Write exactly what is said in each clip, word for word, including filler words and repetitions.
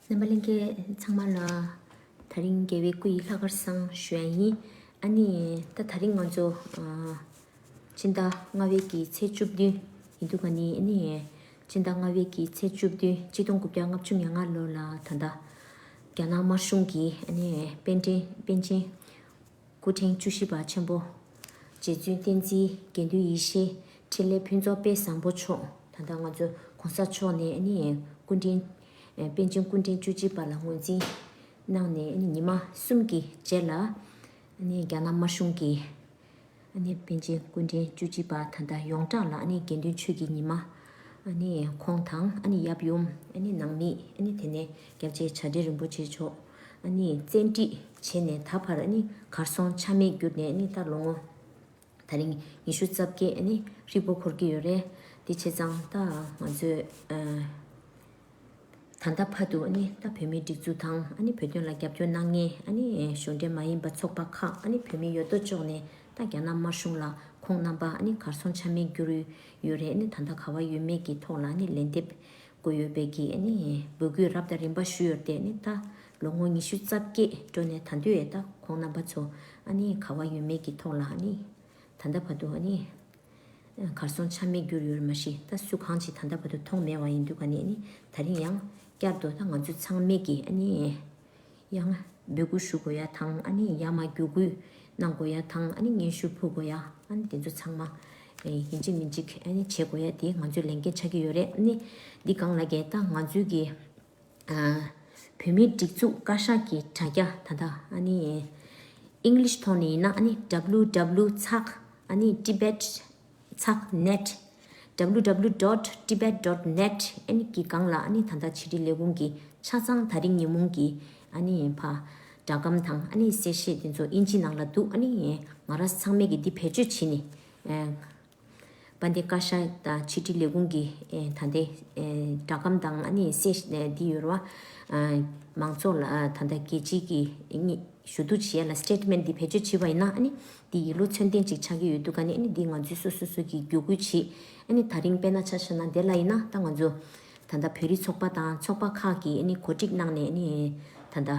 རྣམ་པ་ལྷན་རྒྱས་ཚང་མ་ལ་དེ་རིང་རྒྱལ་བའི་སྐུ་ཡི་ལྷག་དཀར་བཟང་ཞུ་ཡ་ཡིན། ཨ་ནི་ད་དེ་རིང་ང་ཚོ་ཨ་ཕྱི་ཟླ་ལྔ་པའི་གི་ཚེས་བཅུ་བདུན་ཡིན་འདུག་ག་ནི། ཨ་ནི་ཕྱི་ཟླ་ལྔ་པའི་གི་ཚེས་བཅུ་བདུན་ཆིག་སྟོང་དགུ་བརྒྱ་ལྔ་བཅུ་ང་ལྔ་ལོ་ལ་ད་ལྟ་རྒྱ་ནག་དམར་གཞུང་གིས་ཨ་ནི་པཎ་ཆེན་པཎ་ཆེན་སྐུ་ཕྲེང་བཅུ་བཞི་པ་ཆེན་པོ་རྗེ་བཙུན་བསྟན་འཛིན་དགེ་འདུན་ཡེ་ཤེས་འཕྲིན་ལས་ཕུན་ཚོགས་དཔལ་བཟང་པོ་མཆོག་ད་ལྟ་ང་ཚོ་གོང་ས་མཆོག་ནས་ཨ་ནི་སྐུ་ཕྲེང་ཨ་པཎ་ཆེན་སྐུ་ཕྲེང་བཅུ་གཅིག་པ་ལ་ངོས་འཛིན་གནང་ནས། ཨ་ནི་ཉི་མ་གསུམ་གྱི་རྗེས་ལ་ཨ་ནི་རྒྱ་ནག་དམར་གཞུང་གིས་ཨ་ནི་པཎ་ཆེན་སྐུ་ཕྲེང་བཅུ་གཅིག་པ་ད་ལྟ་ཡོངས་གྲགས་ལ་ཨ་ནི་དགེ་འདུན་ཆོས་ཀྱི་ཉི་མ། ཨ་ནི་ཁོང་དང་ཨ་ནི་ཡབ་ཡུམ། ཨ་ནི་ནང་མི། ཨ་ནི་དེ་ནས་སྐྱབས་རྗེ་བྱ་བྲལ་རིན་པོ་ཆེ་མཆོག་ཨ་ནི་བཙན་ཁྲིད་བྱས་ནས་ད་བར་ཨ་ནི་གར་སོང་ཆ་མེད་གྱུར་ནས། ཨ་ནི་ད་ལོ་ངོ་དེ་རིང་ཉི་ཤུ་རྩ་བརྒྱད་ཨ་ནི་ཧྲིལ་པོ་འཁོར་གྱི་ཡོད་རེད། དེ་བྱས་ཙང་ད་ང་ཚོས་ཨ་ད་ལྟ་བར་དུ་ཨ་ནི་ད་བོད་མིའི་སྒྲིག་འཛུགས་དང་། ཨ་ནི་བོད་དོན་ལ་རྒྱབ་སྐྱོར་གནང་མཁན་ཨ་ནི་གཞུང་འབྲེལ་མ་ཡིན་པ་ཚོགས་པ་ཁག། ཨ་ནི་བོད་མི་ཡོད་དོ་ཅོག་ནས་ད་རྒྱ་ནག་དམར་གཞུང་ལ་ཁོང་རྣམ་པ་ཨ་ནི་གར་སོང་ཆ་མེད་གྱུར་ཡོད་རེད། ཨ་ནི་ད་ལྟ་ག་བ་ཡོད་མེད་ཀྱི་ཐོག་ལ་ཨ་ནི་ལན་འདེབས་དགོས་ཡོད་པའི་གི་ཨ་ནི་འབོད་སྐུལ་རབ་དང་རིམ་པ་ཞུས་ཡོད་དེ། ཨ་ནི་ད་ལོ་ངོ་ཉི་ཤུ་རྩ་བརྒྱད་འགྲོ་ནས་ད་དུང་ཡང་ད་ཁོང་རྣམ་པ་ཚོ་ཨ་ནི་ག་བ་ཡོད་མེད་ཀྱི་ཐོག་ལ་ཨ་ནི་ད་ལྟ་བར་དུ་ཨ་ནི་གར་སོང་ཆ་མེད་གྱུར་ཡོད་མ་ཤེས། ད་སུ་གང་ཅིག་ད་ལྟ་བར་དུ་མཐོང་མེད་པ་ཡིན་འདུག་ག་ནི། ཨ་ནི་དེ་རིང་ཡང་བསྐྱར་དུ་ད་ང་ཚོ་ཚང་མས་ཀྱི་ཨ་ནི་ཡང་འབོད་སྐུལ་ཞུ་དགོས་ཡ་དང་། ཨ་ནི་ཡར་མར་བརྒྱུད་སྐུལ་གནང་དགོས་ཡ་དང་། ཨ་ནི་སྙན་ཞུ་ཕུལ་དགོས་ཡ། ཨ་ནི་དེ་ཚོ་ཚང་མ་ཨེ་ཡིན་གཅིག་མིན་གཅིག་ཨ་ནི་བྱེད་དགོས་ཡ་དེ་ང་ཚོའི་ལས་འགན་ཆགས་ཀྱི་ཡོད་རེད། ཨ་ནི་འདི་སྒང་ལ་གས་ད་ང་ཚོའི་གི་ཨ་བོད་མིའི་སྒྲིག་འཛུགས་བཀའ་ཤག་གི་དྲ་རྒྱ་ད་ལྟ་ཨ་ནི་ཨིང་ལིཤ་ཐོག་ནས་ཡིན་ན་ཨ་ནི་W W ཚགས་ཨ་ནི་Tibet ཚགས་net W W W dot tibet dot net ཨ་ནི་གི་སྒང་ལ་ཨ་ནི་ད་ལྟ་ཕྱི་དྲིལ་ལས་ཁུངས་ཀྱི་ཆ་ཚང་དེ་རིང་ཉིན་མོ་གི་ཨ་ནི་ཕ་སྒྲ་སྒམ་དང་ཨ་ནི་གསལ་བཤད་དེ་ཚོ་ཨིན་ཇི་ནང་ལ་འདུག། ཨ་ནི་ང་རང་ཚང་མས་ཀྱི་འདི་བེད་སྤྱོད་བྱས་ནས་ཨ་དཔལ་ལྡན་བཀའ་ཤག་དང་ཕྱི་དྲིལ་ལས་ཁུངས་ཀྱི་ཨེ་ད་ལྟའི་ཨེ་སྒྲ་སྒམ་དང་ཨ་ནི་གསལ་བཤད་འདི་ཡོད་རེད་བ། ཨ་མང་ཚོགས་ལ་ཨ་ད་ལྟ་རྒྱལ་སྤྱིའི་གི་ཨ་ནི་ཞུ་གཏུག་བྱེད་ཡ་ལ་སི་ཊེཊ་མེན་ཊི་འདི་བེད་སྤྱོད་བྱས་པ་ཡིན་ན་ཨ་ནི་འདི་ཡིག་ལོག་ཚོད་ལྡན་ཅིག་ཆགས་ཀྱི་ཡོད་འདུག་ག་ནི། ཨ་ནི་འདི་ང་ཚོས་སོ་སོ་སོ་གིས་བརྒྱུད་སྐུལ་བྱེད། ཨ་ནི་ད་རིང་དཔེར་ན་ཆ་བཞག་ན་འདི་ལ་ཡིན་ན་ད་ང་ཚོ་ད་ལྟ་བོད་རིགས་ཚོགས་པ་དང་ཚོགས་པ་ཁག་གིས་ཨ་ནི་གོ་སྒྲིག་གནང་ནས་ཨ་ནི་ད་ལྟ་ཨ་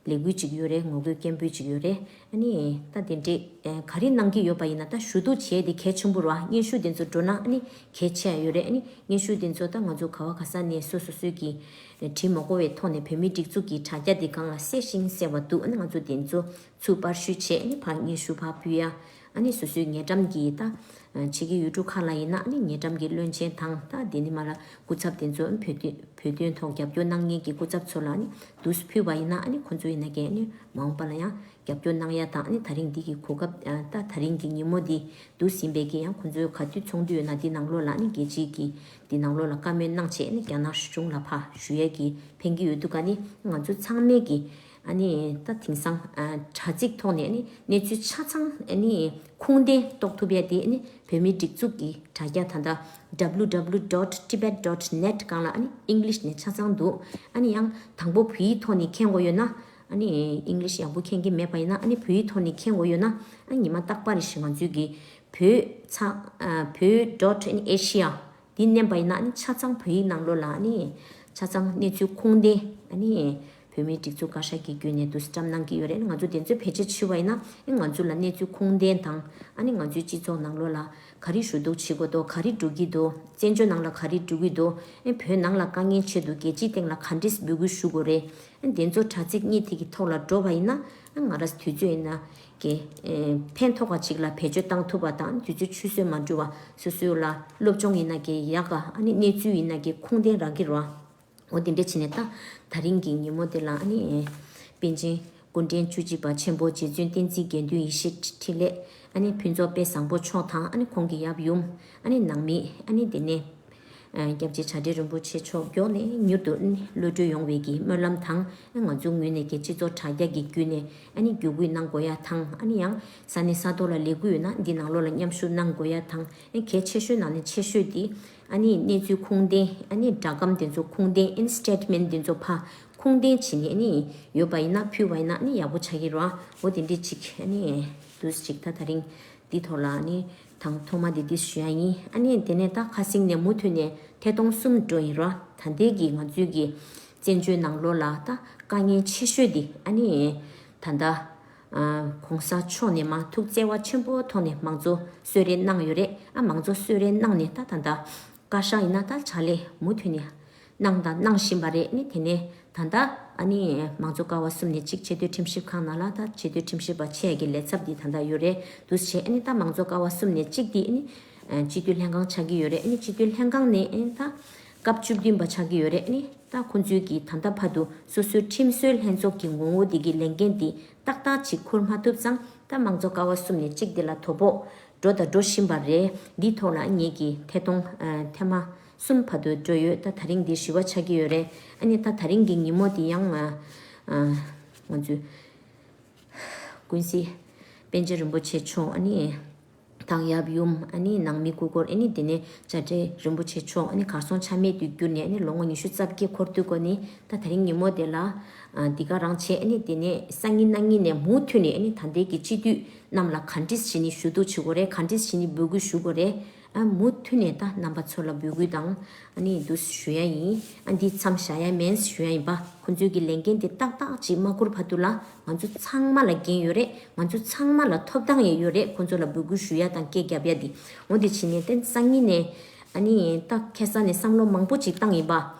ལས་འགུལ་ཅིག་ཡོད་རེད། ངོ་རྒོལ་སྐད་འབོད་ཅིག་ཡོད་རེད། ཨ་ནི་ད་དེ་འདྲས་ཨ་ག་རེ་གནང་གི་ཡོད་པ་ཡིན་ན་ད་ཞུ་གཏུག་བྱས་དེ་གལ་ཆེན་པོ་རེད་བ། སྙན་ཞུ་དེ་ཚོ་འགྲོ་ན་ཨ་ནི་གལ་ཆེ་ཡ་ཡོད་རེད། ཨ་ནི་སྙན་ཞུ་དེ་ཚོ་ད་ང་ཚོ་ག་བ་ག་ས་ནས་སོ་སོ་སོས་ཀྱིས་བྲིས་མ་དགོས་པའི་ཐོག་ནས་བོད་མིའི་སྒྲིག་འཛུགས་ཀྱི་དྲ་རྒྱ་འདི་སྒང་ལ་གསལ་ཞིང་གསལ་བ་འདུག། ཨ་ནི་ང་ཚོ་དེ་ཚོ་ཚུར་པར་བཤུས་བྱས་ཨ་ནི་ཕར་སྙན་ཞུ་ཕར་ཕུལ་ཡ། ཨ་ནི་སོ་སོའི་ཉེ་འགྲམ་གྱི་ད་ཕྱི་རྒྱལ་ཡུལ་གྲུ་ཁག་ལ་ཡིན་ན་ཨ་ནི་ཉེ་འགྲམ་གྱི་བློན་ཆེན་དང་ད་དེ་ནི་མ་ལ་སྐུ་ཚབ་དེ་ཚོ་བོད་དོན་བོད་དོན་ཐོག་རྒྱབ་སྐྱོར་གནང་མཁན་གྱི་སྐུ་ཚབ་ཚོ་ལ་ཨ་ནི་དུས་ཕུལ་བ་ཡིན་ན་ཨ་ནི་ཁོང་ཚོ་ཡིན་ན་གས་ཨ་ནི་མ་འོངས་པ་ལ་ཡང་རྒྱབ་སྐྱོར་གནང་ཡ་དང་། ཨ་ནི་ད་རིང་འདི་གི་གོ་སྐབས་ད་ད་རིང་གི་ཉིན་མོ་འདི་དུས་ཟིན་པའི་གི་ཡང་ཁོང་ཚོའི་ག་དུས་ཚོགས་འདུ་ཡོད་ན་འདི་ནང་ལོགས་ལ་ཨ་ནི་རྒྱལ་སྤྱིའི་གི་འདི་ནང་ལོགས་ལ་བཀའ་མོལ་གནང་བྱས་ཨ་ནི་རྒྱ་ནག་གཞུང་ལ་ཕར་ཞུ་ཡས་ཀྱི་ཕན་གྱི་ཡོད་འདུག་ག་ནི། ང་ཚོ་ཚང་མས་ཀྱི་ཨ་ནི་ད་དེང་སང་ཨ་དྲ་ཚིགས་ཐོག་ནས་ཨ་ནི་གནས་ཚུལ་ཆ་ཚང་ཨ་ནི་ཁུངས་ལྡན་རྟོགས་ཐུབ་ཡ་དེ་ཨ་ནི་བོད་མིའི་སྒྲིག་འཛུགས་ཀྱི་དྲ་རྒྱ་ད་ལྟ་W W W dot tibet dot net སྒང་ལ་ཨ་ནི་ཨིང་ལིཤ་ནས་ཆ་ཚང་འདུག། ཨ་ནི་ཡང་དང་པོ་བོད་ཡིག་ཐོག་ནས་མཁྱེན་དགོས་ཡོད་ན། ཨ་ནི་ཨིང་ལིཤ་ཡག་པོ་མཁྱེན་གྱི་མེད་པ་ཡིན་ན་ཨ་ནི་བོད་ཡིག་ཐོག་ནས་མཁྱེན་དགོས་ཡོད་ན། ཨ་ཉི་མ་རྟག་པར་རེ་བཞིན་ང་ཚོའི་གི་བོད་ཚགས་ཨ་བོད་dot asia འདི་མནན་པ་ཡིན་ན་ཨ་ནི་ཆ་ཚང་བོད་ཡིག་ནང་ལོགས་ལ་ཨ་ནི་ཆ་ཚང་གནས་ཚུལ་ཁུངས་ལྡན་ཨ་ནི་བོད་མིའི་སྒྲིག་འཛུགས་བཀའ་ཤག་གི་བརྒྱུད་ནས་དུས་བཀྲམ་གནང་གི་ཡོད་རེད། ང་ཚོ་དེ་ཚོ་བེད་སྤྱོད་བྱས་པ་ཡིན་ན་ཨ་ང་ཚོ་ལ་གནས་ཚུལ་ཁུངས་ལྡན་དང་། ཨ་ནི་ང་ཚོའི་སྤྱི་ཚོགས་ནང་ལོགས་ལ་ག་རེ་ཞུ་གཏུག་བྱེད་དགོས་འདུག། ག་རེ་འགྲོ་གི་འདུག། བཙན་བྱོལ་ནང་ལ་ག་རེ་འགྲོ་གི་འདུག། ཨ་བོད་ནང་ལ་དཀའ་ངལ་ཆེ་འདུག། རྒྱལ་སྤྱིའི་སྟེང་ལ་ག་འདྲས་འབོད་སྐུལ་ཞུ་དགོས་རེད། ཨ་དེ་ཚོ་དྲ་ཚིགས་གཉིས་དེ་གི་ཐོག་ལ་འགྲོ་བ་ཡིན་ན་ཨ་ང་རང་དུས་ཚོད་ཡིན་ན། གི་ཨེ་ཕན་ཐོགས་པ་ཅིག་ལ་བེད་སྤྱོད་བཏང་ཐུབ་པ་དང་། དུས་ཚོད་ཆུད་ཟོས་མ་འགྲོ་བ། སོ་སོའི་ལ་སློབ་སྦྱོང་ཡིན་ན་གི་ཡག་ག། ཨ་ནི་གནས་ཚུལ་ཡིན་ན་གི་ཁུངས་ལྡན་རག་གི་རེད་བ། འོ་དེ་འདྲ་བྱས་ནས་ད་ད་རིང་གི་ཉིན་མོ་དེ་ལ་ཨ་ནི་ཨེ་པཎ་ཆེན་སྐུ་ཕྲེང་བཅུ་གཅིག་པ་ཆེན་པོ་རྗེ་བཙུན་བསྟན་འཛིན་དགེ་འདུན་ཡེ་ཤེས་འཕྲིན་ལས། ཨ་ནི་ཕུན་ཚོགས་དཔལ་བཟང་པོ་མཆོག་དང་། ཨ་ནི་ཁོང་གི་ཡབ་ཡུམ། ཨ་ནི་ནང་མི། ཨ་ནི་དེ་ནས་ཨ་སྐྱབས་རྗེ་བྱ་བྲལ་རིན་པོ་ཆེ་མཆོག་མགྱོགས་ནས་མྱུར་དུ་གློད་གྲོལ་ཡོང་བའི་གི་སྨོན་ལམ་དང་། ང་ཚོའི་ངོས་ནས་ཀྱི་སྤྱི་ཚོགས་དྲ་རྒྱ་གི་བརྒྱུད་ནས་ཨ་ནི་བརྒྱུད་སྐུལ་གནང་དགོས་ཡ་དང་། ཨ་ནི་ཡང་ས་གནས་ས་ཐོག་ལ་ལས་འགུལ་ཡོད་ན་འདི་ནང་ལོགས་ལ་མཉམ་ཞུགས་གནང་དགོས་ཡ་དང་། ཨ་གལ་ཆེ་ཤོས་ནང་ནས་ཆེ་ཤོས་འདི་ཨ་ནི་གནས་ཚུལ་ཁུངས་ལྡན། ཨ་ནི་སྒྲ་སྒམ་དེ་ཚོ་ཁུངས་ལྡན། ཨ་ནི་སི་ཊེཊ་མེན་ཊི་དེ་ཚོ་ཕར་ཁུངས་ལྡན་བྱས་ནས་ཨ་ནི་ཡོད་པ་ཡིན་ན་ཕུལ་བ་ཡིན་ན་ཨ་ནི་ཡག་པོ་ཆགས་ཀྱི་རེད་བ། འོ་དེ་འདྲས་ཅིག་ཨ་ནི་འདུག་ཅིག་ད་ད་རིང་འདི་ཐོག་ལ་ཨ་ནི་དང་ཐོག་མ་འདི་འདི་ཞུ་ཡ་ཡིན། ཨ་ནི་དེ་ནས་ད་ཁ་སང་ནས་མུ་མཐུད་ནས་ཐད་གཏོང་གསུམ་འགྲོ་ཡིན་ར། ད་ལྟའི་གི་ང་ཚོའི་གི་ བཙན་བྱོལ་ནང་ལོགས་ལ་ད་དཀའ་ངལ་ཆེ་ཤོས་འདི་ཨ་ནི་ད་ལྟ་ཨ་གོང་ས་མཆོག་ནས་མ་ཐུགས་བརྩེ་བ་ཆེན་པོ་ཐོག་ནས་མང་གཙོ་གསོལ་རས་གནང་ཡོད་རེད། ཨ་མང་གཙོ་གསོལ་རས་གནང་ནས་ད་ད་ལྟ་བཀའ་ཤག་ཡིན་ན་ད་ཕྱག་ལས་མུ་མཐུད་ནས་གནང་དང་གནང་བཞིན་པ་རེད། ནི་དེ་ནས་ད་ལྟ་ཨ་ནི་མང་གཙོ་ཀ་བ་གསུམ་ནས་གཅིག་ཆེས་མཐོའི་ཁྲིམས་ཞིབ་ཁང་ནང་ལ་ད་ཆེས་མཐོའི་ཁྲིམས་ཞིབ་པ་ཆེ་གི་ལས་ཚབ་འདི་ད་ལྟ་ཡོད་རེད། འདུག་བྱས་ཨ་ནི་ད་མང་གཙོ་ཀ་བ་གསུམ་ནས་གཅིག་འདི་ཨ་ནི་སྤྱི་འཐུས་ལྷན་ཁང་ཆགས་ཀྱི་ཡོད་རེད། ཨ་ནི་སྤྱི་འཐུས་ལྷན་ཁང་ནས་ཨ་ནི་ད་སྐབས་བཅུ་བདུན་པ་ཆགས་ཀྱི་ཡོད་རེད། ཨ་ནི་ད་ཁོང་ཚོའི་གི་ད་ལྟ་བར་དུ་སོ་སོའི་ཁྲིམས་བཟོའི་ལྷན་ཚོགས་ཀྱི་ངོ་བོ་འདི་གི་ལས་འགན་འདི་ཏག་ཏག་ཅིག་འཁུར་མ་ཐུབ་ཙང་ད་མང་གཙོ་ཀ་བ་གསུམ་ནས་གཅིག་འདི་ལ་དོ་ཕོག་འགྲོ་དང་འགྲོ་བཞིན་པ་རེད། འདིའི་ཐོག་ལ་ངེད་ཀྱི་ཐད་གཏོང་ཨ་ཐེངས་མ་གསུམ་བར་དུ་འགྲོ་ཡོད། ད་ད་རིང་འདི་བཞི་པ་ཆགས་ཀྱི་ཡོད་རེད། ཨ་ནི་ད་ད་རིང་གི་ཉིན་མོ་འདི་ཡང་ཨ་ང་ཚོའི་ཀུན་གཟིགས་པཎ་ཆེན་རིན་པོ་ཆེ་མཆོག་ཨ་ནི་དང་ཡབ་ཡུམ་ཨ་ནི་ནང་མི་སྐུ་འཁོར་ཨ་ནི་དེ་ནས་བྱ་བྲལ་རིན་པོ་ཆེ་མཆོག་ཨ་ནི་གར་སོང་ཆ་མེད་དུ་གྱུར་ནས་ཨ་ནི་ལོ་ངོ་ཉི་ཤུ་རྩ་བརྒྱད་འཁོར་དུས་གོ་ནི་ད་ད་རིང་ཉིན་མོ་དེ་ལ་ཨ་འདི་ག་རང་བྱས། ཨ་ནི་དེ་ནས་སང་ཉིན་གནངས་ཉིན་ནས་མུ་མཐུད་ནས་ཨ་ནི་ད་ལྟའི་གི་སྤྱི་འཐུས་རྣམས་ལ་ག་འདྲས་བྱས་ནས་ཞུ་གཏུག་བྱེད་དགོས་རེད། ག་འདྲས་བྱས་ནས་འབོད་སྐུལ་ཞུ་དགོས་རེད། ཨ་མུ་མཐུད་ནས་ད་རྣམ་པ་ཚོ་ལ་འབོད་སྐུལ་དང་ཨ་ནི་འདུག་ཞུ་ཡ་ཡིན། ཨ་འདི་མཚམས་བཞག་ཡ་མིན་ཞུ་ཡ་ཡིན་པ། ཁོང་ཚོའི་གི་ལས་འགན་དེ་ཏག་ཏག་ཅིག་མ་འཁུར་བར་དུ་ལ་ང་ཚོ་ཚང་མ་ལ་འགན་ཡོད་རེད། ང་ཚོ་ཚང་མ་ལ་ཐོབ་ཐང་ཡང་ཡོད་རེད། ཁོང་ཚོ་ལ་འབོད་སྐུལ་ཞུ་ཡ་དང་སྐད་རྒྱབ་ཡ་འདི། འོ་འདི་བྱས་ནས་ད་སང་ཉིན་ནས་ཨ་ནི་ད་ཁ་སང་ནས་བསམ་བློ་མང་པོ་ཅིག་བཏང་ཡིན་པ།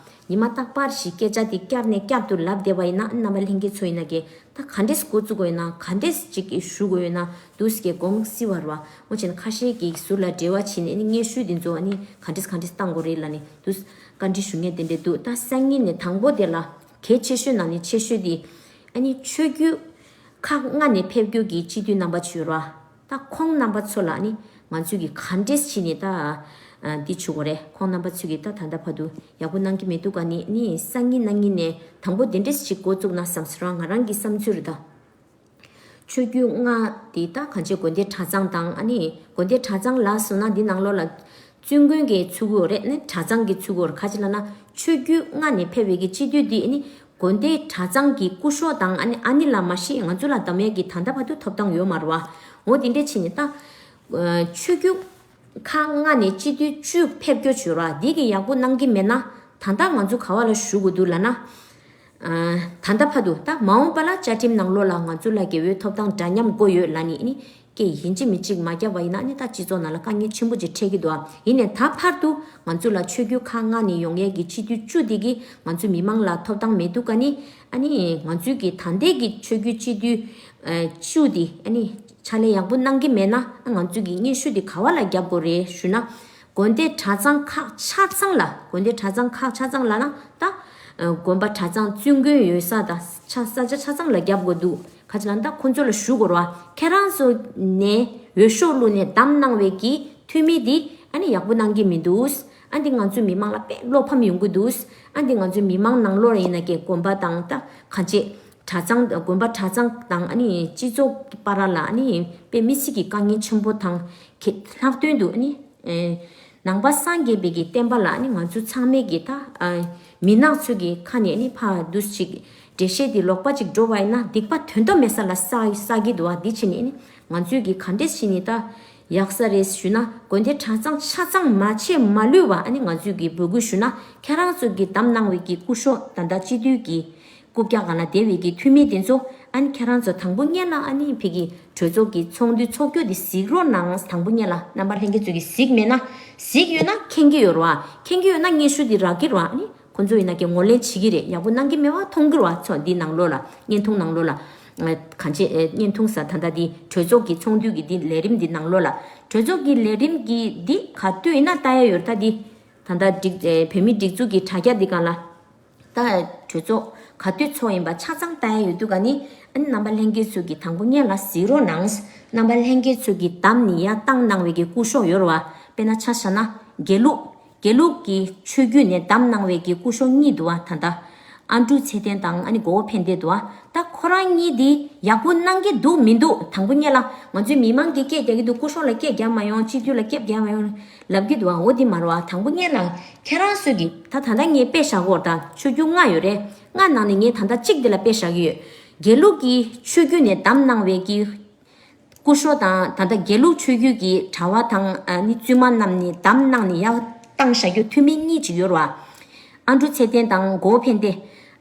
ཉི་མ་རྟག་པར་ཞིག་སྐད་ཆ་དེ་བསྐྱར་ནས་བསྐྱར་དུ་ལབ་བསྡད་པ་ཡིན་ན་རྣམ་པ་ལྷན་རྒྱས་ཚོ་ཡིན་ན་གི་ད་ག་འདྲས་འགོ་བཙུགས་དགོས་ཡོད་ན་ག་འདྲས་ཅིག་གིས་ཞུ་དགོས་ཡོད་ན་འདུག་སེ་དགོངས་སེལ་བ་རེད་བ། འོ་བྱས་ན་ཁ་ཤས་ཀྱིས་ཟུར་ལ་འབྲེལ་བ་བྱས་ནས་ཨ་ནི་སྙན་ཞུ་དེ་ཚོ་ཨ་ནི་ག་འདྲས་ག་འདྲས་བཏང་དགོས་རེད་ལབ་ནས་འདུག་བཀའ་འདྲི་ཞུ་མཁན་དེ་འདྲས་འདུག་ད་སང་ཉིན་ནས་དང་པོ་དེ་ལ་གལ་ཆེ་ཤོས་ནང་ནས་ཆེ་ཤོས་དེ་ཨ་ནི་ཆོས་བརྒྱུད་ཁག་ལྔ་ནས་ཕེབས་རྒྱུ་གི་སྤྱི་འཐུས་རྣམ་པ་ཚོ་ཡོད་རེད་བ། ད་ཁོང་རྣམ་པ་ཚོ་ལ་ནི་ང་ཚོས་ཀྱི་ག་འདྲས་བྱས་ནས་ད་ཨ་འདི་བྱེད་དགོས་རེད། ཁོང་རྣམ་པ་ཚོས་ཀྱི་ད་ད་ལྟ་བར་དུ་ཡག་པོ་གནང་གི་མི་འདུག་ག་ནི་ནི་སང་ཉིན་གནངས་ཉིན་ནས་དང་པོ་དེ་འདྲས་ཞིག་འགོ་བཙུགས་ན་བསམ་སོང་ར། ང་རང་གི་བསམ་ཚུལ་རེད་ད། ཆོས་བརྒྱུད་ལྔ་དེ་ད་གང་ཅི་དགོན་སྡེ་གྲྭ་ཚང་དང་ཨ་ནི་དགོན་སྡེ་གྲྭ་ཚང་ལ་སོང་ན་འདི་ནང་ལོགས་ལ་བཙུན་དགོན་གྱི་ཚུགས་ཡོད་རེད། ནི་གྲྭ་ཚང་གི་ཚུགས་ཡོད་རེད། ག་ཅི་ལབ་ན་ཆོས་བརྒྱུད་ལྔ་ནས་ཕེབས་པའི་གི་སྤྱི་འཐུས་འདི་ཨ་ནི་དགོན་སྡེ་གྲྭ་ཚང་གི་སྐུ་ཞབས་དང་ཨ་ནི་ཨ་ནི་ལ་མ་གཞི་ང་ཚོ་ལ་འདམ་ཡག་གི་ད་ལྟ་བར་དུ་ཐོབ་ཐང་ཡོད་མ་རེད་བ། འོ་དེ་འདྲས་བྱས་ནས་ད་ཆོས་བརྒྱུད་ཁག་ལྔ་ནས་སྤྱི་འཐུས་བཅུ་ཕེབས་རྒྱུ་བྱོས་ར། འདི་གི་ཡག་པོ་གནང་གི་མེད་ན་ད་ལྟ་ང་ཚོ་ག་བ་ལ་ཞུ་དགོས་འདུག་ལབ་ན། ད་ལྟ་བར་དུ་ད་མ་འོངས་པ་ལ་བཅའ་ཁྲིམས་ནང་ལོགས་ལ་ང་ཚོ་ལ་དགེ་འོས་ཐོབ་ཐང་འདྲ་མཉམ་དགོས་ཡོད་ལབ་ནི་ཨ་ནི་སྐད་ཡིན་གཅིག་མིན་གཅིག་མ་བརྒྱབ་པ་ཡིན་ན་ཨ་ནི་ད་སྤྱི་ཚོགས་ནང་ལ་དཀའ་ངལ་ཆེན་པོ་ཅིག་འཕྲད་ཀྱི་འདུག་ཨ་ཡིན་ནའི་ད་བར་དུ་ང་ཚོ་ལ་ཆོས་བརྒྱུད་ཁག་ལྔ་ནས་ཡོང་ཡས་ཀྱི་སྤྱི་འཐུས་བཅུ་དེ་གིས་ང་ཚོ་མི་མང་ལ་ཐོབ་ཐང་མེད་འདུག་ག་ནི་ཨ་ནི་ང་ཚོའི་གི་ད་ལྟའི་གི་ཆོས་བརྒྱུད་སྤྱི་འཐུས་བཅུ་དེ་ཨ་ནི་ཕྱག་ལས་ཡག་པོ་གནང་གི་མེད་ན་ང་ཚོའི་གི་སྙན་ཞུ་དེ་ག་བ་ལ་རྒྱབ་དགོས་རེད་ཞུ་ན། དགོན་སྡེ་གྲྭ་ཚང་ཁག་ཆ་ཚང་ལ། དགོན་སྡེ་གྲྭ་ཚང་ཁག་ཆ་ཚང་ལ་ན་ད་དགོན་པ་གྲྭ་ཚང་བཙུན་དགོན་ཡོད་ས་དང་ཆ་ས་ཆ་ཆ་ཚང་ལ་རྒྱབ་དགོས་འདུག་ག་ཅི་ལབ་ན་ད་ཁོང་ཚོ་ལ་ཞུ་དགོས་རེད་བ། ཁྱེད་རང་ཚོ་ནས་འོས་ཤོག་བླུགས་ནས་བདམས་གནང་བའི་གི་འཐུས་མི་འདི་ཨ་ནི་ཡག་པོ་གནང་གི་མི་འདུག་ཨ་འདི་ང་ཚོའི་མི་མང་ལ་དཔེ་བློ་ཕམ་ཡོང་གི་འདུག་ཨ་འདི་ང་ཚོའི་མི་མང་ནང་ལོགས་ཡིན་ན་ཀྱེ་དགོན་པ་དང་ད་གང་ཅི་གྲྭ་ཚང་དགོན་པ་གྲྭ་ཚང་དང་ཨ་ནི་སྤྱི་ཚོགས་བར་ལ་ཨ་ནི་དཔེ་མི་སྲིད་ཀྱི་དཀའ་ངལ་ཆེན་པོ་དང་ཁེ་ལྷག་དོན་དུ་ཨ་ནི། ནང་པ་སངས་རྒྱས་པའི་གི་བསྟན་པ་ལ་ནི་ང་ཚོ་ཚང་མས་གི་ད་མི་ནག་ཚོ་གི་ཁ་ནས་ནི་ཕར་འདུག་ཅིག་འགྲེལ་བཤད་དེ་ལོག་པ་ཅིག་འགྲོ་བ་ཡིན་ན་སྡིག་པ་དོན་དུ་མེད་ས་ལ་བསགས་བསགས་ཀྱི་འདུག་བ། འདི་ཕྱིན་ནས་ནི་ང་ཚོས་གི་ག་འདྲས་ཕྱིན་ནས་ད་ཡག་ས་རེད་ཞུས་ན་དགོན་སྡེ་གྲྭ་ཚང་ཆ་ཚང་མ་ཆད་མ་ལུས་བ་ཨ་ནི་ང་ཚོས་གི་འབོད་སྐུལ་ཞུ་ན་ཁྱེད་རང་ཚོ་གི་བདམས་གནང་བའི་གི་སྐུ་ཞབས་ད་ལྟ་སྤྱི་འཐུས་ཀྱི་རྐུབ་བཀྱག་སྒང་ལ་བསྡད་པའི་གི་འཐུས་མི་དེ་ཚོ་ཨ་ནི་ཁྱེད་རང་ཚོ་དང་པོ་སྔོན་ལ་ཨ་ནི་ཕ་གི་གྲོས་ཚོགས་ཀྱི་ཚོགས་འདུ་འཚོགས་རྒྱུ་དེ་གཟིགས་རོགས་གནང་། དང་པོ་སྔོན་ལ་རྣམ་པ་ལྷན་རྒྱས་ཚོ་གིས་གཟིགས་མེད་ན་གཟིགས་ཡོད་ན་མཁྱེན་གྱི་ཡོད་རེད་བ། མཁྱེན་གྱི་ཡོད་ན་སྙན་ཞུ་དེ་རག་གི་རེད་བ། ཨ་ནི་ཁོང་ཚོ་ཡིན་ན་ཀྱང་ངོས་ལེན་བྱེད་ཀྱི་རེད། ཡག་པོ་གནང་གི་མེད་བ་མཐོང་གི་རེད་བ། ཚོགས་འདི་ནང་ལོགས་ལ་བརྙན་ཐུང་ནང་ལོགས་ལ་གང་ཅི་བརྙན་ཐུང་ས་ད་ལྟ་འདི་གྲོས་ཚོགས་ཀྱི་ཚོགས་འདུ་གི་འདི་ལས་རིམ་འདི་ནང་ལོགས་ལ་གྲོས་ཚོགས་ཀྱི་ལས་རིམ་གྱི་འདི་ག་དུས་ཡིན་ན་ལྟ་ཡ་ཡོད་རེད། ད་འདི་ད་ལྟ་སྒྲིག་བོད་མི་སྒྲིག་འཛུགས་ཀྱི་དྲ་རྒྱ་འདི་སྒང་ལ། ད་གྲོས་ཚོགས་ག་དུས་ཚོགས་ཡིན་པ་ཆ་ཚང་ལྟ་ཡ་ཡོད་དུས་ག་ནི་ཨ་ནི་རྣམ་པ་ལྷན་རྒྱས་ཚོས་ཀྱི་དང་པོ་སྔོན་ལ་གཟིགས་རོགས་གནང་། རྣམ་པ་ལྷན་རྒྱས་ཚོས་ཀྱི་བདམས་ནི་ཡ་བཏང་གནང་བའི་གི་སྐུ་ཞབས་ཡོད་རེད་བ། དཔེར་ན་ཆ་བཞག་ན་དགེ་ལུགས་དགེ་ལུགས་ཀྱི་ཆོས་བརྒྱུད་ནས་བདམས་གནང་བའི་གི་སྐུ་ཞབས་གཉིས་འདུག་བ། ད་ལྟ་ཨ་འབྲུག་ཚེ་བརྟན་དང་ཨ་ནི་གོ་བོ་ཕན་བདེ་འདུག་བ། ད་ཁོ་རང་གཉིས་འདི་ཡག་པོ་གནང་གི་འདུག་མི་འདུག་དང་པོ་སྔོན་ལ་ང་ཚོའི་མི་མང་གིས་སྐད་རྒྱག་གི་འདུག་སྐུ་ཞབས་ལ་སྐད་རྒྱག་མ་ཡོང་། སྤྱི་འཐུས་ལ་སྐད་རྒྱག་མ་ཡོང་། ལབ་ཀྱི་འདུག་ཨ། འོ་དེ་མ་རེད་བ། དང་པོ་སྔོན་ལ་ཁྱེད་རང་ཚོས་ཀྱི་ད་ད་ལྟ་ངས་དཔེ་བཞག་གོ་ད་ཆོས་བརྒྱུད་ལྔ་ཡོད་རེད། ལྔ་ནང་ནས་ངས་ད་ལྟ་གཅིག་དེ་ལ་དཔེ་བཞག་གི་ཡོད། དགེ་ལུགས་ཀྱི་ཆོས་བརྒྱུད་ནས་བདམས་གནང་བའི་གི་སྐུ་ཞབས་དང་ད་ལྟ་དགེ་ལུགས་ཆོས་བརྒྱུད་ཀྱི་གྲྭ་བ་དང་ཨ་ནི་བཙུན་མ་རྣམས་ནས་བདམས་གནང་ནས་ཡར་བཏང་བཞག་རྒྱུ་འཐུས་མི་གཉིས་ཅིག་ཡོད་རེད་བ། ཨ་འབྲུག་ཚེ་བརྟན་དང་གོ་བོ་ཕན་བདེ།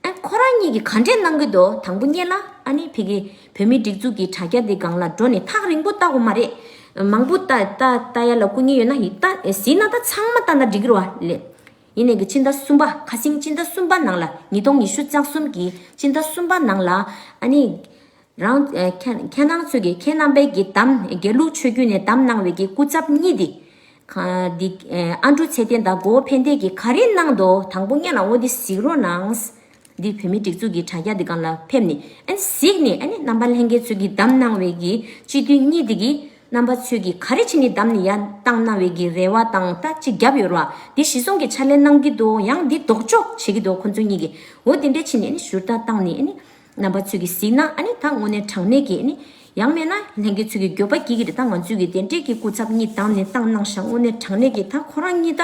ཨ་ཁོ་རང་གཉིས་ཀྱིས་ག་འདྲས་གནང་གི་འདུག་དང་པོ་ཉིད་ལ་ཨ་ནི་ཕ་གི་བོད་མིའི་སྒྲིག་འཛུགས་ཀྱི་དྲ་རྒྱ་དེ་སྒང་ལ་འགྲོ་ནས་ཐག་རིང་པོ་ལྟ་དགོས་མ་རེད། མང་པོ་ལྟ་ལྟ་ལྟ་ཡ་ལ་སྐུ་ངལ་ཡོད་ན་ཡིན་ལྟ་གཟིགས་ན་ད་ཚང་མ་ལྟ་ན་འགྲིག་གི་རེད་བ་ལས། ཡིན་ནའི་གི་ཕྱི་ཟླ་གསུམ་པ་ཁ་སང་ཕྱི་ཟླ་གསུམ་པ་ནང་ལ་ཉིས་སྟོང་ཉི་ཤུ་རྩ་གསུམ་གྱི་ཕྱི་ཟླ་གསུམ་པ་ནང་ལ་ཨ་ནི། རང་ཨ་ཁྱེད་ཁྱེད་རང་ཚོས་ཀྱི་ཁྱེད་རྣམ་པས་ཀྱི་བདམས་དགེ་ལུགས་ཆོས་བརྒྱུད་ནས་བདམས་གནང་བའི་གི་སྐུ་ཚབ་གཉིས་དེ། ཁ་འདི་ཨ་ཨ་འབྲུག་ཚེ་བརྟན་དང་མགོ་བོ་ཕན་བདེ་གི་ག་རེ་གནང་འདུག་དང་པོ་ཉིད་ལ་འོ་འདི་གཟིགས་རོགས་གནང་། འདི་བོད་མིའི་སྒྲིག་འཛུགས་ཀྱི་དྲ་རྒྱ་འདི་སྒང་ལ་ཕེབས་ནས་ཨ་ནི་གཟིགས་ནས་ཨ་ནི་རྣམ་པ་ལྷན་རྒྱས་ཚོས་ཀྱི་བདམས་གནང་བའི་གི་སྤྱི་འཐུས་གཉིས་དེ་གི་རྣམ་པ་ཚོས་ཀྱི་ག་རེ་བྱས་ནས་བདམས་ནས་ཡར་བཏང་གནང་བའི་གི་རེ་བ་དང་ད་ཅི་བརྒྱབ་ཡོད་ར་བ་འདི་གཞི་བཟུང་གི་ཕྱག་ལས་གནང་གི་འདུག་ཡང་འདི་ལྡོག་ཕྱོགས་བྱེད་ཀྱི་འདུག་ཁོ་ཚོ་གཉིས་ཀྱི་འོ་འདི་འདྲས་བྱས་ནས་ཨ་ནི་ཞུ་དག་བཏང་ནས་ཨ་ནི། རྣམ་པ་ཚོས་ཀྱིས་གཟིགས་ན་ཨ་ནི་ད་དངོས་གནས་དྲང་གནས་ཀྱི་ཨ་ནི་ཡང་མེད་ན་ལྷན་རྒྱས་ཚོས་ཀྱི་འགྱོད་པ་སྐྱེ་གི་རེད། ད་ང་ཚོས་ཀྱི་དེ་འདྲས་ཀྱི་སྐུ་ཚབ་གཉིས་བདམས་ནས་བཏང་གནང་ཤག་དངོས་གནས་དྲང་གནས་ཀྱི་ད་ཁོ་རང་གཉིས་ད་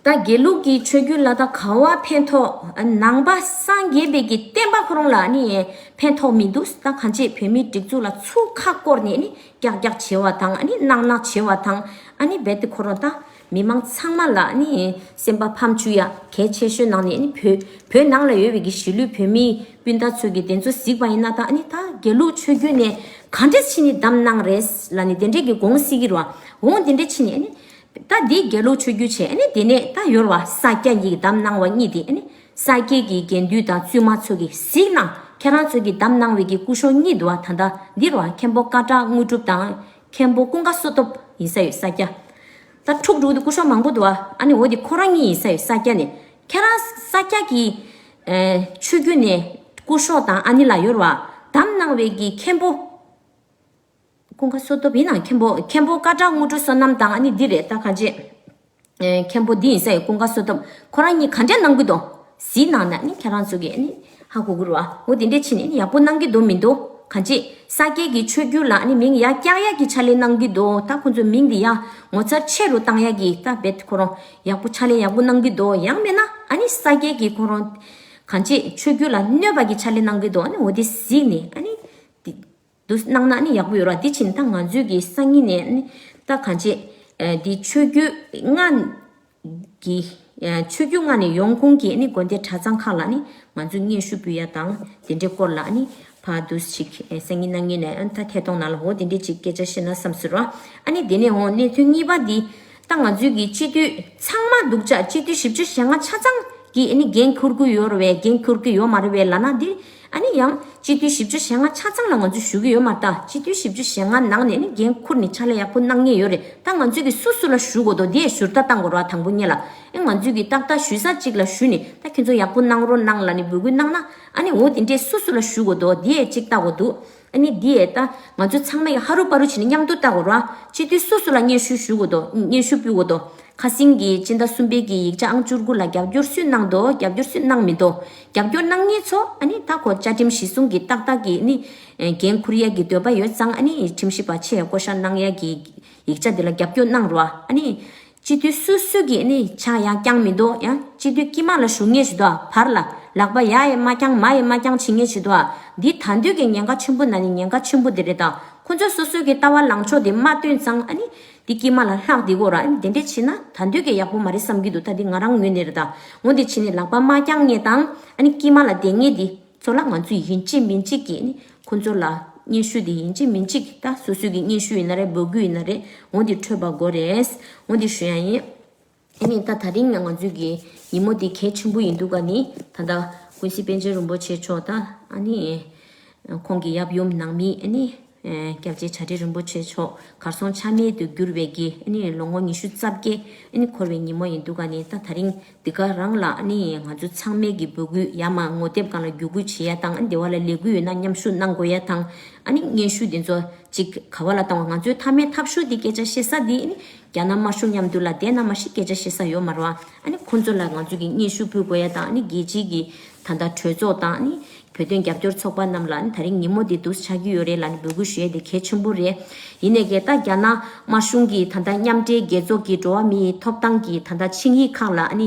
ད་དགེ་ལུགས་ཀྱི་ཆོས་བརྒྱུད་ལ་ད་ག་བ་ཕན་ཐོགས་ནང་པ་སངས་རྒྱས་པའི་གི་བསྟན་པ་ཁོ་རང་ལ་ཨ་ནི་ཕན་ཐོགས་མི་འདུག་ད་གང་ཅི་བོད་མིའི་སྒྲིག་འཛུགས་ལ་ཚུར་ཁ་བསྐོར་ནས་ཨ་ནི་ཀྱག་ཀྱག་བྱེད་པ་དང་ཨ་ནི་གནག་གནག་བྱེད་པ་དང་ཨ་ནི་རྦད་དེ་ཁོ་རང་ད། མི་མང་ཚང་མ་ལ་ནི་སེམས་པ་ཕམ་བཅུག་ཡ་གལ་ཆེ་ཤོས་ནང་ནས་ནི་བོད་བོད་ནང་ལ་ཡོད་པའི་གི་གཞིས་ལུས་བོད་མིའི་སྤུན་ཟླ་ཚོས་ཀྱི་དེ་ཚོ་གཟིགས་པ་ཡིན་ན་ད་ནི་ད་དགེ་ལུགས་ཆོས་བརྒྱུད་ནས་ག་འདྲས་ཕྱིན་ནི་བདམས་གནང་རེད་ལ་ནི་དེ་འདྲས་ཀྱི་དགོངས་སྲིད་ཀྱི་རེད་བ། འོང་དེ་འདྲས་ཕྱིན་ནི་ནི་ད་འདི་དགེ་ལུགས་ཆོས་བརྒྱུད་བྱས་ནི་དེ་ནས་ད་ཡོད་རེད་བ། ས་སྐྱ་ཡིག་བདམས་གནང་བ་གཉིས་དེ་ནི་ས་སྐྱའི་གི་དགེ་འདུན་དང་བཙུན་མ་ཚོས་ཀྱི་གཟིགས་གནང་ཁྱེད་རང་ཚོས་ཀྱི་བདམས་གནང་བའི་གི་སྐུ་ཞབས་གཉིས་འདུག་བ། ད་ད་འདི་རེད་བ། མཁན་པོ་ཀ་བྲག་དངོས་གྲུབ་དང་། མཁན་པོ་ཀུན་དགའ་བསོད་སྟོབས་ཡིན་ས་ཡོད་ས་སྐྱ། ད་འཁྲུག་འགྲོ་གི་འདུག་སྐུ་ཞབས་མང་པོ་འདུག་ཨ། ཨ་ནི་འོ་དེ་ཁོ་རང་གཉིས་ཡིན་ས་ཡོད་ས་སྐྱ་ནས། ཁྱེད་རང་ས་སྐྱ་གི་ཨེ་ཆོས་བརྒྱུད་ནས་སྐུ་ཞབས་དང་ཨ་ནི་ལ་ཡོད་རེད་བ། བདམས་གནང་བའི་གི་མཁན་པོ་ཀུན་དགའ་བསོད་སྟོབས་ཡིན་ན། མཁན་པོ་མཁན་པོ་ཀ་བྲག་དངོས་གྲུབ་བསོད་ནམས་དང་ཨ་ནི་འདི་རེད་ད་ག་ཅེ། ཨེ་མཁན་པོ་འདི་ཡིན་ས་ཡོད་ཀུན་དགའ་བསོད་སྟོབས། ཁོ་རང་གཉིས་ག་འདྲས་གནང་གི་འདུག་གཟིགས་གནང་ན་ནི་ཁྱེད་རང་ཚོ་གིས་ནི་ཧ་གོ་གི་རེད་བ། འོ་དེ་འདྲས་བྱས་ནས་ནི་ཡག་པོ་གནང་གི་འདུག་མི་འདུག་གང་ཅི་ས་སྐྱའི་གི་ཆོས་བརྒྱུད་ལ་ནི་མིང་ཡར་བཀྱག་ཡག་གི་ཕྱག་ལས་གནང་གི་འདུག་ད་ཁོ་ཚོ་མིང་འདི་ཡར་ངོ་མཚར་ཆེ་རུ་བཏང་ཡག་གི་ད་རྦད་ཁོ་རང་ཡག་པོ་ཕྱག་ལས་ཡག་པོ་གནང་གི་འདུག་ཡང་མིན་ན་ཨ་ནི་ས་སྐྱའི་གི་ཁོ་རང་གང་ཅི་ཆོས་བརྒྱུད་ལ་གནོད་པ་གི་ཕྱག་ལས་གནང་གི་འདུག་ཨ་ནི་འོ་དེ་གཟིགས་ནས་ཨ་ནི་དེ། འདུག་གནང་ན་ནི་ཡག་པོ་ཡོད་ར། འདི་ཕྱིན་ད་ང་ཚོའི་གི་སང་ཉིན་ནས་ནི་ད་གང་ཅི་ཨ་འདི་ཆོས་བརྒྱུད་ལྔ་གི་ཨ་ཆོས་བརྒྱུད་ལྔ་ནས་ཡོང་ཁུངས་ཀྱི་ནི་དགོན་སྡེ་གྲྭ་ཚང་ཁག་ལ་ནི་ང་ཚོས་སྙན་ཞུ་ཕུལ་ཡ་དང་དེ་འདྲའི་སྐོར་ལ་ནི་ཕར་འདུག་ཅིག་ཨ་སང་ཉིན་གནངས་ཉིན་ནས་ཨ་ད་ཐད་གཏོང་ནང་ལ་འོ་དེ་འདྲའི་ཅིག་སྐད་ཆ་བཤད་ན་བསམ་ཟེར་ར། ཨ་ནི་དེ་ནས་འོ་གནད་དོན་གཉིས་པ་འདི། ད་ང་ཚོའི་གི་སྤྱི་འཐུས་ཚང་མ་སྡུག་ཅག་སྤྱི་འཐུས་བཞི་བཅུ་ཞེ་ལྔ་ཆ་ཚང་གི་ཨ་ནི་འགན་འཁུར་གི་ཡོད་རེད་བས། འགན་འཁུར་གི་ཡོད་མ་རེད་བས་ལབ་ན་འདི་ཨ་ནི་ཡང་སྤྱི་འཐུས་བཞི་བཅུ་ཞེ་ལྔ་ཆ་ཚང་ལ་ང་ཚོས་ཞུ་གི་ཡོད་མ་རེད། ད་སྤྱི་འཐུས་བཞི་བཅུ་ཞེ་ལྔ་ནང་ནས་ནི་འགན་འཁུར་ནས་ཕྱག་ལས་ཡག་པོ་གནང་མཁན་ཡོད་རེད། ད་ང་ཚོས་གི་སུ་སུ་ལ་ཞུ་དགོས་འདུག་འདི་ཡས་ཞུ་དག་བཏང་དགོས་རེད་བ། དང་པོ་ཉིད་ལ་ཨེ་ང་ཚོས་གི་ཏག་ཏག་ཞུ་ས་གཅིག་ལ་ཞུས་ནས་ད་ཁྱེད་ཚོ་ཡག་པོ་གནང་རོགས་གནང་ལབ་ནས་འབོད་སྐུལ་གནང་ན་ཨ་ནི་འོ་དེ་འདྲས་སུ་སུ་ལ་ཞུ་དགོས་འདུག་འདི་ཡས་གཅིག་ལྟ་དགོས་འདུག་ཨ་ནི་འདི་ཡས་ད་ང་ཚོ་ཚང་མ་ཡི་ཧ་རུ་པ་རུ་བྱས་ནས་མཉམ་དུ་ལྟ་དགོས་ར། སྤྱི་འཐུས་སོ་སོ་ལ་སྙན་ཞུ་ཞུ་དགོས་འདུག་སྙན་ཞུ་ཕུལ་དགོས་འདུག་ཁ་སང་གི་སྤྱི་ཟླ་གསུམ་པའི་གི་ཡིག་ཆ་ཨང་བཅུ་དགུ་ལ་རྒྱབ་སྐྱོར་སུས་གནང་འདུག་རྒྱབ་སྐྱོར་སུས་གནང་མི་འདུག་རྒྱབ་སྐྱོར་གནང་མཁན་ཚོ་ཨ་ནི་ད་ཁོ་བཅའ་ཁྲིམས་གཞི་བཟུང་གི་ཏག་ཏག་གི་ནི་འགན་འཁུར་ཡ་གི་འདོད་པ་ཡོད་ཙང་ཨ་ནི་ཁྲིམས་ཞིབ་པ་ཆེ་ཡ་བསྐོ་བཞག་གནང་ཡ་གི་ཡིག་ཆ་འདི་ལ་རྒྱབ་སྐྱོར་གནང་རོགས། ཨ་ནི། སྤྱི་འཐུས་སུ་སུ་གིས་ནི་ཆ་ཡང་བསྐྱངས་མི་འདུག་ཡང་སྤྱི་འཐུས་དཀྱིལ་མ་ལ་ཞུགས་མཁན་ཞིག་འདུག་བར་ལ་ལག་པ་ཡ་ཡི་མ་བསྐྱངས་མ་ཡི་མ་བསྐྱངས་བྱེད་མཁན་ཞིག་འདུག་འདི་ད་འདོད་ཀྱི་ཉེན་ཁ་ཆེན་པོ་ན་ནི་ཉེན་ཁ་ཆེན་པོ་དེ་རེད། ད་ཁོ་ཚོས་སོ་སོའི་གི་ལྟ་བ་ལངས་ཕྱོགས་དེ་མ་སྟོན་ཙང་ཨ་ནི་འདི་དཀྱིལ་མ་ལ་ལྷག་འདི་གོ་ར། ཨ་ནི་དེ་འདྲས་བྱས་ན་ད་འདོད་ཀྱི་ཡག་པོ་མ་རེད་བསམ་གྱི་འདུག་ད་འདི་ང་རང་ངོས་ནས་རེད། ད་འོ་འདི་བྱས་ནས་ལག་པ་མ་བསྐྱངས་མཁན་དང་ཨ་ནི་དཀྱིལ་མ་ལ་བསྡད་མཁན་འདི། ཚོ་ལ་ང་ཚོས་ཡིན་གཅིག་མིན་གཅིག་གིས་ནི་ཁོ་ཚོ་ལ་སྙན་ཞུ་འདི་ཡིན་གཅིག་མིན་གཅིག་ད་སོ་སོ་གི་སྙན་ཞུ་ཡིན་ན་རེད། འབོད་སྐུལ་ཡིན་ན་རེད། འོ་འདི་འཕྲོད་པ་དགོས་རེད། འོ་འདི་ཞུ་ཡ་ཡིན། ཨ་ནི་ད་ད་རིང་ང་ཚོའི་གི་ཉིན་མོ་འདི་གལ་ཆེན་པོ་ཡིན་འདུག་ག་ནི་ད་ལྟ་ཀུན་གཟིགས་པཎ་ཆེན་རིན་པོ་ཆེ་མཆོག་ད་ཨ་ནི་ཁོང་གི་ཡབ་ཡུམ་ནང་མི་ཨ་ནི། ཨེ་སྐྱབས་རྗེ་བྱ་བྲལ་རིན་པོ་ཆེ་མཆོག་གར་སོང་ཆ་མེད་དུ་གྱུར་བའི་གི་ཨ་ནི་ལོ་ངོ་ཉི་ཤུ་རྩ་བརྒྱད་ཨ་ནི་འཁོར་བའི་ཉིན་མོ་ཡིན་འདུག་ག་ནི་ད་ད་རིང་འདི་ག་རང་ལ་ཨ་ནི་ང་ཚོ་ཚང་མས་གི་འབོད་སྐུལ་ཡ་མ་ངོ་དེབ་སྒང་ལ་བརྒྱུད་སྐུལ་བྱེད་ཡ་དང་ཨ་ནི་འདི་བ་ལ་ལས་འགུལ་ཡོད་ན་མཉམ་ཞུགས་གནང་དགོས་ཡ་དང་ཨ་ནི་སྙན་ཞུ་འདི་ཚོ་ཅིག་ག་བ་ལ་བཏང་བ། ང་ཚོའི་མཐའ་མའི་ཐབས་ཤུགས་འདི་སྐད་ཆ་བཤད་ས་འདི་ཨ་ནི་རྒྱ་ནག་དམར་གཞུང་མཉམ་དུ་ལ་བསྡད་ན་མ་ཤི་སྐད་ཆ་བཤད་ས་ཡོད་མ་རེད་བ། ཨ་ནི་ཁོང་ཚོ་ལ་ང་ཚོ་གི་སྙན་ཞུ་ཕུལ་དགོས་ཡ་དང་ཨ་ནི་རྒྱལ་སྤྱིའི་གི་ད་ལྟ་གྲོས་ཚོགས་དང་ཨ་ནི། བོད་དོན་རྒྱབ་སྐྱོར་ཚོགས་པ་རྣམས་ལ་ད་རིང་ཉིན་མོ་འདི་འདུག་ཆགས་ཀྱི་ཡོད་རེད་ལབ་ནས་འབོད་སྐུལ་ཞུ་ཡས་དེ་གལ་ཆེན་པོ་རེད། ཡིན་ནའི་གལ་ད་རྒྱ་ནག་དམར་གཞུང་གིས་ད་ལྟ་མཉམ་འབྲེལ་རྒྱལ་ཚོགས་ཀྱི་འགྲོ་བ་མིའི་ཐོབ་ཐང་གི་ད་ལྟ་ཆིངས་ཡིག་ཁག་ལ་ཨ་ནི་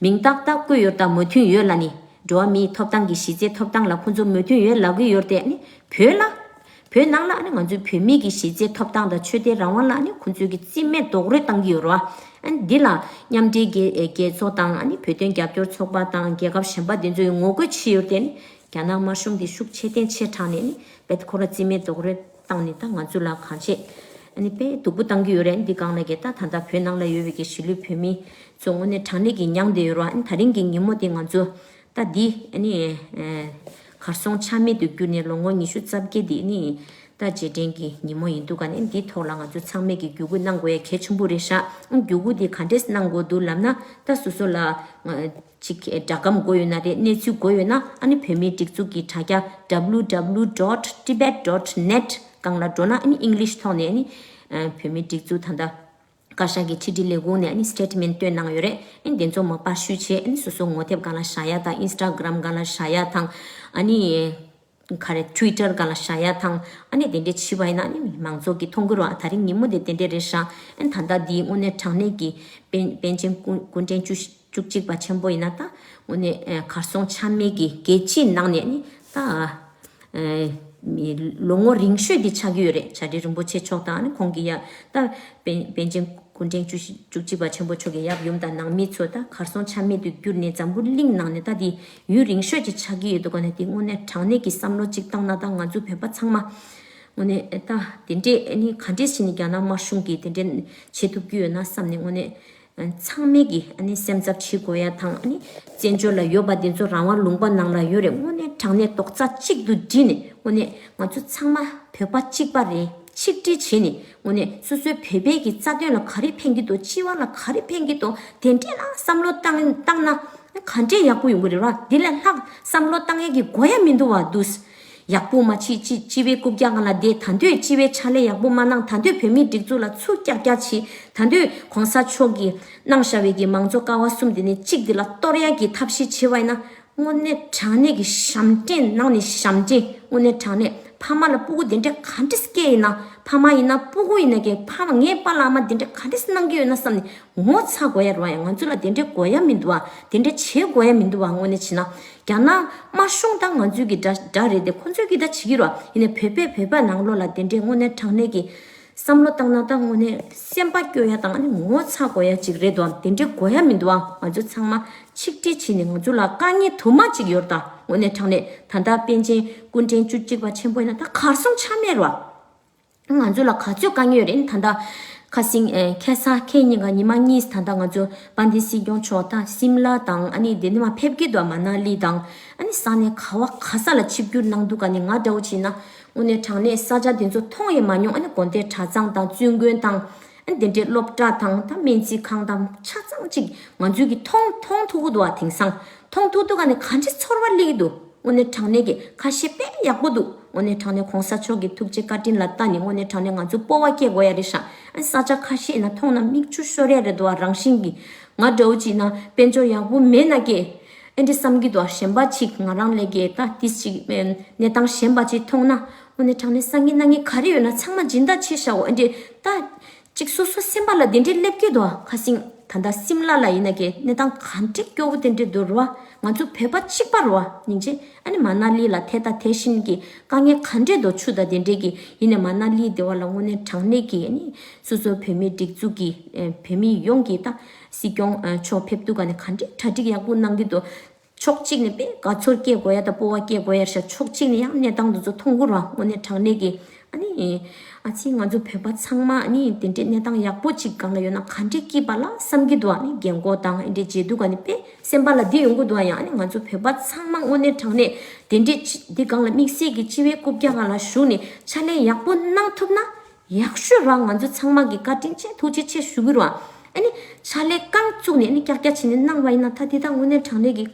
མིང་རྟགས་ད་བཀོད་ཡོད་དང་མོས་མཐུན་ཡོད་ལབ་ནས། འགྲོ་བ་མིའི་ཐོབ་ཐང་གི་གཞི་རྩའི་ཐོབ་ཐང་ལ་ཁོང་ཚོ་མོས་མཐུན་ཡོད་ལབ་ཀྱི་ཡོད་རེད་དེ་ཨ་ནི་བོད་ལ། བོད་ནང་ལ་ཨ་ནི་ང་ཚོའི་བོད་མིའི་གི་གཞི་རྩའི་ཐོབ་ཐང་དང་ཆོས་དད་རང་དབང་ལ་ཨ་ནི་ཁོང་ཚོའི་གི་རྩིས་མེད་རྡོག་རོལ་བཏང་གི་ཡོད་རེད་བ། ཨ་ནི་འདི་ལ་མཉམ་འབྲེལ་རྒྱལ་རྒྱལ་ཚོགས་དང་། ཨ་ནི་བོད་དོན་རྒྱབ་སྐྱོར་ཚོགས་པ་དང་རྒྱལ་ཁབ་གཞན་པ་དེ་ཚོ་ཡི་ངོ་རྒོལ་བྱེད་ཡུལ་དེ་ནི་རྒྱ་ནག་དམར་གཞུང་དེ་ཤུགས་ཆེ་བསྟན་ཆེ་དྲགས་ནས་ནི་རྦད་ཁོ་ར་རྩིས་མེད་རྡོག་རོལ་བཏང་ནས་ད་ང་ཚོ་ལ་གང་བྱེད། ཨ་ནི་དཔེ་སྡུག་པོ་བཏང་གི་ཡོད་རེད། འདི་སྒང་ལ་གི་ད་ད་ལྟ་བོད་ནང་ལ་ཡོད་པའི་གི་གཞིས་ལུས་བོད་མི་ཚོ་དངོས་གནས་དྲང་གནས་ཀྱི་མྱངས་བསྡད་ཡོད་རེད་བ། ཨ་ནི་དེ་རིང་གི་ཉིན་མོ་དེ་ང་ཚོ་ད་འདི་ཨ་ནི་ཨ་གར་སོང་ཆ་མེད་དུ་གྱུར་ནས་ལོ་ངོ་ཉི་ཤུ་རྩ་བརྒྱད་དེ་ནི་ད་རྗེས་དྲན་གྱི་ཉིན་མོ་ཡིན་འདུག་ག་ནི་འདི་ཐོག་ལ་ང་ཚོ་ཚང་མས་ཀྱི་བརྒྱུད་སྐུལ་གནང་དགོས་ཡ་གལ་ཆེན་པོ་རེད་ཤག་ཨ་བརྒྱུད་སྐུལ་དེ་ག་འདྲས་གནང་དགོས་འདུག་ལབ་ན། ད་སོ་སོ་ལ་ང་ཅིག་སྒྲ་སྒམ་དགོས་ཡོད་ན་རེད། གནས་ཚུལ་དགོས་ཡོད་ན། ཨ་ནི་བོད་མིའི་སྒྲིག་འཛུགས་ཀྱི་དྲ་རྒྱ་W W W dot tibet dot net སྒང་ལ་འགྲོ་ན། ཨ་ནི་ཨིང་ལིཤ་ཐོག་ནས་ཨ་ནི་ཨ་བོད་མིའི་སྒྲིག་འཛུགས་ད་ལྟ་བཀའ་ཤག་གི་ཕྱི་དྲིལ་ལས་ཁུངས་ནས་ཨ་ནི་སི་ཊེ་ཊི་མེན་ཊི་བཏོན་གནང་ཡོད་རེད། ཨ་ནི་དེ་ཚོ་མར་པར་བཤུས་བྱས། ཨ་ནི་སོ་སོ་ངོ་དེབ་སྒང་ལ་བཞག་ཡ་དང་། ཨིན་སི་ཊ་གྷི་རམ་སྒང་ལ་བཞག་ཡ་དང་། ཨ་ནི་ག་རེ། ཊུའི་ཊར་སྒང་ལ་བཞག་ཡ་དང་། ཨ་ནི་དེ་འདྲས་བྱས་པ་ཡིན་ན་ཨ་ནི་མང་ཚོགས་ཀྱིས་མཐོང་གི་རེད་བ། ད་རིང་ཉིན་མོ་དེ་དེ་འདྲས་རེད་ཤག་ཨ་ནི་ད་ལྟ་འདི་དངོས་གནས་དྲང་གནས་ཀྱི་པཎ་པཎ་ཆེན་སྐུ་སྐུ་ཕྲེང་བཅུ་བཅུ་གཅིག་པ་ཆེན་པོ་ཡིན་ན། ད་དངོས་གནས་ཨ་གར་སོང་ཆ་མེད་ཀྱི་རྒྱལ་སྤྱིའི་ནང་ནས་ནི་ད་ཨ་མི་ལོ་ངོ་རིང་ཤོས་དེ་ཆགས་ཀྱི་ཡོད་རེད། བྱ་བྲལ་རིན་པོ་ཆེ་མཆོག་དང་། ཨ་ནི་ཁོང་གི་ཡ་ད་པཎ་པཎ་ཆེན་སྐུ་ཕྲེང་བཅུ་བཅུ་གཅིག་པ་ཆེན་པོ་མཆོག་གི་ཡབ་ཡུམ་དང་ནང་མི་ཚོ་ད་གར་སོང་ཆ་མེད་དུ་གྱུར་ནས་འཛམ་བུ་གླིང་ནང་ནས་ད་དེ་ཡུན་རིང་ཤོས་ཅིག་ཆགས་ཀྱི་ཡོད་འདུག་ག་ནས། དེ་དངོས་གནས་དྲང་གནས་ཀྱི་བསམ་བློ་ཅིག་བཏང་ན། ད་ང་ཚོ་བོད་པ་ཚང་མ་དངོས་གནས་ད་དེ་འདྲས་ཨ་ནི་ག་འདྲས་བྱས་ནས་རྒྱ་ནག་དམར་གཞུང་གིས་དེ་འདྲས་བྱེད་ཐུབ་ཀྱི་ཡོད་ན་བསམ་ནས། དངོས་གནས་ཚང་མས་ཀྱིས་ཨ་ནི་སེམས་འཚབ་བྱེད་དགོས་ཡ་དང་། ཨ་ནི་བཙན་བྱོལ་ལ་ཡོད་པ་དེ་ཚོ་རང་དབང་ལུང་པ་ནང་ལ་ཡོད་རེད། དངོས་གནས་དྲང་གནས་རྡོག་རྩ་གཅིག་ཏུ་བསྒྲིལ་ནས། དངོས་གནས་ང་ཚོ་ཚང་མ་བོད་པ་གཅིག་པ་རེད། ཆིག་སྒྲིལ་བྱས་ནས། དངོས་གནས་སོ་སོའི་བོད་པའི་གི་རྩ་དོན་ལ་ག་རེ་ཕན་གྱི་འདུག་སྤྱི་པ་ལ་ག་རེ་ཕན་གྱི་འདུག་དེ་འདྲས་ལ་བསམ་བློ་བཏང་བཏང་ན་ག་འདྲས་ཡག་པོ་ཡོང་གི་རེད་བ། དེ་ལས་ལྷག་བསམ་བློ་བཏང་ཡས་ཀྱི་དགོས་ཡ་མི་འདུག་བ། འདུག་ཡག་པོ་མ་བྱེད། སྤྱི་སྤྱི་པའི་རྐུབ་བཀྱག་སྒང་ལ་བསྡད། ད་དུང་སྤྱི་པའི་ཕྱག་ལས་ཡག་པོ་མ་གནང་། ད་དུང་བོད་མིའི་སྒྲིག་འཛུགས་ལ་ཚུར་ཀྱག་ཀྱག་བྱེད། ད་དུང་གོང་ས་མཆོག་གིས་གནང་བཞག་པའི་གི་མང་གཙོ་ཀ་བ་གསུམ་དེ་ནས་གཅིག་དེ་ལ་གཏོར་ཡག་གི་ཐབས་ཤེས་བྱེད་པ་ཡིན་ན། དངོས་གནས་དྲང་གནས་ཀྱི་ཞབས་འདྲེན་ནང་ནས་ཞབས་འདྲེན། དངོས་གནས་དྲང་གནས་ཕ་མ་ལ་སྤུ་གུ་དེ་འདྲས་ག་འདྲས་སྐྱེས་ཡིན་ན། ཕ་མ་ཡིན་ན་སྤུ་གུ་ཡིན་ན་གི་ཕ་མ། ངའི་པཱ་ལགས་མ་དེ་འདྲས་ག་འདྲས་གནང་གི་ཡོད་ན་བསམ་ནས་ངོ་ཚ་དགོས་ཡ་རེད་བ། ཡང་ང་ཚོ་ལ་དེ་འདྲས་དགོས་ཡ་མི་འདུག་བ། དེ་འདྲས་བྱེད་དགོས་ཡ་མི་འདུག་བ། དངོས་གནས་བྱས་ན་རྒྱ་ནག་དམར་གཞུང་དང་ང་ཚོའི་གི་འདྲ་འདྲ་རེད་དེ། ཁོ་ཚོའི་གི་ད་བྱེད་ཀྱི་རེད་བ། ཡིན་ནའི་བོད་པས་བོད་པ་ནང་ལོགས་ལ་དེ་འདྲས་དངོས་གནས་དྲང་གནས་ཀྱི་བསམ་བློ་བཏང་ན། ད་དངོས་གནས་སེམས་པ་སྐྱོ་ཡ་དང་། ཨ་ནི་ངོ་ཚ་དགོས་ཡ་ཅིག་རེད་དོ། དེ་འདྲའི་དགོས་ཡ་མི་འདུག་ཨ། ང་ཚོ་ཚང་མ་ཆིག་སྒྲིལ་བྱས་ནས། ང་ཚོ་ལ་དཀའ་ངལ་དུ་མ་ཅིག་ཡོད་རེད་ད། དངོས་གནས་དྲང་གནས་ད་ལྟ་པཎ་ཆེན་སྐུ་ཕྲེང་བཅུ་གཅིག་པ་ཆེན་པོ་ཡིན་ན་ད་གར་སོང་ཆ་མེད་རེད་བ། ང་ཚོ་ལ་ག་ཚོད་དཀའ་ངལ་ཡོད་རེད། ད་ལྟ་ཁ་སང་ཨེ་ཁ་སང་ཁེ་ཉིན་ག་ཉི་མ་གཉིས་ད་ལྟ་ང་ཚོ་དཔལ་ལྡན་སྲིད་སྐྱོང་མཆོག་ད་སིམ་ལ་དང་། ཨ་ནི་དེ་ནས་མར་ཕེབས་ཀྱི་འདུག་མ་ན་ལི་དང་། ཨ་ནི་ས་གནས་ག་བ་ག་ས་ལ་ཆིབས་བསྒྱུར་གནང་འདུག་ག་ནི་ང་འདྲ་བོ་བྱས་ན་དངོས་གནས་དྲང་གནས་ས་ཆ་དེ་ཚོ་མཐོང་ཡང་མ་མྱོང་། ཨ་ནི་དགོན་སྡེ་གྲྭ་ཚང་དང་བཙུན་དགོན་དང་། ཨ་ནི་དེ་འདྲའི་སློབ་གྲྭ་དང་། ད་སྨན་རྩིས་ཁང་དང་ཆ་ཚང་ཅིག་ང་ཚོས་ཀྱི་མཐོང་མཐོང་ཐུབ་ཀྱི་འདུག་བ། དེང་སང་མཐོང་ཐུབ་འདུག་ག་ནི་ག་འདྲའི་ཚོར་བ་སླེབས་ཀྱི་འདུག་དངོས་གནས་དྲང་གནས་ཀྱི་ཁ་ཤས་དཔེ་ཡག་པོ་འདུག་དངོས་གནས་དྲང་གནས་གོང་ས་མཆོག་གི་ཐུགས་རྗེ་བཀའ་དྲིན་ལ་བལྟས་ནས་དངོས་གནས་དྲང་གནས་ང་ཚོ་སྤོབས་པ་སྐྱེ་དགོས་ཡ་རེད་ཤག་ཨ་ནི་ས་ཆ་ཁ་ཤས་ཡིན་ན་མཐོང་ན་མིག་ཆུ་ཤོར་ཡ་རེད་འདུག་བ། རང་བཞིན་གྱིས། ང་འདྲ་བོ་ཅིག་ཡིན་ན་དཔལ་འབྱོར་ཡག་པོ་མེད་ན་ཀྱེ་ཨེ་འདྲ་བསམ་གྱི་འདུག་བ། གཞན་པ་ཅིག་ང་རང་ལས་ཀྱི་ད་ཏིས་ཅིག་གནས་སྟངས་གཞན་པ་ཅིག་མཐོང་ན། དངོས་གནས་དྲང་གནས་བསམ་གྱི་གནང་གི་ག་རེ་ཡོད་ན་ཚང་མ་སྦྱིན་བདག་བྱས་ཤག་འོ། ཨེ་འདྲ་ད། གཅིག་སོ་སོ་སེམས་པ་ལ་དེ་འདྲའི་སླེབས་ཀྱི་འདུག་ཁ་སང་ད་ལྟ་སིམ་ལ་ལ་ཡིན་ན་ཀྱེ་གནས་སྟངས་ག་འདྲའི་སྐྱོ་བོ་དེ་འདྲའི་འདུག་རེད་བ། ང་ཚོ་བོད་པ་གཅིག་པ་རེད་བ། སྙིང་རྗེ། ཨ་ནི་མ་ན་ལི་ལ་དེ་དང་དེ་བཞིན་གྱི་དཀའ་ངལ་ག་འདྲའི་འདུག་ཆུ་དང་དེ་འདྲའི་གི། ཡིན་ནའི་མ་ན་ལི་དེ་བ་ལ་དངོས་གནས་དྲང་གནས་ཀྱི་ཨ་ནི་སོ་སོ་བོད་མིའི་སྒྲིག་འཛུགས་ཀྱི་ཨ་བོད་མི་ཡོངས་ཀྱི་ད་སྲིད་སྐྱོང་ཨ་མཆོག་ཕེབས་དུས་ག་ནས་ག་འདྲའི་གྲ་སྒྲིག་ཡག་པོ་གནང་གི་འདུག་ཕྱོགས་གཅིག་ནས་དཔེ་དགའ་ཚོར་སྐྱེ་དགོས་ཡ་དང་སྤོབས་པ་སྐྱེ་དགོས་ཡ་ཤག་ཕྱོགས་གཅིག་ནས་ཡང་གནས་སྟངས་འདི་ཚོ་མཐོང་གི་རེད་བ། དངོས་གནས་དྲང་གནས་ཀྱི་ཨ་ནི། ཨ་ཙི་ང་ཚོ་བོད་པ་ཚང་མ་ཨ་ནི་དེ་འདྲའི་གནས་སྟངས་ཡག་པོ་གཅིག་སྒང་ལ་ཡོད་ན་ག་འདྲའི་སྐྱིད་པ་ལ་བསམ་གྱི་འདུག་ཨ་ནི་རྒན་གོག་དང་ཨེ་འདྲའི་མཇལ་དུས་ག་ནི་དཔེ་སེམས་པ་ལ་འདི་ཡོང་གི་འདུག་ཨ། ཡང་ཨ་ནི་ང་ཚོ་བོད་པ་ཚང་མ་དངོས་གནས་དྲང་གནས་དེ་འདྲའི་ཅི་འདི་སྒང་ལ་དམིགས་བསལ་གྱི་སྤྱི་བའི་རྐུབ་བཀྱག་སྒང་ལ་ཞུགས་ནས་ཕྱག་ལས་ཡག་པོ་གནང་ཐུབ་ན། ཡག་ཤོས་རང་ང་ཚོ་ཚང་མ་གི་བཀའ་དྲིན་ཆེ་ཐུགས་རྗེ་ཆེ་ཞུ་གི་རེད་བ། ཨ་ནི་ཕྱག་ལས་རྐང་བཙུགས་ནས་ཨ་ནི་ཀྱག་ཀྱག་བྱས་ནས་གནང་བ་ཡིན་ན་ད་དེ་ད་དངོས་གནས་དྲང་གནས་ཀྱི་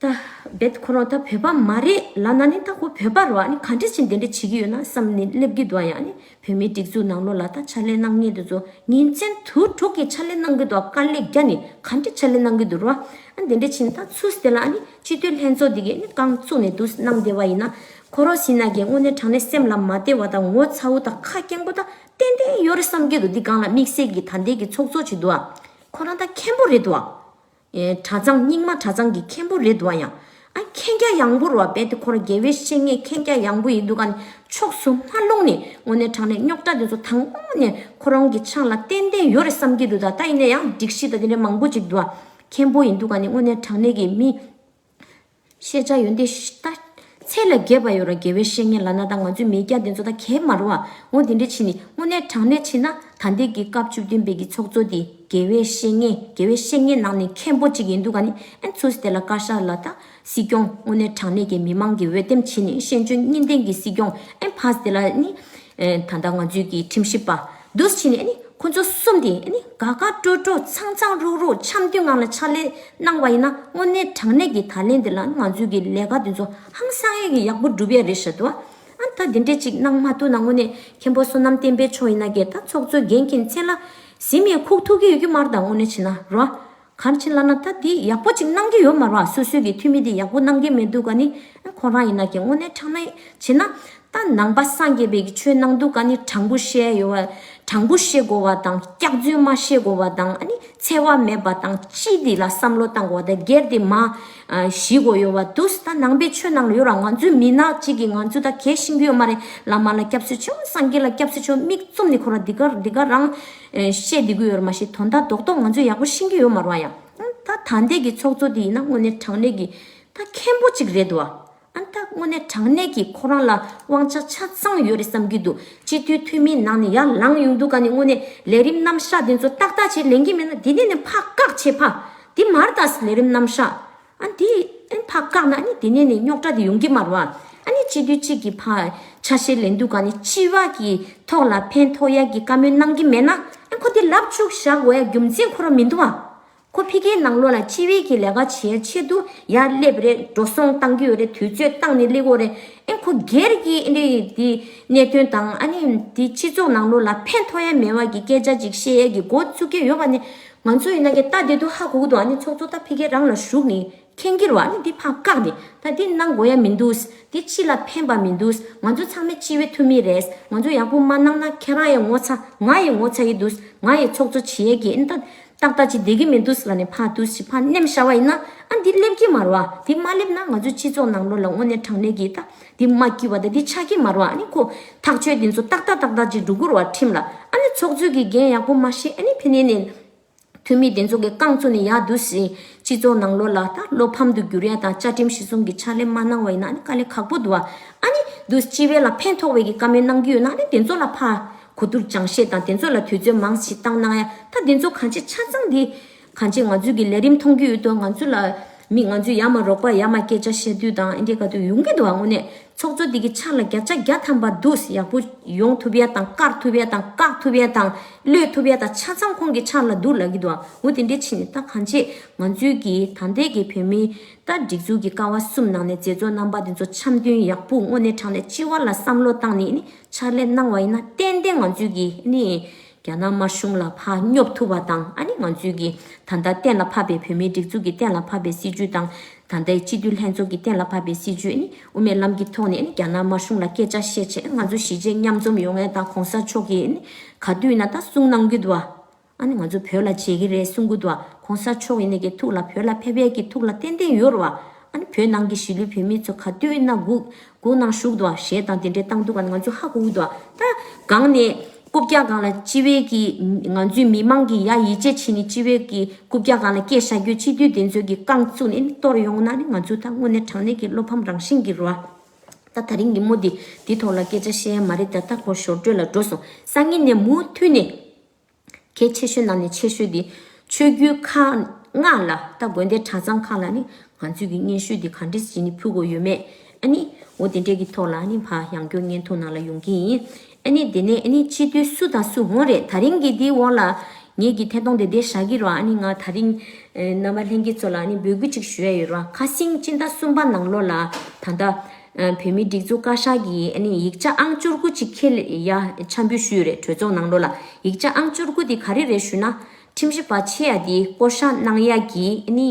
ད་རྦད་ཁོ་རང་ད་བོད་པ་མ་རེད་ལབ་ན་ནི་ད་ཁོ་བོད་པ་རེད་བ། ཨ་ནི་ག་འདྲས་བྱས་ནས་དེ་འདྲས་བྱེད་ཀྱི་ཡོད་ན་བསམ་ནས་སླེབས་ཀྱི་འདུག་བ། ཡང་ཨ་ནི་བོད་མིའི་སྒྲིག་འཛུགས་ནང་ལོགས་ལ་ད་ཕྱག་ལས་གནང་མཁན་དེ་ཚོ་ཉིན་མཚན་དུས་དྲུག་གི་ཕྱག་ལས་གནང་གི་འདུག་དཀའ་ལས་བརྒྱབ་ནས་ག་འདྲས་ཕྱག་ལས་གནང་གི་འདུག་རེད་བ། ཨ་ནི་དེ་འདྲས་བྱས་ནས་ད་ཚུར་དེ་ལ་ཨ་ནི་སྤྱི་འཐུས་ལྷན་ཚོགས་འདི་གས་ནི་རྐང་བཙུགས་ནས་འདུག་གནང་བསྡད་པ་ཡིན་ན། ཁོ་རང་ཟིན་ན་གི་དངོས་གནས་དྲང་གནས་སེམས་ལ་མ་བདེ་བ་དང་ངོ་ཚ་བོ་དང་ཁ་སྐྱེངས་པོ་ད་ཏན་ཏན་ཡོད་རེད་བསམ་གྱི་འདུག་འདི་སྒང་ལ་དམིགས་བསལ་གྱི་ད་ལྟའི་གི་ཚོགས་གཙོ་ཅིག་འདུག་ཨ། ཁོ་རང་ད་མཁན་པོ་རེད་འདུག་ཨ། ཨེ་གྲྭ་ཚང་རྙིང་མ་གྲྭ་ཚང་གི་མཁན་པོ་རེད་འདུག་ཨ། ཡང་ ཨ་མཁྱེན་རྒྱ་ཡངས་པོ་རེད་བ། རྦད་དེ་ཁོ་རང་དགེ་བའི་བཤེས་གཉེན་མཁྱེན་རྒྱ་ཡངས་པོ་ཡིན་དུས་ག་ནི་ཕྱོགས་སུ་མ་ལྷུང་ནས་དངོས་གནས་དྲང་གནས་རྙོག་དྲ་དེ་ཚོ་དང་པོ་ནས་ཁོ་རང་གི་ཆང་ལ་ཏན་ཏན་ཡོད་རེད་བསམ་གྱི་འདུག་ད་ད་ཡིན་ན་ཡང་སྒྲིག་གཞི་དང་དེ་འདྲ་མང་པོ་ཅིག་འདུག་ཨ། མཁན་པོ་ཡིན་དུས་ག་ནི་དངོས་གནས་དྲང་གནས་ཀྱི་མི། ཤེས་བྱ་ཡོན་ཏན་ཤ་ད་ཚད་ལས་བརྒལ་བ་ཡོད་ར། དགེ་བའི་བཤེས་གཉེན་ལབ་ན་ད་ང་ཚོའི་མི་སྐྱ་དེ་ཚོ་ད་གལ་མ་རུ་བ། འོ་དེ་འདྲ་བྱས་ནས་དངོས་གནས་དྲང་གནས་བྱས་ན་ད་ལྟའི་གི་སྐབས་བཅུ་བདུན་པའི་གི་ཚོགས་གཙོ་དེ་དགེ་བའི་བཤེས་གཉེན། དགེ་བའི་བཤེས་གཉེན་ནང་ནས་མཁན་པོ་གཅིག་ཡིན་དུས་ག་ནི་ཨན་ཚུ་དེ་ལ་བཀའ་ཤག་ལ་ད་སྲིད་སྐྱོང་དངོས་གནས་དྲང་གནས་ཀྱི་མི་མང་གི་འོས་འདེམས་བྱས་ནས་ཤེས་འཇོན་གཉིས་ལྡན་གྱི་སྲིད་སྐྱོང་ཨན་ཕ་སི་དེ་ལ་ནི་ད་ལྟ་ང་ཚོའི་གི་ཁྲིམས་ཞིབ་པ། འདུག་བྱས་ནས་ཨ་ནི་ཁོ་ཚོ་གསུམ་དེ་ཨ་ནི་དགའ་དགའ་སྤྲོ་སྤྲོ་ཚང་ཚང་རུག་རུག་འཆམ་མཐུན་ངང་ལ་ཕྱག་ལས་གནང་བ་ཡིན་ན་དངོས་གནས་དྲང་གནས་ཀྱི་ད་ལན་དེ་ལ་ང་ཚོའི་གི་ལས་ཀ་དེ་ཚོ་ཧང་སང་ཡས་ཀྱི་ཡག་པོ་སྒྲུབ་ཡས་རེད་ཤག་འདུག་ཨ་ད་དེ་འདྲས་ཅིག་གནང་མ་ཐུབ་ན་དངོས་གནས་མཁན་པོ་བསོད་ནམས་བསྟན་འཕེལ་མཆོག་ཡིན་ན་གི་ད་ཚོགས་གཙོ་འགན་འཁྱེར་མཚན་ལ་གཟིམ་ཡས་ཁུག་ཐུབ་ཀྱི་ཡོད་ཀྱི་མ་རེད། ད་དངོས་གནས་བྱས་ན་རོ། ག་རེ་བྱས་ལབ་ན་ད་འདི་ཡག་པོ་ཅིག་གནང་གི་ཡོད་མ་རེད་བ། སོ་སོའི་གི་འཐུས་མི་དེ་ཡག་པོ་གནང་གི་མེད་དུས་ག་ནི་ཁོ་རང་ཡིན་ན་ཀྱང་དངོས་གནས་དྲང་གནས་བྱས་ན་ད་ནང་པ་སངས་རྒྱས་པའི་གི་ཆོས་གནང་དུས་ག་ནི་དྲང་པོ་བཤད་ཡོད་བ། དྲང་པོ་བཤད་དགོས་བ་དང་སྐྱག་རྫུན་མ་བཤད་དགོས་བ་དང་ཨ་ནི་འཚེ་བ་མེད་པ་དང་སྤྱི་དེ་ལ་བསམ་བློ་བཏང་དགོས་བ་དང་སྒེར་དེ་མ་ཞི་དགོས་ཡོད་བ་འདུག་ད་ནང་པའི་ཆོས་ནང་ལ་ཡོད་ར། ང་ཚོའི་མི་ནག་ཅིག་གིས་ང་ཚོ་ད་གལ་ཤེས་ཀྱི་ཡོད་མ་རེད། བླ་མ་ལ་སྐྱབས་སུ་མཆིའོ། སངས་རྒྱས་ལ་སྐྱབས་སུ་མཆིའོ། མིག་བཙུམ་ནས་ཁོ་རང་འདི་ག་འདི་ག་རང་ཨེ་བཤད་བསྡད་ཀྱི་ཡོད་རེད། མ་གཞི་དོན་དག་རྡོག་རྡོག་ང་ཚོས་ཡག་པོ་ཤེས་ཀྱི་ཡོད་མ་རེད་བ། ཡང་ད་ད་ལྟའི་གི་ཚོགས་གཙོ་དེ་ཡིན་ན་དངོས་གནས་དྲང་གནས་ཀྱི་ད་མཁན་པོ་གཅིག་རེད་འདུག་བ། ཨ་ད་དངོས་གནས་དྲང་གནས་ཀྱི་ཁོ་རང་ལ་དབང་ཆ་ཆ་ཚང་ཡོད་རེད་བསམ་གྱི་འདུག་སྤྱི་འཐུས་འཐུས་མིའི་ནང་ནས་ཡར་ལངས་ཡོང་དུས་ག་ནས་དངོས་གནས་ལས་རིམ་རྣམ་གཞག་དེ་ཚོ་ཏག་ཏག་བྱས་ལེན་གྱི་མེད་ན་དེ་ནས་ནས་ཕར་བཀག་བྱས་ཕ་དེ་མར་ལྟ་ལས་རིམ་རྣམ་གཞག་ཨ་འདི་ཨ་ཕར་བཀག་ན་ཨ་ནི་དེ་ནས་ནས་རྙོག་དྲ་དེ་ཡོང་གི་མ་རེད་བ། ཨ་ནི་སྤྱི་འཐུས་གཅིག་གིས་ཕར་ཆ་ཤས་ལེན་དུས་ག་ནས་སྤྱི་བ་གི་ཐོག་ལ་ཕན་ཐོགས་ཡ་གི་བཀའ་མོལ་གནང་གི་མེད་ན་ཨ་ཁོ་དེ་ལབ་བཅུག་བཞག་དགོས་ཡ་རྒྱུ་མཚན་ཁོ་རང་མི་འདུག་བ། ཁོ་ཕ་གིའི་ནང་ལོགས་ལ་སྤྱི་བའི་གི་ལས་ཀ་བྱེད་ཡ་ཆེད་དུ་ཡར་སླེབས་རེད། འགྲོ་སོང་བཏང་གི་ཡོད་རེད། དུས་ཚོད་བཏང་ནས་སླེབས་ཡོད་རེད། ཨ་ཁོ་སྒེར་གྱི་ཨ་ནི་དེ་གནད་དོན་དང་ཨ་ནི་དེ་སྤྱི་ཚོགས་ནང་ལོགས་ལ་ཕན་ཐོགས་ཡ་མེད་བ་གི་སྐད་ཆ་ཅིག་བཤད་ཡ་གི་འགོ་བཙུགས་ཀྱི་ཡོད་པ་ནི། ང་ཚོ་ཡིན་ན་གི་ལྟ་བསྡད་དུས་ཧ་གོ་གི་འདུག་ཨ་ནི་ཚོགས་གཙོ་ད་ཕ་གི་རང་ལ་ཞུགས་ནས་མཁྱེན་གྱི་རེད་བ། ཨ་ནི་འདི་ཕར་བཀག་ནས་ད་འདི་གནང་དགོས་ཡ་མི་འདུག་འདི་ཕྱི་ལ་ཕན་པ་མི་འདུག་ང་ཚོ་ཚང་མས་སྤྱི་བའི་འཐུས་མི་རེད། ང་ཚོ་ཡག་པོ་མ་གནང་ན་ཁྱེད་རང་ཡང་ངོ་ཚ། ང་ཡང་ངོ་ཚ་གི་འདུག་ང་ཡང་ཚོགས་གཙོ་བྱེད་ཡས་ཀྱི་ཨ་ནི་ད་ཏག་ཏག་ཅིག་བསྡད་ཀྱི་མི་འདུག་ལབ་ནས་ཕར་འདུག་ཞིག་ཕར་མནན་བཞག་པ་ཡིན་ན་ཨ་འདི་སླེབས་ཀྱི་མ་རེད་བ། འདི་མ་སླེབས་ན་ང་ཚོ་སྤྱི་ཚོགས་ནང་ལོགས་ལ་དངོས་གནས་དྲང་གནས་ཀྱི་ད་འདི་མ་སྐྱིད་པ་ད་འདི་ཆགས་ཀྱི་མ་རེད་བ། ཨ་ནི་ཁོ་ཐག་གཅོད་འདི་ཚོ་ཏག་ཏག་ཏག་ཏག་ཅིག་འགྲོ་གི་རེད་བ་ཁྲིམས་ལ། ཨ་ནི་ཚོགས་གཙོས་ཀྱི་འགན་ཡག་པོ་མ་བཞེས་ཨ་ནི་ཕ་ནས་ནས། འཐུས་མི་དེ་ཚོ་གི་རྐང་བཙུགས་ནས་ཡར་འདུག་སེ་སྤྱི་ཚོགས་ནང་ལོགས་ལ་ད་བློ་ཕམ་དུ་འགྱུར་ཡ་དང་བཅའ་ཁྲིམས་གཞི་བཟུང་གི་ཕྱག་ལས་མ་གནང་བ་ཡིན་ན་ཨ་ནི་དཀའ་ལས་ཁག་པོ་འདུག་བ། ཨ་ནི་འདུག་སྤྱི་བའི་ལ་ཕན་ཐོགས་པའི་གི་བཀའ་མོལ་གནང་གི་ཡོད་ན་ཨ་ནི་དེ་ཚོ་ལ་ཕར་གོ་བསྡུར་སྦྱང་བཤད་དང་དེ་ཚོ་ལ་དུས་ཚོད་མང་ཞིག་བཏང་གནང་ཡ། ད་དེ་ཚོ་གང་ཅི་ཆ་ཚང་འདི་གང་ཅི་ང་ཚོའི་གི་ལས་རིམ་མཐོང་གི་ཡོད་དོ། ང་ཚོ་ལ་མི་ང་ཚོའི་ཡར་མར་རོགས་པ་ཡར་མར་སྐད་ཆ་བཤད་དུས་དང་ཨ་འདྲའི་ག་དུས་ཡོང་གི་འདུག་བ། དངོས་གནས། ཚོགས་གཙོ་འདི་གི་ཕྱག་ལ་བརྒྱ་ཆ་བརྒྱ་ཐམ་པ་འདུག་ཡག་པོ་ཡོང་ཐུབ་ཡ་དང་བཀག་ཐུབ་ཡ་དང་བཀག་ཐུབ་ཡ་དང་གློད་ཐུབ་ཡ་དང་ཆ་ཚང་ཁོང་གི་ཕྱག་ལ་འདུག་ལབ་ཀྱི་འདུག་འོ་དེ་འདྲས་བྱས་ནས་ད་གང་ཅི་ང་ཚོའི་གི་ད་ལྟའི་གི་བོད་མི་ད་སྒྲིག་འཛུགས་ཀྱི་ཀ་བ་གསུམ་ནང་ནས་མཛད་གཙོ་རྣམ་པ་དེ་ཚོ་འཆམ་མཐུན་ཡག་པོ་དངོས་གནས་དྲང་གནས་སྤྱི་བ་ལ་བསམ་བློ་བཏང་ནས་ནི་ཕྱག་ལས་གནང་བ་ཡིན་ན་ཏན་ཏན་ང་ཚོའི་གི་ནི། རྒྱ་ནག་དམར་གཞུང་ལ་ཕར་སྙོབ་ཐུབ་པ་དང་ཨ་ནི་ང་ཚོའི་གི་ད་ལྟ་གཏན་ལ་ཕབ་པའི་བོད་མིའི་སྒྲིག་འཛུགས་ཀྱི་གཏན་ལ་ཕབ་པའི་སྲིད་བྱུས་དང་ད་ལྟའི་སྤྱི་འཐུས་ལྷན་ཚོགས་ཀྱི་གཏན་ལ་ཕབ་པའི་སྲིད་བྱུས་ཨ་ནི་དབུ་མའི་ལམ་གྱི་ཐོག་ནས་ཨ་ནི་རྒྱ་ནག་དམར་གཞུང་ལ་སྐད་ཆ་བཤད་བྱས་ང་ཚོ་གཞིས་བྱེས་མཉམ་འཛོམས་ཡོང་ཡ་དང་གོང་ས་མཆོག་གིས་ཨ་ནི་ག་དུས་ཡིན་ན་ད་གསུང་གནང་གི་འདུག་བ། ཨ་ནི་ང་ཚོ་བོད་ལ་བྱེད་ཀྱི་རེད་གསུང་གི་འདུག་བ། གོང་ས་མཆོག་ཡིན་ནའི་གི་ཐུགས་ལ་བོད་ལ་ཕེབས་ཡ་གི་ཐུགས་ལ་ཏན་ཏན་ཡོད་རེད་བ། ཨ་ནི་བོད་ནང་གི་གཞིས་ལུས་བོད་མི་ཚོ་ག་དུས་ཡིན་ན་སྒུག་སྒུག་ནང་བཞུགས་འདུག་བ། གཞས་དང་དེ་འདྲའི་བཏང་འདུག་ག་ང་ཚོ་ཧ་གོ་གི་འདུག་བ། ད་སྒང་ནས་རྐུབ་བཀྱག་སྒང་ལ་སྤྱི་བའི་གི་ང་ཚོའི་མི་མང་གི་ཡ་ཡིད་ཆེས་བྱས་ནས་སྤྱི་བའི་གི་རྐུབ་བཀྱག་སྒང་ལ་སྐད་བཞག་རྒྱུ་སྤྱི་འཐུས་དེ་ཚོའི་གི་རྐང་བཙུགས་ནས་ནི་གཏོར་ཡོང་ན་ནི་ང་ཚོ་ད་དངོས་གནས་དྲང་གནས་ཀྱི་བློ་ཕམ་རང་བཞིན་གྱི་རེད་བ། ད་ད་རིང་ཉིན་མོ་འདི་འདི་ཐོག་ལ་སྐད་ཆ་བཤད་ཡ་མ་རེད། ད་ལྟ་ཁོ་ཞོར་འཕྲོས་ལ་འགྲོ་སོང་། སང་ཉིན་ནས་མུ་མཐུད་ནས། གལ་ཆེ་ཤོས་ནང་ནས་ཆེ་ཤོས་དེ་ཆོས་བརྒྱུད་ཁག་ལྔ་ལ་ད་དགོན་སྡེ་གྲྭ་ཚང་ཁག་ལ་ནི་ང་ཚོས་ཀྱི་སྙན་ཞུ་དེ་ག་འདྲས་བྱས་ནས་ཕུལ་དགོས་ཡོད་མེད་ཨ་ནི་འོ་དེ་འདྲས་ཀྱི་ཐོག་ལ་ནི་ཕ་ཡང་བསྐྱར་བརྙན་ཐུང་ནང་ལ་ཡོང་གི་ཡིན། ཨ་ནི་དེ་ནས་ཨ་ནི་སྤྱི་འཐུས་སུ་དང་སུ་འོང་རེད། ད་རིང་གི་འདིའི་འོག་ལ་ངེད་ཀྱི་ཐད་གཏོང་དེ་འདྲས་བཞག་གི་རེད་བ། ཨ་ནི་ང་ད་རིང་རྣམ་པ་ལྷན་རྒྱས་ཚོ་ལ་ཨ་ནི་འབོད་སྐུལ་ཅིག་ཞུ་ཡ་ཡོད་རེད་བ། ཁ་སང་སྤྱི་ཟླ་གསུམ་པ་ནང་ལོགས་ལ་ད་ལྟ། བོད་མིའི་སྒྲིག་འཛུགས་བཀའ་ཤག་གིས་ཨ་ནི་ཡིག་ཆ་ཨང་བཅུ་དགུ་ཅིག་ཁྱེར་ཡ་འཆར་འབུལ་ཞུས་ཡོད་རེད། གྲོས་ཚོགས་ནང་ལོགས་ལ་ཡིག་ཆ་ཨང་བཅུ་དགུ་དེ་ག་རེ་རེད་ཞུ་ན། ཁྲིམས་ཞིབ་པ་ཆེ་ཡ་དེ་བསྐོ་གཞག་གནང་ཡ་གི་ཨ་ནི་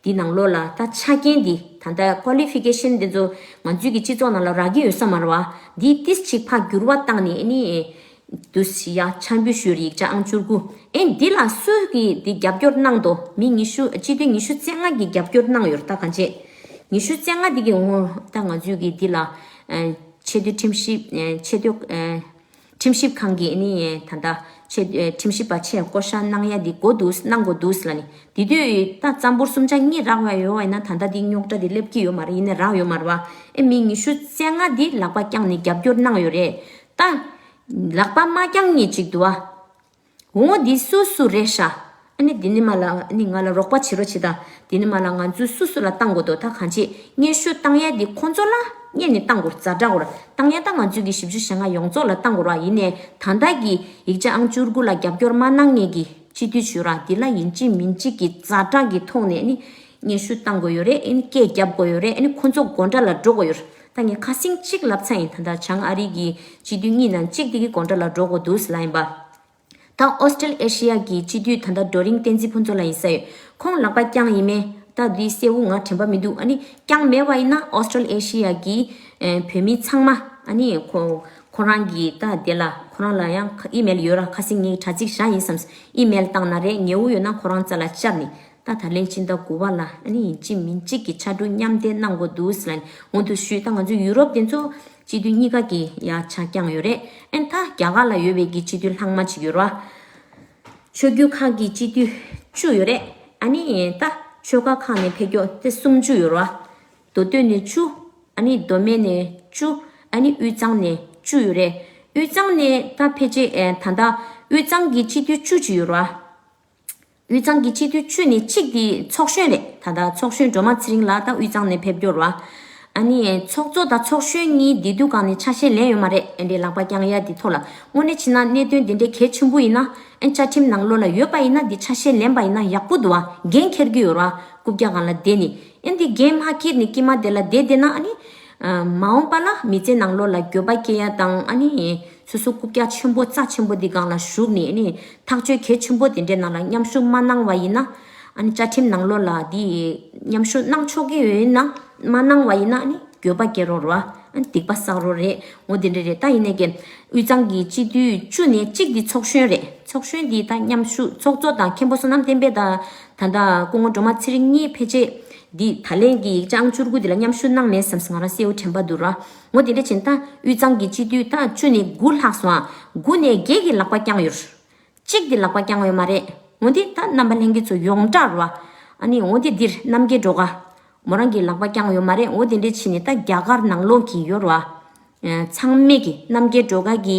འདི་ནང་ལོགས་ལ་ད་ཆ་རྐྱེན་འདི་ད་ལྟ་ཀོ་ལི་ཕི་ཀེ་ཤན་དེ་ཚོ་ང་ཚོའི་གི་སྤྱི་ཚོགས་ནང་ལ་རག་གི་ཡོད་ས་མ་རེད་བ། འདི་ཏིས་ཅིག་ཕར་འགྱུར་བ་བཏང་ནས་ཨ་ནི། དུ་ཡ་འཆར་འབུལ་ཞུས་ཡིག་ཆ་ཨང་བཅུ་དགུ། ཨེ་འདི་ལ་སུ་གིས་འདི་རྒྱབ་སྐྱོར་གནང་འདུག་མི་ཉི་ཤུ་སྤྱི་འཐུས་ཉི་ཤུ་རྩ་ལྔ་གིས་རྒྱབ་སྐྱོར་གནང་ཡོད་ད་གང་བྱེད། ཉི་ཤུ་རྩ་ལྔ་འདི་གི་འོང་ད་ང་ཚོས་ཀྱི་འདི་ལ་ཨ་ཆེས་མཐོའི་ཁྲིམས་ཞིབ་ཨ་ཆེས་མཐོའི་ཨ་ཁྲིམས་ཞིབ་ཁང་གི་ནི་ད་ལྟ་ཆེས་ཨ་ཁྲིམས་ཞིབ་པ་ཆེས་བསྐོ་བཞག་གནང་ཡ་འདི་དགོས་འདུག་གནང་དགོས་འདུག་ལབ་ནི། དེ་དུས་ད་བཙན་པོར་སུམ་ཆ་གཉིས་རག་པ་ཡོད་པ་ཡིན་ན་ད་ལྟ་འདི་རྙོག་དྲ་འདི་སླེབས་ཀྱི་ཡོད་མ་རེད། ཡིན་ནའི་རག་ཡོད་མ་རེད་བ། ཨེ་མི་ཉི་ཤུ་རྩ་ལྔ་འདི་ལག་པ་བརྐྱངས་ནས་རྒྱབ་སྐྱོར་གནང་ཡོད་རེད། ད་ལག་པ་མ་བརྐྱངས་ནས་ཅིག་འདུག་བ། འོ་འདི་སུ་སུ་རེད་ཤག་ཨ་ནི་འདི་ནི་མ་ལ་ཨ་ནི་ང་ལ་རོགས་པ་བྱེད་རོགས་བྱེད་དང་། འདི་ནི་མ་ལ་ང་ཚོས་སུ་སུ་ལ་བཏང་དགོས་དོ། ད་གང་ཅི་སྙན་ཞུ་བཏང་ཡ་འདི་ཁོང་ཚོ་ལ་སྔོན་ནས་བཏང་དགོས། ཛ་དྲག་གོ་ར་བཏང་ཡ་ད་ང་ཚོས་ཀྱི་བཞི་བཅུ་ཞེ་ལྔ་ཡོངས་རྫོགས་ལ་བཏང་དགོས་ར། ཡིན་ནའི་ད་ལྟ་གི་ཡིག་ཆ་ཨང་བཅུ་དགུ་ལ་རྒྱབ་སྐྱོར་མ་གནང་མཁན་གྱི་སྤྱི་འཐུས་ཚོ་ར་འདི་ལ་ཡིན་གཅིག་མིན་གཅིག་གི་ཛ་དྲག་གི་ཐོག་ནས་ཨ་ནི་སྙན་ཞུ་བཏང་དགོས་ཡོད་རེད། ཨ་ནི་སྐད་རྒྱབ་དགོས་ཡོད་རེད། ཨ་ནི་ཁོང་ཚོ་སྒོ་འགྲམ་ལ་འགྲོ་དགོས་ཡོད་རེད། ད་ངས་ཁ་སང་གཅིག་ལབ་ཚར་ཡིན། ད་ལྟ་བྱང་ཨ་རི་གི་སྤྱི་འཐུས་གཉིས་ནང་གཅིག་དེ་གི་སྒོ་འགྲམ་ལ་འགྲོ་དགོས་འདུག་ལབ་ཡིན་པ། ད་ཨོ་སི་ཀྲལ་ཨེ་ཤི་ཡ་གི་སྤྱི་འཐུས་ད་ལྟ་ཌོ་རིང་བསྟན་འཛིན་ཕུན་ཚོགས་ལགས་ཡིན་ས་ཡོད། ཁོང་ལག་པ་བརྐྱངས་ཡིན་མེད་ད་འདི་གསལ་བོ་ང་དྲན་པ་མི་འདུག་ཨ་ནི་བརྐྱངས་མེད་པ་ཡིན་ན་ཨོ་སི་ཀྲལ་ཨེ་ཤི་ཡ་གི་ཨེ་བོད་མི་ཚང་མ་ཨ་ནི་ཁོ་ཁོ་རང་གི་ད་དེ་ལ་ཁོ་རང་ལ་ཡང་ཨི་མེལ་ཡོད་ར། ཁ་སང་ངས་དྲ་ཚིགས་བཞག་ཡིན་བསམ། ཨི་མེལ་བཏང་ན་རེད། ཉེ་བོ་ཡོད་ན་ཁོ་རང་རྩ་ལ་བཅར་ནས། ད་ད་ལན་ཕྱི་ཟླ་དགུ་པ་ལ་ཨ་ནི་ཡིན་གཅིག་མིན་གཅིག་གི་ཕྱར་གྲུ་མཉམ་འདེགས་གནང་དགོས་འདུག་ཟེར་ལབ་ནས་འོང་དུ་ཞུས། ད་ང་ཚོ་ཡུ་རོབ་དེ་ཚོ་སྤྱི་འཐུས་གཉིས་ཀ་གི་ཡ་ཆ་བརྐྱངས་ཡོད་རེད། ཨན་ད་རྒྱ་གར་ལ་ཡོད་པའི་གི་སྤྱི་འཐུས་ལྷག་མ་ཅིག་ཡོད་རེད་བ། ཆོས་བརྒྱུད་ཁག་གི་སྤྱི་འཐུས་བཅུ་ཡོད་རེད། ཨ་ནི་ད་ཆོལ་ཁ་ཁག་ནས་ཕེབས་མཁན་དེ་སུམ་ཅུ་ཡོད་རེད་བ། མདོ་སྟོད་ནས་བཅུ། ཨ་ནི་མདོ་སྨད་ནས་བཅུ། ཨ་ནི་དབུས་གཙང་ནས་བཅུ་ཡོད་རེད། དབུས་གཙང་ནས་ད་ཕལ་ཆེར་ཨེ་ད་ལྟ་དབུས་གཙང་གི་སྤྱི་འཐུས་བཅུ་ཅིག་ཡོད་རེད་བ། དབུས་གཙང་གི་སྤྱི་འཐུས་བཅུ་ནས་གཅིག་དེ་ཚོགས་གཞོན་རེད། ད་ལྟ་ཚོགས་གཞོན་སྒྲོལ་མ་ཚེ་རིང་ལགས་ད་དབུས་གཙང་ནས་ཕེབས་རྒྱུ་རེད་བ། ཨ་ནི་ཚོགས་གཙོ་དང་ཚོགས་གཞོན་གཉིས་དེ་དུས་གང་ནས་ཆ་ཤས་ལེན་ཡོད་མ་རེད། ཨེ་འདྲའི་ལག་པ་བརྐྱང་ཡ་དེ་ཐོག་ལ་དངོས་གནས་བྱས་ན་གནད་དོན་དེ་འདྲའི་གལ་ཆེན་པོ་ཡིན་ན་ཨེ་བཅའ་ཁྲིམས་ནང་ལོགས་ལ་ཡོད་པ་ཡིན་ན་དེ་ཆ་ཤས་ལེན་པ་ཡིན་ན་ཡག་པོ་འདུག་བ། འགན་འཁྱེར་གྱི་ཡོད་རེད་བ། རྐུབ་བཀྱག་སྒང་ལ་བསྡད་ནས་ཨེ་འདི་འགན་མ་འཁྱེར་ནས་དཀྱིལ་མ་དེ་ལ་བསྡད་བསྡད་ན་ཨ་ནི། མ་འོངས་པ་ལ་མི་ཚེ་ནང་ལོགས་ལ་འགྱོད་པ་སྐྱེ་ཡ་དང་ཨ་ནི། སོ་སོ་རྐུབ་བཀྱག་ཆེན་པོ་རྩ་ཆེན་པོ་འདི་སྒང་ལ་ཞུགས་ནས་ཨ་ནི། ཐག་གཅོད་གལ་ཆེན་པོ་དེ་འདྲའི་ནང་ལ་མཉམ་ཞུགས་མ་གནང་བ་ཡིན་ན། ཨ་ནི་བཅའ་ཁྲིམས་ནང་ལོགས་ལ་འདི་མཉམ་ཞུགས་གནང་ཆོག་གི་ཡོད་ན་མ་གནང་བ་ཡིན་ན་ཨ་ནི་འགྱོད་པ་སྐྱེ་རོགས་རེད་བ། ཨ་ནི་སྡིག་པ་བསགས་རོགས་རེད། འོ་དེ་འདྲ་རེད། ད་ཡིན་ནའི་གི་དབུས་གཙང་གི་སྤྱི་འཐུས་བཅུ་ནས་གཅིག་འདི་ཚོགས་གཞོན་རེད། ཚོགས་གཞོན་འདི་ད་མཉམ་ཞུགས་ཚོགས་གཙོ་དང་མཁན་པོ་བསོད་ནམས་བསྟན་འཕེལ་དང་ད་ལྟ་སྐུ་ངོ་སྒྲོལ་མ་ཚེ་རིང་གཉིས་ཕལ་ཆེར་འདི་ད་ལན་གྱི་ཡིག་ཆ་ཨང་བཅུ་དགུ་འདི་ལ་མཉམ་ཞུགས་གནང་མེད་བསམ་སོང་། ང་རང་གསལ་བོ་དྲན་པ་འདུག་ར། འོ་དེ་འདྲ་བྱས་ན་ད་དབུས་གཙང་གི་སྤྱི་འཐུས་ད་བཅུ་ནས་དགུ་ལྷག་སོང་ཨ། དགུ་ནས་བརྒྱད་ཀྱིས་ལག་པ་བརྐྱངས་ཡོད། གཅིག་གིས་ལག་པ་བརྐྱངས་ཡོད་མ་རེད། འོ་དེ་ད་རྣམ་པ་ལྷན་རྒྱས་ཚོ་ཡོངས་གྲགས་རེད་བ། ཨ་ནི་འོ་དེ་འདིར་རྣམ་རྒྱལ་སྒྲོལ་དཀར་མོ་རང་གིས་ལག་པ་བརྐྱངས་ཡོད་མ་རེད། འོ་དེ་འདྲ་བྱས་ནས་ད་རྒྱ་གར་ནང་ལོགས་ཀྱི་ཡོད་རེད་བ། ཚང་མས་ཀྱི་རྣམ་རྒྱལ་སྒྲོལ་དཀར་གྱི་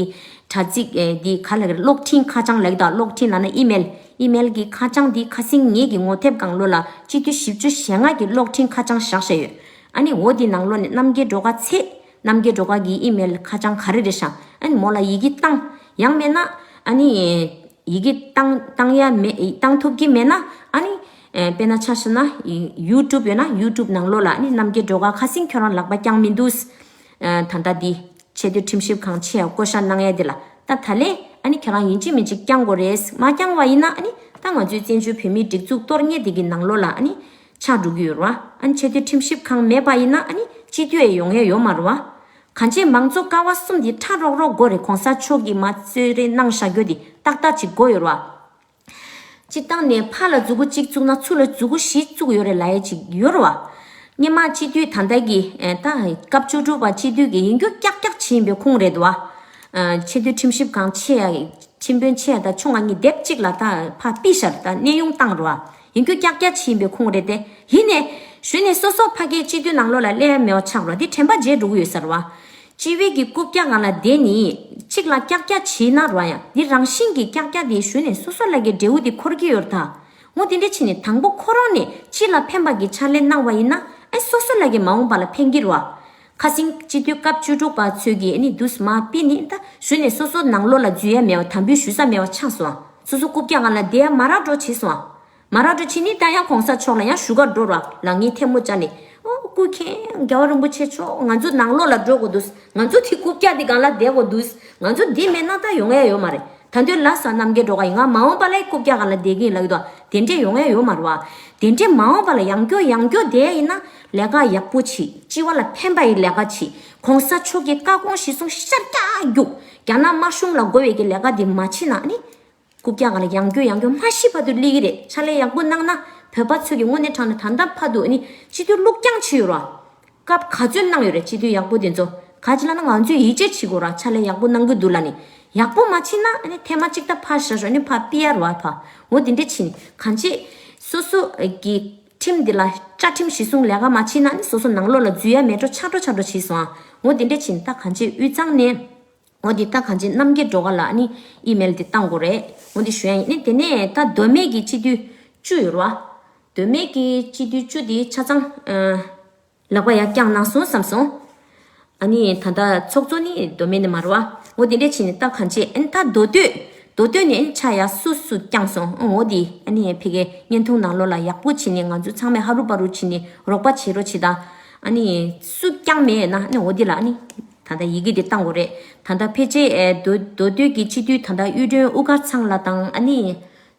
དྲ་ཚིགས་འདི་ག་ལ་གློག་འཕྲིན་ཁ་བྱང་ལབ་ཀྱི་འདུག་གློག་འཕྲིན་ལབ་ན་ཨི་མེལ། ཨི་མེལ་གྱི་ཁ་བྱང་འདི་ཁ་སང་ངེད་ཀྱི་ངོ་དེབ་སྒང་ལོགས་ལ་སྤྱི་འཐུས་བཞི་བཅུ་ཞེ་ལྔ་གི་གློག་འཕྲིན་ཁ་བྱང་བཞག་བཞག་ཡོད། ཨ་ནི་འོ་དེ་ནང་ལོགས་ནས་རྣམ་རྒྱལ་སྒྲོལ་དཀར་ཚེ། རྣམ་རྒྱལ་སྒྲོལ་དཀར་གྱི་ཨི་མེལ་ཁ་བྱང་ག་རེ་རེད་ཤག་ཨ་ནི་མོ་ལ་ཡི་གེ་བཏང་། ཡང་མེད་ན་ཨ་ནི་ཡི་གེ་བཏང་བཏང་ཡ་མེད་བཏང་ཐུབ་ཀྱི་མེད་ན་ཨ་ནི། དཔེར་ན་ཆ་བཞག་ན་ཡུ་ཊུབ་ཡོད་ན་ཡུ་ཊུབ་ནང་ལོགས་ལ་ཨ་ནི་རྣམ་རྒྱལ་སྒྲོལ་དཀར་ཁ་སང་ཁྱོད་རང་ལག་པ་བརྐྱངས་མི་འདུག་ད་ལྟ་འདི་ཆེས་མཐོའི་ཁྲིམས་ཞིབ་ཁང་ཆེ་ཡ་བསྐོ་བཞག་གནང་ཡ་དེ་ལ་ད་ད་ལན་ཨ་ནི་ཁྱོད་རང་ཡིན་གཅིག་མིན་གཅིག་བརྐྱང་དགོས་རེད། མ་བརྐྱང་བ་ཡིན་ན་ཨ་ནི་ད་ང་ཚོའི་བཙན་བྱོལ་བོད་མིའི་སྒྲིག་འཛུགས་གཏོར་ཉེས་དེ་གི་ནང་ལོགས་ལ་ཨ་ནི་ཆགས་འགྲོ་གི་ཡོད་རེད་བ། ཨ་ནི་ཆེས་མཐོའི་ཁྲིམས་ཞིབ་ཁང་མེད་པ་ཡིན་ན་ཨ་ནི་སྤྱི་འཐུས་ཡང་ཡོང་ཡ་ཡོད་མ་རེད་བ། གང་ཅི་མང་གཙོ་ཀ་བ་གསུམ་དེ་ཁྲ་རོག་རོག་དགོས་རེད། གོང་ས་མཆོག་གིས་མ་གསོལ་རས་གནང་བཞག་རྒྱུ་དེ་ཏག་ཏག་ཅིག་དགོས་ཡོད་རེད་བ། སྤྱིར་བཏང་ནས་ཕར་ལ་མཛུ་གུ་གཅིག་བཙུགས་ན་ཚུར་ལ་མཛུ་གུ་བཞི་བཙུགས་ཡོད་རེད་ལབ་ཡ་ཅིག་ཡོད་རེད་བ། སྔོན་མ་སྤྱི་འཐུས་ད་ལྟ་གི་ཨེ་ད་སྐབས་བཅུ་དྲུག་པ་སྤྱི་འཐུས་ཀྱི་ཡིན་རྒྱུ་ཀྱག་ཀྱག་བྱེད་ཡིན་པའི་ཁུངས་རེད་འདུག་བ། ཨ་ཆེས་མཐོའི་ཁྲིམས་ཞིབ་ཁང་ཆེ་ཡ་ཁྲིམས་དཔོན་ཆེ་ཡ་དང་ཆུང་ང་གཉིས་སྡེབ་གཅིག་ལ་ད་ཕར་ཕུད་བཞག་ད་གནས་དབྱུང་བཏང་རེད་བ། ཡིན་རྒྱུ་ཀྱག་ཀྱག་བྱེད་ཡིན་པའི་ཁུངས་རེད་དེ། ཡིན་ནའི་གཞུག་ནས་སོ་སོ་ཕ་གིའི་སྤྱི་འཐུས་ནང་ལོགས་ལ་སླེབས་ཡ་མེད་པ་ཆགས་རེད་བ། འདི་དྲན་པ་བརྗེད་འགྲོ་གི་ཡོད་ས་རེད་བ། སྤྱི་བའི་གི་རྐུབ་བཀྱག་སྒང་ལ་བསྡད་ནི། གཅིག་ལ་ཀྱག་ཀྱག་བྱེད་ན་ར་ཡང་འདི་རང་བཞིན་གྱི་ཀྱག་ཀྱག་དེ་གཞུག་ནས་སོ་སོ་ལ་གི་འབྲས་བུ་དེ་འཁོར་གྱི་ཡོད་རེད་ད། འོ་དེ་འདྲ་བྱས་ནས་དང་པོ་ཁོ་རང་ནས་སྤྱི་ལ་ཕན་པ་གི་ཕྱག་ལས་གནང་བ་ཡིན་ན་ཨེ་སོ་སོ་ལ་གི་མ་འོངས་པ་ལ་ཕན་གྱི་རེད་བ། ཁ་སང་སྤྱི་འཐུས་སྐབས་བཅུ་དྲུག་པ་ཚོས་ཀྱི་ཨ་ནི་དུས་མ་ཕུད་ནི་ད་གཞུག་ནས་སོ་སོ་ནང་ལོགས་ལ་འཛུལ་ཡ་མེད་པ་དམ་འབུལ་ཞུ་ས་མེད་པ་ཆགས་སོང་། སོ་སོ་རྐུབ་བཀྱག་སྒང་ལ་བསྡད་ཡ་མ་རག་འགྲོ་བྱས་སོང་། མ་རག་འགྲོ་བྱས་ནི་ད་ཡང་གོང་ས་མཆོག་ལ་ཡང་ཞུ་ག་འགྲོ་ར་ལ་ངས་ཐལ་མོ་སྦྱར་ནས་ཨོ་སྐུ་མཁྱེན་རྒྱལ་བ་རིན་པོ་ཆེ་མཆོག་ང་ཚོ་ནང་ལོགས་ལ་འགྲོ་དགོས་འདུག་ང་ཚོ་དེ་རྐུབ་བཀྱག་དེ་སྒང་ལ་བསྡད་དགོས་འདུག་ང་ཚོ་འདི་མེད་ན་ད་ཡོང་ཡ་ཡོད་མ་རེད། ད་དུང་ལ་ས་རྣམ་རྒྱལ་སྒྲོལ་དཀར་ཡིན། ང་མ་འོངས་པ་ལ་རྐུབ་བཀྱག་སྒང་ལ་བསྡད་ཀྱི་ཡིན་ལབ་ཀྱི་འདུག་དེ་འདྲས་ཡོང་ཡ་ཡོད་མ་རེད་བ། དེ་འདྲས་མ་འོངས་པ་ལ་ཡང་བསྐྱར་ཡང་བསྐྱར་བསྡད་ཡ་ཡིན་ན་ལས་ཀ་ཡག་པོ་བྱེད། སྤྱི་བ་ལ་ཕན་པ་ཡི་ལས་ཀ་བྱེད། གོང་ས་མཆོག་གི་བཀའ་དགོངས་གཞིར་བཟུང་ཤར་རྒྱག་རྒྱུག་རྒྱ་ནག་དམར་གཞུང་ལ་དགོས་པའི་གི་ལས་ཀ་འདི་མ་བྱེད་ན་ནི། རྐུབ་བཀྱག་སྒང་ལ་ཡང་བསྐྱར་ཡང་བསྐྱར་མ་ཤི་བར་དུ་སླེབས་ཀྱི་རེད། ཕྱག་ལས་ཡག་པོ་གནང་ན་ བོད་པ་ཚོས་ཀྱི་དངོས་གནས་དྲང་གནས་ད་ལྟ་བར་དུ་ཨ་ནི་སྤྱི་འཐུས་བླུགས་རྐྱང་བྱས་ཡོད་ར། སྐབས་ག་ཚོད་གནང་ཡོད་རེད། སྤྱི་འཐུས་ཡག་པོ་དེ་ཚོ་ག་ཅི་ལ་ན་ང་ཚོས་ཡིད་ཆེས་བྱེད་དགོས་ར། ཕྱག་ལས་ཡག་པོ་གནང་གི་འདུག་ལ་ནི། ཡག་པོ་མ་བྱེད་ན་ཨ་ནི་ཐེངས་མ་གཅིག་ད་ཕར་བཞག་ཞོར་ནི་ཕར་ཕི་ཨར་བ་ཕ། འོ་དེ་འདྲ་བྱེད་ནི་གང་བྱེད། སོ་སོ་གི་ཁྲིམས་འདི་ལ་བཅའ་ཁྲིམས་གཞི་བཟུང་ལས་ཀ་མ་བྱེད་ན་ནི་སོ་སོ་ནང་ལོགས་ལ་འཛུལ་ཡ་མེད་འགྲོ། ཆགས་འགྲོ་ཆགས་འགྲོ་བྱེད་སོང་ཨ། འོ་དེ་འདྲ་བྱེད་ནི་ད་གང་བྱེད། དབུས་གཙང་ནས། འོ་འདི་ད་གང་ཅི་རྣམ་རྒྱལ་སྒྲོལ་དཀར་ལ་ཨ་ནི་ཨི་མེལ་དེ་བཏང་དགོས་རེད། འོ་འདི་ཞུ་ཡ་ཡིན། ཨ་ནི་དེ་ནས་ད་མདོ་སྨད་ཀྱི་སྤྱི་འཐུས་བཅུ་ཡོད་རེད་བ། མདོ་སྨད་ཀྱི་སྤྱི་འཐུས་བཅུ་དེ་ཆ་ཚང་ཨ་ལག་པ་ཡར་བརྐྱངས་གནང་སོང་བསམ་སོང་། ཨ་ནི་ད་ལྟ་ཚོགས་གཙོ་ནི་མདོ་སྨད་ནས་མ་རེད་བ། འོ་དེ་འདྲས་བྱས་ནས་ད་གང་ཅི། ཨ་ནི་ད་མདོ་སྟོད། མདོ་སྟོད་ནས་ཨ་ནི་ཆ་ཡ་སུ་སུ་བརྐྱངས་སོང་། ཨ་འོ་དེ་ཨ་ནི་ཕ་གིའི་བརྙན་ཐུང་ནང་ལོགས་ལ་ཡག་པོ་བྱས་ནས་ང་ཚོ་ཚང་མས་ཧ་རུ་པ་རུ་བྱས་ནས་རོགས་པ་བྱེད་རོགས་བྱེད་ད། ཨ་ནི་སུ་བརྐྱངས་མེད་ན་ཨ་ནི་འོ་དེ་ལ་ཨ་ནི། ད་ལྟ་ཡི་གེ་འདི་བཏང་དགོས་རེད། ད་ལྟ་ཕལ་ཆེར་ཨེ་མདོ་མདོ་སྟོད་ཀྱི་སྤྱི་འཐུས་ད་ལྟ་གཡུ་སྒྲོན་དབུ་དཀར་ཚང་ལགས་དང་ཨ་ནི་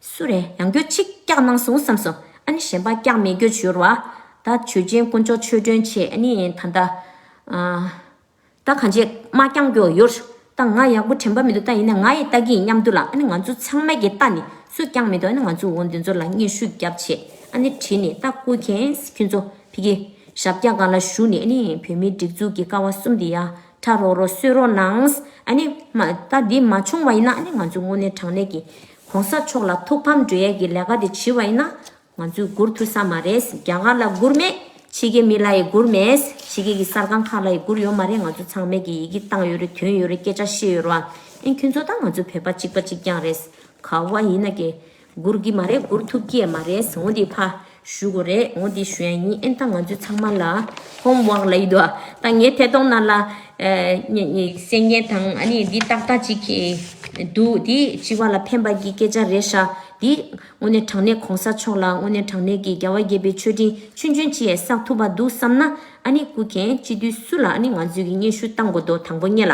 སུ་རེད། ཡང་སྐྱར་གཅིག་བཀྱག་གནང་སོང་བསམ་སོང་། ཨ་ནི་གཞན་པ་བཀྱག་མེད་རྒྱུ་བྱོས་ར་བ། ད་ཆོས་རྒྱན་དཀོན་མཆོག་ཆོས་སྒྲོན་བྱས། ཨ་ནི་ད་ལྟ་ཨ་ད་གང་བྱེད་མ་བཀྱག་རྒྱུ་ཡོད། ད་ང་ཡག་པོ་དྲན་པ་མི་འདུག་ད་ཡིན་ན་ང་ཡི་ལྟ་གི་མཉམ་དུ་ལ་ཨ་ནི་ང་ཚོ་ཚང་མ་གི་ལྟ་ནི་སུ་བཀྱག་མི་འདུག་ཨ་ནི་ང་ཚོ་འོ་འདི་ཚོ་ལ་སྙན་ཞུ་རྒྱབ་བྱས། ཨ་ནི་བྲིས་ནས་ད་སྐུ་མཁྱེན་ཁྱོད་ཚོ། ཕ་གི་ཞབས་བཀྱག་སྒང་ལ་བཞུགས་ནས་ཨ་ནི་བོད་མིའི་སྒྲིག་འཛུགས་ཀྱི་ཀ་བ་གསུམ་དེ་ཡ་ཁྲ་རོག་རོག་གསོལ་རོགས་གནང་། ཨ་ནི་མ་ད་འདི་མ་བྱུང་བ་ཡིན་ན་ཨ་ནི་ང་ཚོ་དངོས་གནས་དྲང་གནས་ཀྱི་གོང་ས་མཆོག་ལ་ཐུགས་ཕམ་སྤྲོད་ཡས་ཀྱི་ལས་ཀ་དེ་བྱེད་པ་ཡིན་ན་ང་ཚོས་སྒུར་ཐུབ་ས་མ་རེད། རྒྱ་གར་ལ་སྒུར་མེད། ཕྱི་རྒྱལ་མི་ལ་ཡི་སྒུར་མེད། ཕྱི་རྒྱལ་གྱི་གསར་ཁང་ཁག་ལ་ཡི་སྒུར་ཡོད་མ་རེད། ང་ཚོ་ཚང་མས་ཀྱི་ཡི་གེ་བཏང་ཡོད་རེད། དོན་ཡོད་རེད། སྐད་ཆ་བཤད་ཡོད་རེད་བ། ཨ་ནི་ཁྱོད་ཚོ་ད་ང་ཚོ་བོད་པ་གཅིག་པ་གཅིག་རྐྱང་རེད། ག་བ་ཡིན་ན་ཀྱེ། སྒུར་གི་མ་རེད། སྒུར་ཐུབ་ཀྱི་མ་རེད། འོ་འདི་ཕ་ཞུ་དགོས་རེད། འོ་འདི་ཞུ་ཡ་ཡིན། ཨེ་ད་ང་ཚོ་ཚང་མ་ལ་ཧོམ་ཝག་ལ་ཡི་དོ། ད་ངའི་ཐད་གཏོང་ནང་ལ་ཨེ་ཉེ་ཉེ་གསན་མཁན་དང་ཨ་ནི་འདི་ཏག་ཏག་ཅིག་གི་འདུག་འདི་སྤྱི་བ་ལ་ཕན་པ་གི་སྐད་ཆ་རེད་ཤག་འདི་དངོས་གནས་དྲང་གནས་གོང་ས་མཆོག་ལ་དངོས་གནས་དྲང་གནས་ཀྱི་རྒྱལ་བ་དགྱེས་པའི་མཆོད་སྤྲིན་ཆུང་ཆུང་ཅིག་ཡང་བསགས་ཐུབ་པ་འདུག་བསམ་ན་ཨ་ནི་སྐུ་མཁྱེན་སྤྱི་འཐུས་སུ་ལ་ཨ་ནི་ང་ཚོས་ཀྱི་སྙན་ཞུ་བཏང་དགོས་འདུག་དང་པོ་ཉིད་ལ།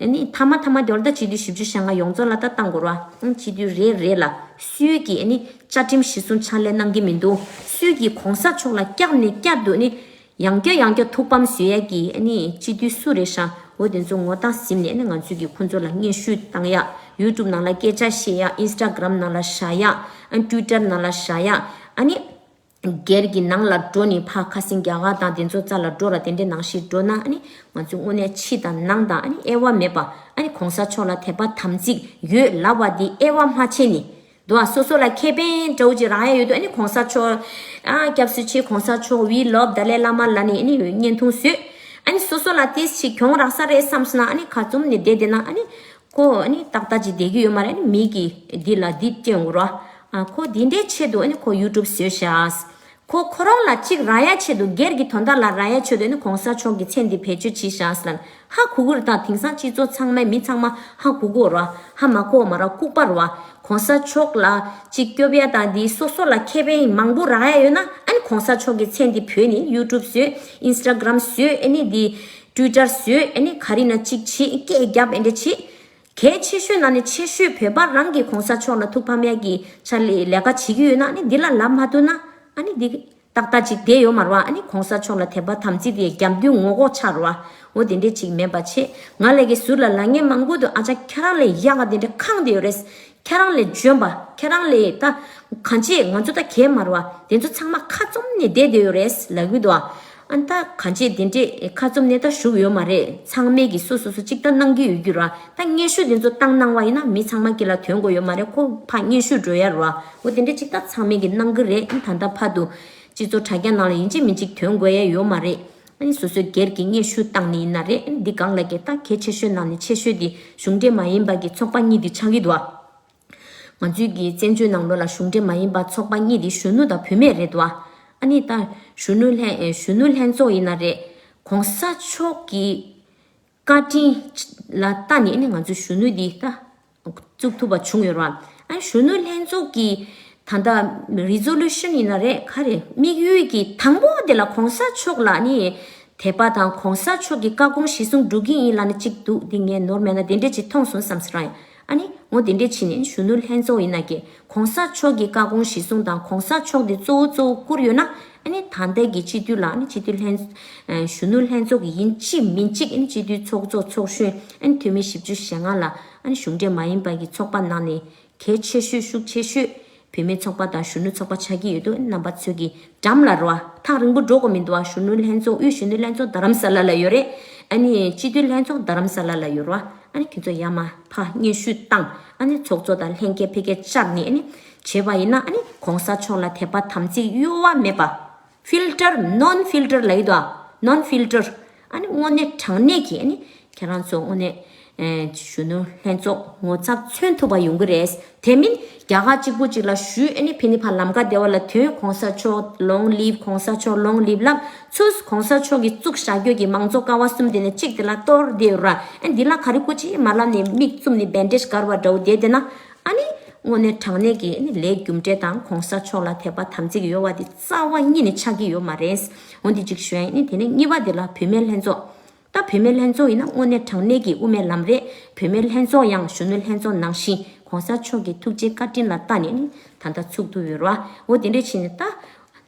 ཨ་ནི་མཐའ་མ་མཐའ་མ་དེ་བར་ད་སྤྱི་འཐུས་བཞི་བཅུ་ཞེ་ལྔ་ཡོངས་རྫོགས་ལ་ད་བཏང་དགོས་ར། ཨང་སྤྱི་འཐུས་རེ་རེ་ལ་སུས་ཀྱིས་ཨ་ནི་བཅའ་ཁྲིམས་གཞི་བཟུང་ཕྱག་ལས་གནང་གི་མི་འདུག་སུས་ཀྱིས་གོང་ས་མཆོག་ལ་བསྐྱར་ནས་བསྐྱར་དུ་ཨ་ནི་ཡང་བསྐྱར་ཡང་བསྐྱར་ཐུགས་ཕམ་བཟོ་ཡ་གི་ཨ་ནི་སྤྱི་འཐུས་སུ་རེད་ཤག་འོ་དེ་ཚོ་ངོ་རྟགས་ཟིན་ནས་ཨ་ནི་ང་ཚོས་ཀྱི་ཁོང་ཚོ་ལ་སྙན་ཞུ་བཏང་ཡ། ཡུ་ཊུབ་ནང་ལ་སྐད་ཆ་བཤད་ཡ། ཨིན་སི་ཊ་གྷི་རམ་ནང་ལ་བཞག་ཡ། ཨ་ཊུའི་ཊར་ནང་ལ་བཞག་ཡ། ཨ་ནི། སྒེར་གྱི་ནང་ལ་འགྲོ་ནས་ཕར་ཁ་སང་རྒྱ་གར་དང་དེ་ཚོ་རྩ་ལ་འགྲོ་ར་དེ་འདྲའི་ནང་བཞིན་འགྲོ་ན་ཨ་ནི་ང་ཚོ་དངོས་གནས་ཕྱི་དང་ནང་དང་ཨ་ནི་དབྱེ་བ་མེད་པ་ཨ་ནི་གོང་ས་མཆོག་ལ་དད་པ་དམ་ཚིག་ཡོད་ལབ་པ་འདི་དབྱེ་བ་མ་ཕྱེ་ནས་འདུག་ཨ། སོ་སོ་ལ་ཁེ་ཕན་འདྲ་བོ་ཅིག་རག་ཡ་ཡོད་དུས་ཨ་ནི་གོང་ས་མཆོག་ཨ་སྐྱབས་སུ་མཆི། གོང་ས་མཆོག་we love Dalai Lama ལབ་ནས་ཨ་ནི་བརྙན་ཐུང་བཟོས། ཨ་ནི་སོ་སོ་ལ་ཏིས་ཅིག་གྱོང་རག་ས་རེད་བསམ་སོང་ན་ཨ་ནི་ཁ་བཙུམ་ནས་བསྡད་བསྡད་ན་ཨ་ནི། ཁོ་ཨ་ནི་ཏག་ཏག་ཅིག་བསྡད་ཀྱི་ཡོད་མ་རེད། ཨ་ནི་མི་གིས་འདི་ལ་འདི་སྐྱོན་དགོས་ར། ཨ་ཁོ་འདི་འདྲའི་ཆེད་དུ་ཨ་ནི་ཁོ་ཡུ་ཊུབ་བཟོས་ཤག་ཁོ་ཁོ་རང་ལ་གཅིག་རག་ཡ་ཆེད་དུ་སྒེར་གྱི་དོན་དག་ལ་རག་ཡ་ཆེད་དུ་ཨ་ནི་གོང་ས་མཆོག་གི་མཚན་འདི་བེད་སྤྱོད་བྱས་ཤག་ཟེར་ལབ་ཧ་གོ་གི་རེད། ད་དེང་སང་སྤྱི་ཚོགས་ཚང་མས་མི་ཚང་མ་ཧ་གོ་གི་ཡོད་ར། ཧ་མ་གོ་བ་མ་ར་ལྐུགས་པ་རེད་བ། གོང་ས་མཆོག་ལ་གཅིག་སྐྱོབ་ཡ་དང་འདི་སོ་སོ་ལ་ཁེ་ཕན་མང་པོ་རག་ཡ་ཡོད་ན་ཨ་ནི་གོང་ས་མཆོག་གི་མཚན་འདི་བོས་ནས་ཡུ་ཊུབ་བཟོས། ཨིན་སི་ཊ་གྷི་རམ་བཟོས། ཨ་ནི་འདི་ཊུའི་ཊར་བཟོས། ཨ་ནི་ག་རེ་ན་གཅིག་བྱེད། སྐད་རྒྱབ། ཨེ་འདྲ་བྱེད། གལ་ཆེ་ཤོས་ནང་ནས་ཆེ་ཤོས་བོད་པ་རང་གིས་གོང་ས་མཆོག་ལ་ཐུགས་ཕམ་ཡག་གི་ཆ་ལས་ལས་ཀ་བྱེད་ཀྱི་ཡོད་ན་ནི་འདི་ལ་ལབ་མ་ཐུབ་ན་ཨ་ནི་འདི་ཏག་ཏག་ཅིག་བསྡད་ཡོད་མ་རེད་བ། ཨ་ནི་གོང་ས་མཆོག་ལ་དད་པ་དམ་ཚིག་དེ་རྒྱབ་མདུན་ངོ་ལྐོག་ཆགས་རེད་བ། འོ་དེ་འདྲས་ཅིག་མེད་པ་བྱེད། ང་ལ་གི་ཟུར་ལ་ལབ་མཁན་མང་པོ་འདུག་ཨ་ཅག་ཁྱེད་རང་ལས་ཡག་ག་དེ་འདྲ་ཁེངས་བསྡད་ཡོད་རེད། ཁྱེད་རང་ལས་འཇོན་པ། ཁྱེད་རང་ལས་ད་གང་ཅི་ང་ཚོ་ད་གས་མ་རེད་བ། དེ་ཚོ་ཚང་མ་ཁ་བཙུམ་ནས་བསྡད་བསྡད་ཡོད་རེད་ལབ་གི་འདུག་བ། ཨ་ནི་ད་གང་ཅི་དེ་འདྲས་ཁ་བཙུམ་ནས་ད་བཞུགས་ཡོད་མ་རེད། ཚང་མས་ཀྱི་སོ་སོ་སོ་གཅིག་ད་གནང་གི་ཡོད་རྒྱུ་ར། ད་སྙན་ཞུ་དེ་ཚོ་བཏང་གནང་བ་ཡིན་ན་མི་ཚང་མ་གི་ལ་དོན་དགོས་ཡོད་མ་རེད། ཁོ་ཕ་སྙན་ཞུ་འགྲོ་ཡ་ར་བ། འོ་དེ་འདྲས་གཅིག་ད་ཚང་མས་ཀྱི་གནང་གི་རེད། ཨ་ནི་ད་ལྟ་བར་དུ་སྤྱི་ཚོགས་དྲ་རྒྱ་ནང་ལ་ཡིན་གཅིག་མིན་གཅིག་དོན་དགོས་ཡ་ཡོད་མ་རེད། ཨ་ནི་སོ་སོའི་སྒེར་གྱི་སྙན་ཞུ་བཏང་ནི་ཡིན་ན་རེད། ཨ་ནི་འདི་སྒང་ལ་གི་ད་གལ་ཆེ་ཤོས་ནང་ནས་ཆེ་ཤོས་དེ་གཞུང་འབྲེལ་མ་ཡིན་པ་གི་ཚོགས་པ་གཉིས་དེ་ཆགས་ཀྱི་འདུག་བ། ང་ཚོའི་གི་བཙན་བྱོལ་ནང་ལོགས་ལ་གཞུང་འབྲེལ་མ་ཡིན་པ་ཚོགས་པ་གཉིས་དེ་གཞོན་ནུ་དང་བུད་མེད་རེད་འདུག་བ། ཨ་ནི་ད་གཞོན་ནུ་ལྷན་ཨེ་གཞོན་ནུ་ལྷན་ཚོགས་ཡིན་ན་རེད། གོང་ས་མཆོག་གི་བཀའ་དྲིན་ལ་བལྟ་ནས་ཨ་ནི་ང་ཚོ་གཞོན་ནུ་འདི་ད་བཙུགས་ཐུབ་པ་བྱུང་ཡོད་རེད་བ། ཨ་གཞོན་ནུ་ལྷན་ཚོགས་ཀྱི་ད་ལྟ་རི་ཛོ་ལུ་ཤན་ཡིན་ན་རེད། ག་རེ་དམིགས་ཡུལ་གྱི་དང་པོ་དེ་ལ་གོང་ས་མཆོག་ལ་ནི་དད་པ་དང་གོང་ས་མཆོག་གི་བཀའ་དགོངས་གཞི་བཟུང་འགྲོ་གི་ཡིན་ལབ་ནི་གཅིག་འདུག་འདི་ངས་ནོར་མེད་ན་དེ་འདྲས་ཅིག་མཐོང་སོང་བསམ་སོང་ར། ཨ་ནི་འོ་དེ་འདྲས་བྱས་ནས་གཞོན་ནུ་ལྷན་ཚོགས་ཡིན་ན་ཀྱེ་གོང་ས་མཆོག་གི་བཀའ་དགོངས་གཞི་བཟུང་དང་གོང་ས་མཆོག་དེ་གཙོ་བོ་གཙོ་བོ་བཀུར་ཡོད་ན་ཨ་ནི་ད་ལྟ་གི་སྤྱི་འཐུས་ལ་ཨ་ནི་སྤྱི་འཐུས་ལྷན་ཨ་གཞོན་ནུ་ལྷན་ཚོགས་ཀྱི་ཡིན་གཅིག་མིན་གཅིག་ཨ་ནི་སྤྱི་འཐུས་ཚོགས་གཙོ་ཚོགས་གཞོན་ཨ་ནི་འཐུས་མི་བཞི་བཅུ་ཞེ་ལྔ་ལ་ཨ་ནི་གཞུང་འབྲེལ་མ་ཡིན་པ་གི་ཚོགས་པ་ནང་ནས་གལ་ཆེ་ཤོས་ཤུགས་ཆེ་ཤོས་ བུད་མེད་ཚོགས་པ་དང་གཞོན་ནུ་ཚོགས་པ་ཆགས་ཀྱི་ཡོད་དུས། རྣམ་པ་ཚོས་ཀྱི་འགྲམ་ལ་རོ། ཐག་རིང་པོ་འགྲོ་དགོས་མི་འདུག་ཨ། གཞོན་ནུ་ལྷན་ཚོགས། དབུས་གཞོན་ནུ་ལྷན་ཚོགས་རྡ་རམ་ས་ལ་ལ་ཡོད་རེད། ཨ་ནི་སྤྱི་འཐུས་ལྷན་ཚོགས་རྡ་རམ་ས་ལ་ལ་ཡོད་རོ། ཨ་ནི་ཁྱེད་ཚོ་ཡར་མར་ཕར་སྙན་ཞུ་བཏང་། ཨ་ནི་ཚོགས་གཙོ་དང་ལྷན་རྒྱས་ཕ་གིར་བཅར་ནས། ཨ་ནི་བྱས་པ་ཡིན་ན། ཨ་ནི་གོང་ས་མཆོག་ལ་དད་པ་དམ་ཚིག་གཡོ་བ་མེད་པ། ཕིལ་ཊར། ནོན་ཕིལ་ཊར་ལབ་ཀྱི་འདུག་ཨ། ནོན་ཕིལ་ཊར། ཨ་ནི་དངོས་གནས་དྲང་གནས་ཀྱི། ཨ་ནི་ཁྱེད་རང་ཚོ་དངོས་གནས། ཨེ། གཞོན་ནུ་ལྷན་ཚོགས་ངོ་ཚ་མཚོན་ཐུབ་པ་ཡོང་གི་རེད། དེ་མིན་རྒྱ་གར་གཅིག་པུ་གཅིག་ལ་ཞུས། ཨ་ནི་ཕ་ནི་ཕར་ལམ་ཁ་བདེ་བ་ལ་ཐོན། གོང་ས་མཆོག་long live། གོང་ས་མཆོག་long live་ལབ། ཚུར་གོང་ས་མཆོག་གིས་བཙུགས་བཞག་རྒྱུ་གི་མང་གཙོ་ཀ་བ་གསུམ་དེ་ནས་གཅིག་དེ་ལ་གཏོར་བསྡད་ཡོད་ར། ཨ། འདི་ལ་ག་རེ་སྐུ་ཅི་མ་ལབ་ནས་མིག་བཙུམ་ནས་བན་ཌེ་ཇི་བཀལ་བ་འདྲ་བོ་བསྡད་བསྡད་ན། ཨ་ནི་དངོས་གནས་དྲང་གནས་ཀྱི། ཨ་ནི་ལས་རྒྱུ་འབྲས་དང་གོང་ས་མཆོག་ལ་དད་པ་དམ་ཚིག་ཡོད་པ་དེ་རྩ་བ་ཉིད་ནས་ཆགས་ཀྱི་ཡོད་མ་རེད། འོ་འདི་གཅིག་ཞུ་ཡ་ཡིན། ཨ་ནི་དེ་ནས་གཉིས་པ་དེ་ལ་བུད་མེད་ལྷན་ཚོགས། ད་བུད་མེད་ལྷན་ཚོགས་ཡིན་ན་དངོས་གནས་དྲང་གནས་ཀྱི་དབུ་མའི་ལམ་རེད། བུད་མེད་ལྷན་ཚོགས་ཡང་གཞོན་ནུ་ལྷན་ཚོགས་ནང་བཞིན་གོང་ས་མཆོག་གི་ཐུགས་རྗེ་བཀའ་དྲིན་ལ་བལྟ་ནས། ཨ་ནི་ད་ལྟ་ཚུགས་ཐུབ་ཡོད་ར། འོ་དེ་འདྲ་བྱས་ནས་ད།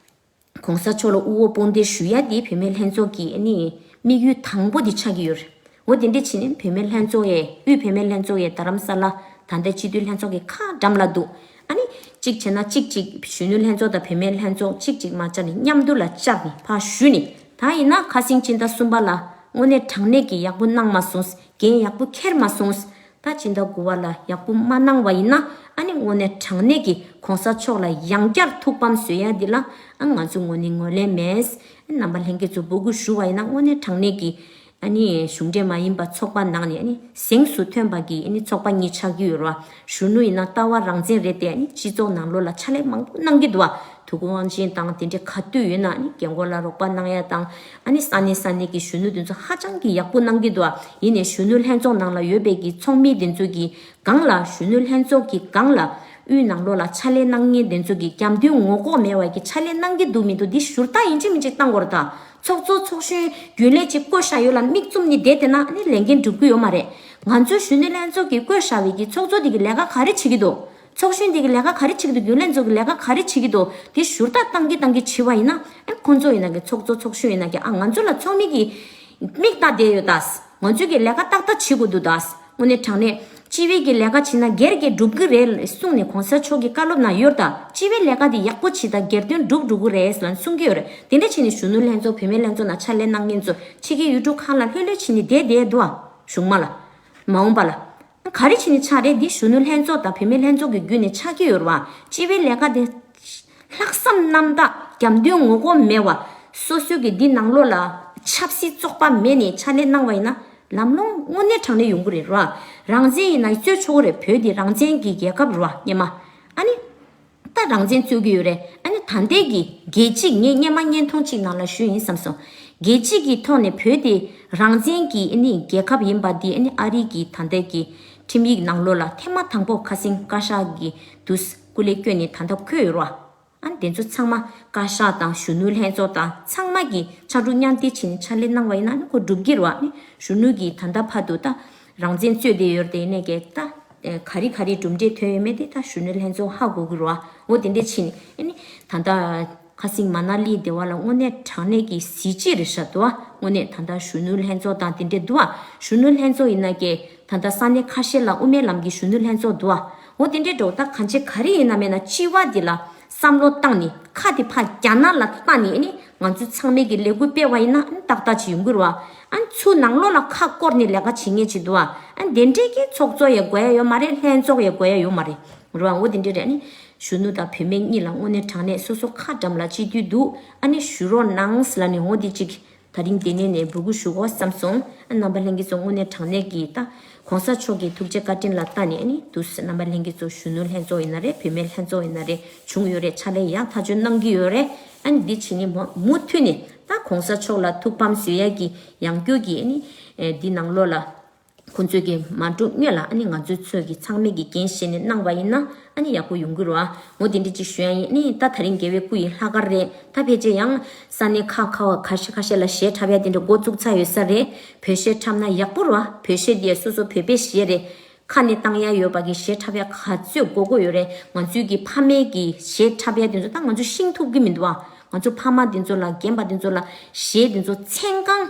གོང་ས་མཆོག་ལ་དབུ་འོག་དཔུང་འདེགས་ཞུ་ཡ་དེ་བུད་མེད་ལྷན་ཚོགས་ཀྱི། ཨ་ནི་དམིགས་ཡུལ་དང་པོ་དེ་ཆགས་ཀྱི་ཡོད་རེད། འོ་དེ་འདྲ་བྱས་ནས་བུད་མེད་ལྷན་ཚོགས་ཡས། དབུས་བུད་མེད་ལྷན་ཚོགས་ཡས་རྡ་རམ་ས་ལ། ད་ལྟ་སྤྱི་འཐུས་ལྷན་ཚོགས་ཀྱི་ཁ་འགྲམ་ལ་འདུག། ཨ་ནི་གཅིག་བྱས་ན་གཅིག་གཅིག་གཞོན་ནུ་ལྷན་ཚོགས་དང་བུད་མེད་ལྷན་ཚོགས་གཅིག་གཅིག་མ་བཅར་ནས་མཉམ་དུ་ལ་བཅར་ནས་ཕར་ཞུས་ནས། ད་ཡིན་ན་ཁ་སང་སྤྱི་ཟླ་གསུམ་པ་ལ་དངོས་གནས་དྲང་གནས་ཀྱི་ཡག་པོ་གནང་མ་སོང་། འགན་ཡག་པོ་འཁྱེར་མ་སོང་། ད་སྤྱི་ཟླ་དགུ་པ་ལ་ཡག་པོ་མ་གནང་བ་ཡིན་ན། ཨ་ནི་དངོས་གནས་དྲང་གནས་ཀྱི་གོང་ས་མཆོག་ལ་ཡང་བསྐྱར་ཐུགས་ཕམ་བཟོ་ཡ་འདི་ལ། ཨ། ང་ཚོ་དངོས་གནས་ངོས་ལེན་མེད། རྣམ་པ་ལྷན་རྒྱས་ཚོ་འབོད་སྐུལ་ཞུ་བ་ཡིན་ན། དངོས་གནས་དྲང་གནས་ཀྱི། ཨ་ནི་གཞུང་འབྲེལ་མ་ཡིན་པ་ཚོགས་པ་ནང་ནས། ཨ་ནི་གཟེངས་སུ་ཐོན་པ་གི། ཨ་ནི་ཚོགས་པ་གཉིས་ཆགས་ཀྱི་ཡོད་རེད་བ། གཞོན་ནུ་ཡིན་ན་ལྟ་བ་རང་བཙན་རེད་དེ། ཨ་ནི་སྤྱི་ཚོགས་ནང་ལོགས་ལ་ཕྱག་ལས་མང་པོ་གནང་གི་འདུག་བ། དུས་འཁོར་དབང་ཆེན་དང་དེ་འདྲའི་ག་དུས་ཡོད་ན། ཨ་ནི་རྒན་རྒོན་ལ་རོགས་པ་གནང་ཡ་དང་། ཨ་ནི་ས་གནས་ས་གནས་ཀྱི་གཞོན་ནུ་དེ་ཚོ་ཧ་ཅང་གི་ཡག་པོ་གནང་གི་འདུག་བ། ཡིན་ནའི་གཞོན་ནུ་ལྷན་ཚོགས་ནང་ལ་ཡོད་པའི་གི་ཚོགས་མི་དེ་ཚོ་གི་སྒང་ལ། གཞོན་ནུ་ལྷན་ཚོགས་ཀྱི་སྒང་ལ་དབུས་ནང་ལོགས་ལ་ཕྱག་ལས་གནང་མཁན་དེ་ཚོ་གི་རྒྱབ་མདུན་ངོ་ལྐོག་མེད་པ་གི་ཕྱག་ལས་གནང་གི་འདུག་མི་འདུག་འདི་ཞུ་དག་ཡིན་གཅིག་མིན་གཅིག་བཏང་དགོས་རེད་ད། ཚོགས་གཙོ་ཚོགས་གཞོན་རྒྱུན་ལས་ཅིག་བསྐོས་བཞག་ཡོད་ལ་མིག་བཙུམ་ནས་བསྡད་བསྡད་ན། ཨ་ནི་ལས་འགན་འགྲུབ་ཀྱི་ཡོད་མ་རེད། ང་ཚོའི་གཞོན་ནུ་ལྷན་ཚོགས་ཀྱིས་བསྐོས་བཞག་པའི་གི་ཚོགས་གཙོ་དེ་གི་ལས་ཀ་ག་རེ་བྱེད་ཀྱི་འདུག། ཚོགས་གཞོན་དེ་གི་ལས་ཀ་ག་རེ་བྱེད་ཀྱི་འདུག། རྒྱུན་ལས་ཚོ་གི་ལས་ཀ་ག་རེ་བྱེད་ཀྱི་འདུག། དེ་ཞུ་དག་བཏང་གི་བཏང་གི་བྱེད་པ་ཡིན་ན། ཨ། ཁོང་ཚོ་ཡིན་ན་གི་ཚོགས་གཙོ་ཚོགས་གཞོན་ཡིན་ན་གི། ཨ། ང་ཚོ་ལ་ཚོགས་མི་གི་མིག་ལྟ་བསྡད་ཡོད་ད། ང་ཚོས་ཀྱི་ལས་ཀ་ཏག་ཏག་བྱེད་དགོས་འདུག་ད། དངོས་གནས་དྲང་གནས་སྤྱི་པའི་གི་ལས་ཀ་བྱེད་ན་སྒེར་གྱི་འགྲུབ་ཀྱི་རེད་གསུངས་ནས་གོང་ས་མཆོག་གི་བཀའ་སློབ་ནང་ཡོད་ད། སྤྱི་པའི་ལས་ཀ་དེ་ཡག་པོ་བྱེད་ད། སྒེར་དོན་འགྲུབ་འགྲོ་གི་རེད་ལབ་གསུང་གི་ཡོད་རེད། དེ་འདྲ་བྱས་ནས་གཞོན་ནུ་ལྷན་ཚོགས་བུད་མེད་ལྷན་ཚོགས་ནང་ཕྱག་ལས་གནང་མཁན་ཚོ་ཕྱི་རྒྱལ་ཡུལ་གྲུ་ཁག་ལ་ལྷོད་ལྷོད་བྱས་ནས་བསྡད་བསྡད་འདུག་ཨ། གཞུང་མ་ལ། མ་འོངས་པ་ལ། ག་རེ་བྱས་ནས་ཆགས་རེད། འདི་གཞོན་ནུ་ལྷན་ཚོགས་དང་བུད་མེད་ལྷན་ཚོགས་ཀྱི་བརྒྱུད་ནས་ཆགས་ཀྱི་ཡོད་རེད་བ། སྤྱི་པའི་ལས་ཀ་དེ་ལྷག་བསམ་རྣམ་དག། རྒྱབ་མདུན་ངོ་ལྐོག་མེད་པ། སོ་སོའི་གི་འདི་ནང་ལོགས་ལ་ཆབ་སྲིད་བཙོག་པ་མེད་ནས་ཕྱག་ལས་གནང་བ་ཡིན་ན། ལམ་ལྷོང་དངོས་གནས་དྲང་གནས་ཡོང་གི་རེད་ར། རང་བཙན་ཡིན་ན་རྩོད་ཆོག་གི་རེད། བོད་འདི་རང་བཙན་གྱི་རྒྱལ་ཁབ་རེད་བ། སྙེ་མ། ཨ་ནི། ད་རང་བཙན་རྩོད་ཀྱི་ཡོད་རེད། ཨ་ནི་ད་ལྟའི་གི་རྒྱལ་སྤྱི། ངས་སྙེ་མ་བརྙན་ཐུང་གཅིག་ནང་ལ་ཞུས་ཡིན་བསམ་སོང་། རྒྱལ་སྤྱི་གི་ཐོག་ནས་བོད་དེ་རང་བཙན་གྱི། ཨ་ནི་རྒྱལ་ཁབ་ཡིན་པ་འདི། ཨ་ནི་ཨ་རི་གི་ད་ལྟའི་གི་ཁྲིམས་ཡིག་ནང་ལོགས་ལ་ཐེངས་མ་དང་པོ་ཁ་སང་བཀའ་ཤག་གི་དུས་སྐུ་ལས་བསྐྱོན་ནས་ད་ལྟ་འཁོད་ཡོད་རེད་བ། ཨ་ནི་དེ་ཚོ་ཚང་མ་བཀའ་ཤག་དང་གཞོན་ནུ་ལྷན་ཚོགས་དང་ཚང་མ་གིས་ཕྱར་གྲུ་མཉམ་འདེགས་བྱས་ནས་ཕྱག་ལས་གནང་བ་ཡིན་ན། ཨ་ནི་ཁོ་འགྲུབ་ཀྱི་རེད་བ། ཨ་ནི་གཞོན་ནུ་གིས་ད་ལྟ་བར་དུ་ད་རང་བཙན་རྩོད་བསྡད་ཡོད་རེད། དེ་ནས་ཀྱི་ད། ཨེ། ག་རེ་ག་རེ་གྲུབ་འབྲས་ཐོན་ཡོད་མེད་དེ་ད་གཞོན་ནུ་ལྷན་ཚོགས་ཧ་གོ་གི་རེད་བ། འོ་དེ་འདྲས་ཕྱིན་ནས། ཨ་ནི་ད་ལྟ་ཁ་སང་མ་ན་ལི་དེ་བ་ལ་དངོས་གནས་དྲང་གནས་ཀྱི་གཟི་བརྗིད་རེད་ཤག་འདུག་བ། དངོས་གནས་ད་ལྟ་གཞོན་ནུ་ལྷན་ཚོགས་དང་དེ་འདྲས་འདུག་བ། གཞོན་ནུ་ལྷན་ཚོགས་ཡིན་ན་ཀྱེ་ད་ལྟ་ས་གནས་ཁ་ཤས་ལ་དབུ་མའི་ལམ་གྱི་གཞོན་ནུ་ལྷན་ཚོགས་འདུག་བ། འོ་དེ་འདྲས་འགྲོ། ད་གང་ཅི་ག་རེ་ཡིན་ན་མེད་ན་སྤྱི་བ་འདི་ལ་བསམ་བློ་བཏང་ནས། ཁ་དེ་ཕར་རྒྱ་ནག་ལ་བལྟས་ནས། ཨ་ནི་ང་ཚོ་ཚང་མས་ཀྱི་ལས་འགུལ་སྤེལ་བ་ཡིན་ན། ཨ་ནི་ཏག་ཏག་ཅིག་ཡོང་གི་རེད་བ། ཨ་ནི་ཚུར་ནང་ལོགས་ལ་ཁ་བསྐོར་ནས་ལས་ཀ་བྱེད་མཁན་ཅིག་འདུག་བ། ཨ་ནི་དེ་འདྲས་ཀྱི་ཚོགས་གཙོ་ཡང་དགོས་ཡ་ཡོད་མ་རེད། ལྷན་ཚོགས་ཡང་དགོས་ཡ་ཡོད་མ་རེད། རེད་བ། འོ་དེ་འདྲས་རེད། ཨ་ནི་གཞོན་ནུ་དང་བུད་མེད་གཉིས་ལ་དངོས་གནས་དྲང་གནས་སོ་སོ་ཁ་འགྲམ་ལ་སྤྱི་འཐུས་འདུག། ཨ་ནི་ཞུ་རོགས་གནང་ཟེར་ལབ་ནས། འོ་དེ་གཅིག་ད་རིང་དེ་ནས་ནས་འབོད་སྐུལ་ཞུ་དགོས་བསམ་སོང་། ཨ། རྣམ་པ་ལྷན་རྒྱས་ཚོ་དངོས་གནས་དྲང་གནས་ཀྱི་ད་གོང་ས་མཆོག་གི་ཐུགས་རྗེ་བཀའ་དྲིན་ལ་བལྟས་ནས། ཨ་ནི་དུས་རྣམ་པ་ལྷན་རྒྱས་ཚོ་གཞོན་ནུ་ལྷན་ཚོགས་ཡིན་ན་རེད། བུད་མེད་ལྷན་ཚོགས་ཡིན་ན་རེད། བྱུང་ཡོད་རེད། ཕྱག་ལས་ཡག་ཐག་ཆོད་གནང་གི་ཡོད་རེད། ཨ་ནི་འདི་བྱས་ནས་མུ་མུ་མཐུད་ནས་ད་གོང་ས་མཆོག་ལ་ཐུགས་ཕམ་བཟོ་ཡ་གི་ཡང་བསྐྱར་གྱི། ཨ་ནི་འདི་ནང་ལོགས་ལ་ཁོང་ཚོས་ཀྱི་མ་འགྲོ་སྔོན་ལ། ཨ་ནི་ང་ཚོའི་ཚོས་ཀྱི་ཚང་མས་ཀྱི་འགན་བཞེས་ནས་གནང་བ་ཡིན་ན། ཨ་ནི་ཡག་པོ་ཡོང་གི་རེད་བ། འོ་དེ་འདྲ་ཅིག་ཞུ་ཡ་ཡིན། ཨ་ནི་ད་ད་རིང་རྒྱལ་བའི་སྐུ་ཡི་ལྷག་དཀར་རེད། ད་ཕལ་ཆེར་ཡང་ས་གནས་ཁག་ཁག་བ་ཁ་ཤས་ཁ་ཤས་ལ་གཞས་འཁྲབ་ཡ་དེ་འདྲ་འགོ་བཙུགས་ཚར་ཡོད་ས་རེད། བོད་གཞས་འཁྲབ་ན་ཡག་པོ་རེད་བ། བོད་གཞས་དེ་སོ་སོ་བོད་པའི་གཞས་རེད། ཁ་ནས་བཏང་ཡ་ཡོད་པ་གི་གཞས་འཁྲབ་ཡ་ག་ཚོད་དགོས་དགོས་ཡོད་རེད། ང་ཚོའི་གི་ཕ་མའི་གི་གཞས་འཁྲབ་ཡ་དེ་ཚོ་ད་ང་ཚོ་ཤེས་ཐུབ་ཀྱི་མི་འདུག་བ། ང་ཚོ་ཕ་མ་དེ་ཚོ་ལ། རྒན་པ་དེ་ཚོ་ལ་གཞས་དེ་ཚོ་མཚན་གང་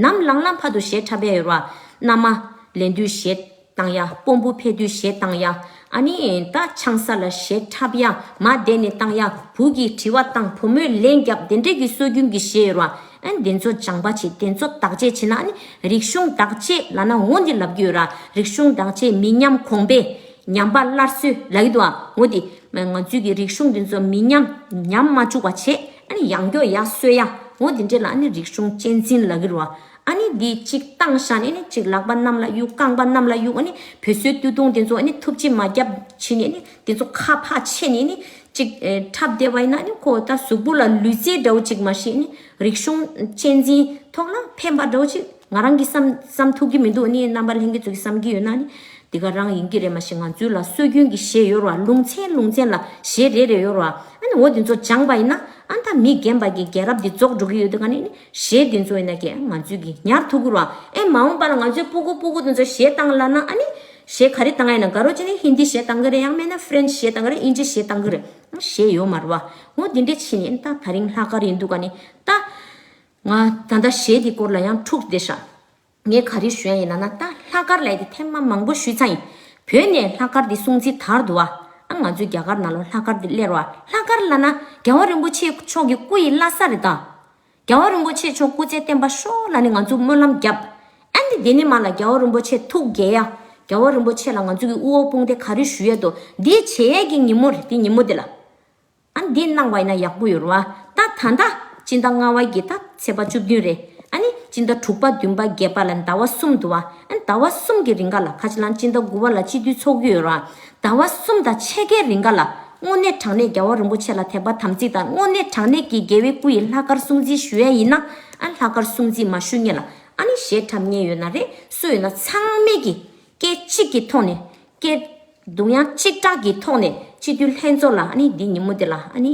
ནམ་ལངས་ལངས་བར་དུ་གཞས་འཁྲབ་ཡ་ཡོད་རེད་བ། མནའ་མ་ལེན་དུས་གཞས་བཏང་ཡ། དཔོན་པོ་ཕེབས་དུས་གཞས་བཏང་ཡ། ཨ་ ཨ་ནི་ད་ཆང་ས་ལ་གཞས་འཁྲབ་ཡ། མ་བསྡད་ནས་བཏང་ཡ། བུ་གིས་དྲི་བ་བཏང་། བུ་མོས་ལན་རྒྱབ། དེ་འདྲས་ཀྱི་སྲོལ་རྒྱུན་གྱི་གཞས་ཡོད་ར། ཨ་ནི་དེ་ཚོ་སྦྱང་པ་བྱེད། དེ་ཚོ་བདག་གཅེས་བྱེད་ན། ཨ་ནི་རིག་གཞུང་བདག་གཅེས་ལབ་ན་འོ་འདི་ལབ་ཀྱི་ཡོད་ར། རིག་གཞུང་བདག་གཅེས། མི་ཉམས་གོང་འཕེལ། ཉམས་པ་སླར་གསོ་ལབ་ཀྱི་འདུག་ཨ། འོ་འདི་ང་ཚོའི་གི་རིག་གཞུང་འདི་ཚོ་མི་ཉམས། ཉམས་མ་བཅུག་པ་བྱེད། ཨ་ནི་ཡང་སྐྱོ་ཡར་གསོ་ཡ། འོ་འདི་འདྲས་ལ་ཨ་ནི་རིག་གཞུང་གཅེས་འཛིན་ལབ་ཀྱི་ར། ཨ་ནི་འདི་གཅིག་བཏང་བཞག་ནས་ནི་གཅིག་ལག་པ་གནམ་ལ་གཡུག། རྐང་པ་གནམ་ལ་གཡུག། ཨ་ནི་བོད་བཟོའི་སྟོད་ཐུང་དེ་ཚོ་ཨ་ནི་ཐུབ་ཅིག་མ་རྒྱབ་བྱས་ནས་ནི་དེ་ཚོ་ཁ་ཕར་ཕྱེ་ནས་ནི་གཅིག་ཨེ་འཁྲབ་བསྡད་པ་ཡིན་ན་ནི་ཁོ་ད་གཟུགས་པོ་ལ་ལུས་རྩལ་འདྲ་བོ་ཅིག་མ་གཏོགས་ནི་རིག་གཞུང་གཅེས་འཛིན་ཐོག་ལ་ཕན་པ་འདྲ་བོ་ཅིག་ང་རང་གིས་བསམ་བསམ་ཐུབ་ཀྱི་མི་འདུག་ཨ་ནི་རྣམ་པ་ལྷན་རྒྱས་ཚོ་གིས་བསམ་གྱི་ཡོད་ན་ནི་དེ་ག་རང་ཡིན་གྱི་རེད། མ་གཞི་ང་ཚོའི་ལ་སྲོལ་རྒྱུན་གྱི་གཞས་ཡོད་རེད་བ། ལུང་ཚན་ལུང་ཚན་ལ་གཞས་རེ་རེ་ཡོད་རེད་བ། ཨ་ནི་འོ་དེ་ཚོ་སྦྱངས་པ་ཡིན་ན་ཨ་ད་མི་རྒན་པ་གི་རྒྱལ་རབས་འདི་རྫོགས་འགྲོ་གི་ཡོད་དུས་ག་ནས་ནི་གཞས་འདི་ཚོ་ཡིན་ན་ཀྱེ་ང་ཚོས་ཀྱི་ཉར་ཐུབ་ཀྱི་རེད་བ། ཨེ་མ་འོངས་པ་ལ་ང་ཚོའི་སྤུ་གུ་སྤུ་གུ་འདི་ཚོ་གཞས་བཏང་ལབ་ན་ཨ་ནི་གཞས་ག་རེ་བཏང་ཡ་ཡིན་ན། དགའ་རོགས་བྱས་ནས་ཧིན་དི་གཞས་བཏང་གི་རེད། ཡང་མིན་ན་ཧྥ་རན་སི་གཞས་བཏང་གི་རེད། དབྱིན་ཇི་གཞས་བཏང་གི་རེད། གཞས་ཡོད་མ་རེད་བ། འོ་དེ་འདྲས་བྱས་ནས་ད་ད་རིང་ལྷག་དཀར་ཡིན་དུས་ག་ནས་ད་ང་ད་ལྟ་གཞས་འདི་སྐོར་ལ་ཡང་འཁྲུག་བསྡད་ཤག་ངས་ག་རེ་ཞུ་ཡ་ཡིན་ལབ་ན། ད་ལྷག་དཀར་ལབ་ཡ་དེ་ཐེངས་མ་མང་པོ་ཞུས་ཚར་ཡིན། བོད་ནས་ལྷག་དཀར་དེ་སྲུང་བརྩི་དར་འདུག་བ། ཨ་ང་ཚོའི་རྒྱ་གར་ནང་ལ་ལྷག་དཀར་དེ་སླེབས་རེད་བ། ལྷག་དཀར་ལབ་ན་རྒྱལ་བ་རིན་པོ་ཆེ་མཆོག་གི་སྐུ་ཡི་བླ་གཟའ་རེད་ད། རྒྱལ་བ་རིན་པོ་ཆེ་མཆོག་སྐུ་ཚེ་བརྟན་པར་ཤོག་ལབ་ནས་ང་ཚོ་སྨོན་ལམ་བརྒྱབ། ཨ་ནི་དེ་ནས་མར་ལ་རྒྱལ་བ་རིན་པོ་ཆེ་ཐུགས་དགྱེས་ཡ། རྒྱལ་བ་རིན་པོ་ཆེ་ལ་ང་ཚོ་གི་དབུ་འོག་དཔུང་སྡེ་ག་རེ་ཞུ་ཡས་འདུག་འདི་བྱེད་ཡས་ཀྱི་ཉིན་མོ་རེད། དེ་ཉིན་མོ་དེ་ལ། ཨ་འདི་གནང་བ་ཡིན་ན་ཡག་པོ་ཡོད་རེད་བ། ད་ད་ལྟ་སྤྱི་ཟླ་ལྔ་པ་གི་ད་ཚེས་པ་བཅུ་བདུན་རེད། ཨ་ནི་སྤྱི་ཟླ་དྲུག་པ་བདུན་པ་བརྒྱད་པ་ལ་ཟླ་བ་གསུམ་འདུག་བ། ཨ་ནི་ཟླ་བ་གསུམ་གྱི་རིང་ག་ལ་ཁ་ཅིག་ལ་སྤྱི་ཟླ་དགུ་པ་ལ་སྤྱི་འཐུས་ཚོགས་ཀྱི་ཡོད་རེད་བ། ཟླ་བ་གསུམ་དང་ཕྱེད་ཀའི་རིང་ག་ལ་དངོས་གནས་དྲང་གནས་རྒྱལ་བ་རིན་པོ་ཆེ་ལ་དད་པ་དམ་ཚིག་དང་། དངོས་གནས་དྲང་གནས་ཀྱི་རྒྱལ་བའི་སྐུ་ཡི་ལྷག་དཀར་སྲུང་བརྩི་ཞུ་ཡ་ཡིན་ན། ཨ་ལྷག་དཀར་སྲུང་བརྩི་མ་ཞུ་མཁན་ལ། ཨ་ནི་གཞས་འཁྲབ་མཁན་ཡོད་ན་རེད། སུ་ཡོད་ན་ཚང་མས་ཀྱི་སྐད་གཅིག་གི་ཐོག་ནས། སྐད་གདངས་དབྱངས་གཅིག་གྲགས་ཀྱི་ཐོག་ནས་སྤྱི་འཐུས་ལྷན་ཚོགས་ལ། ཨ་ནི་འདི་ཉིན་མོ་འདི་ལ། ཨ་ནི་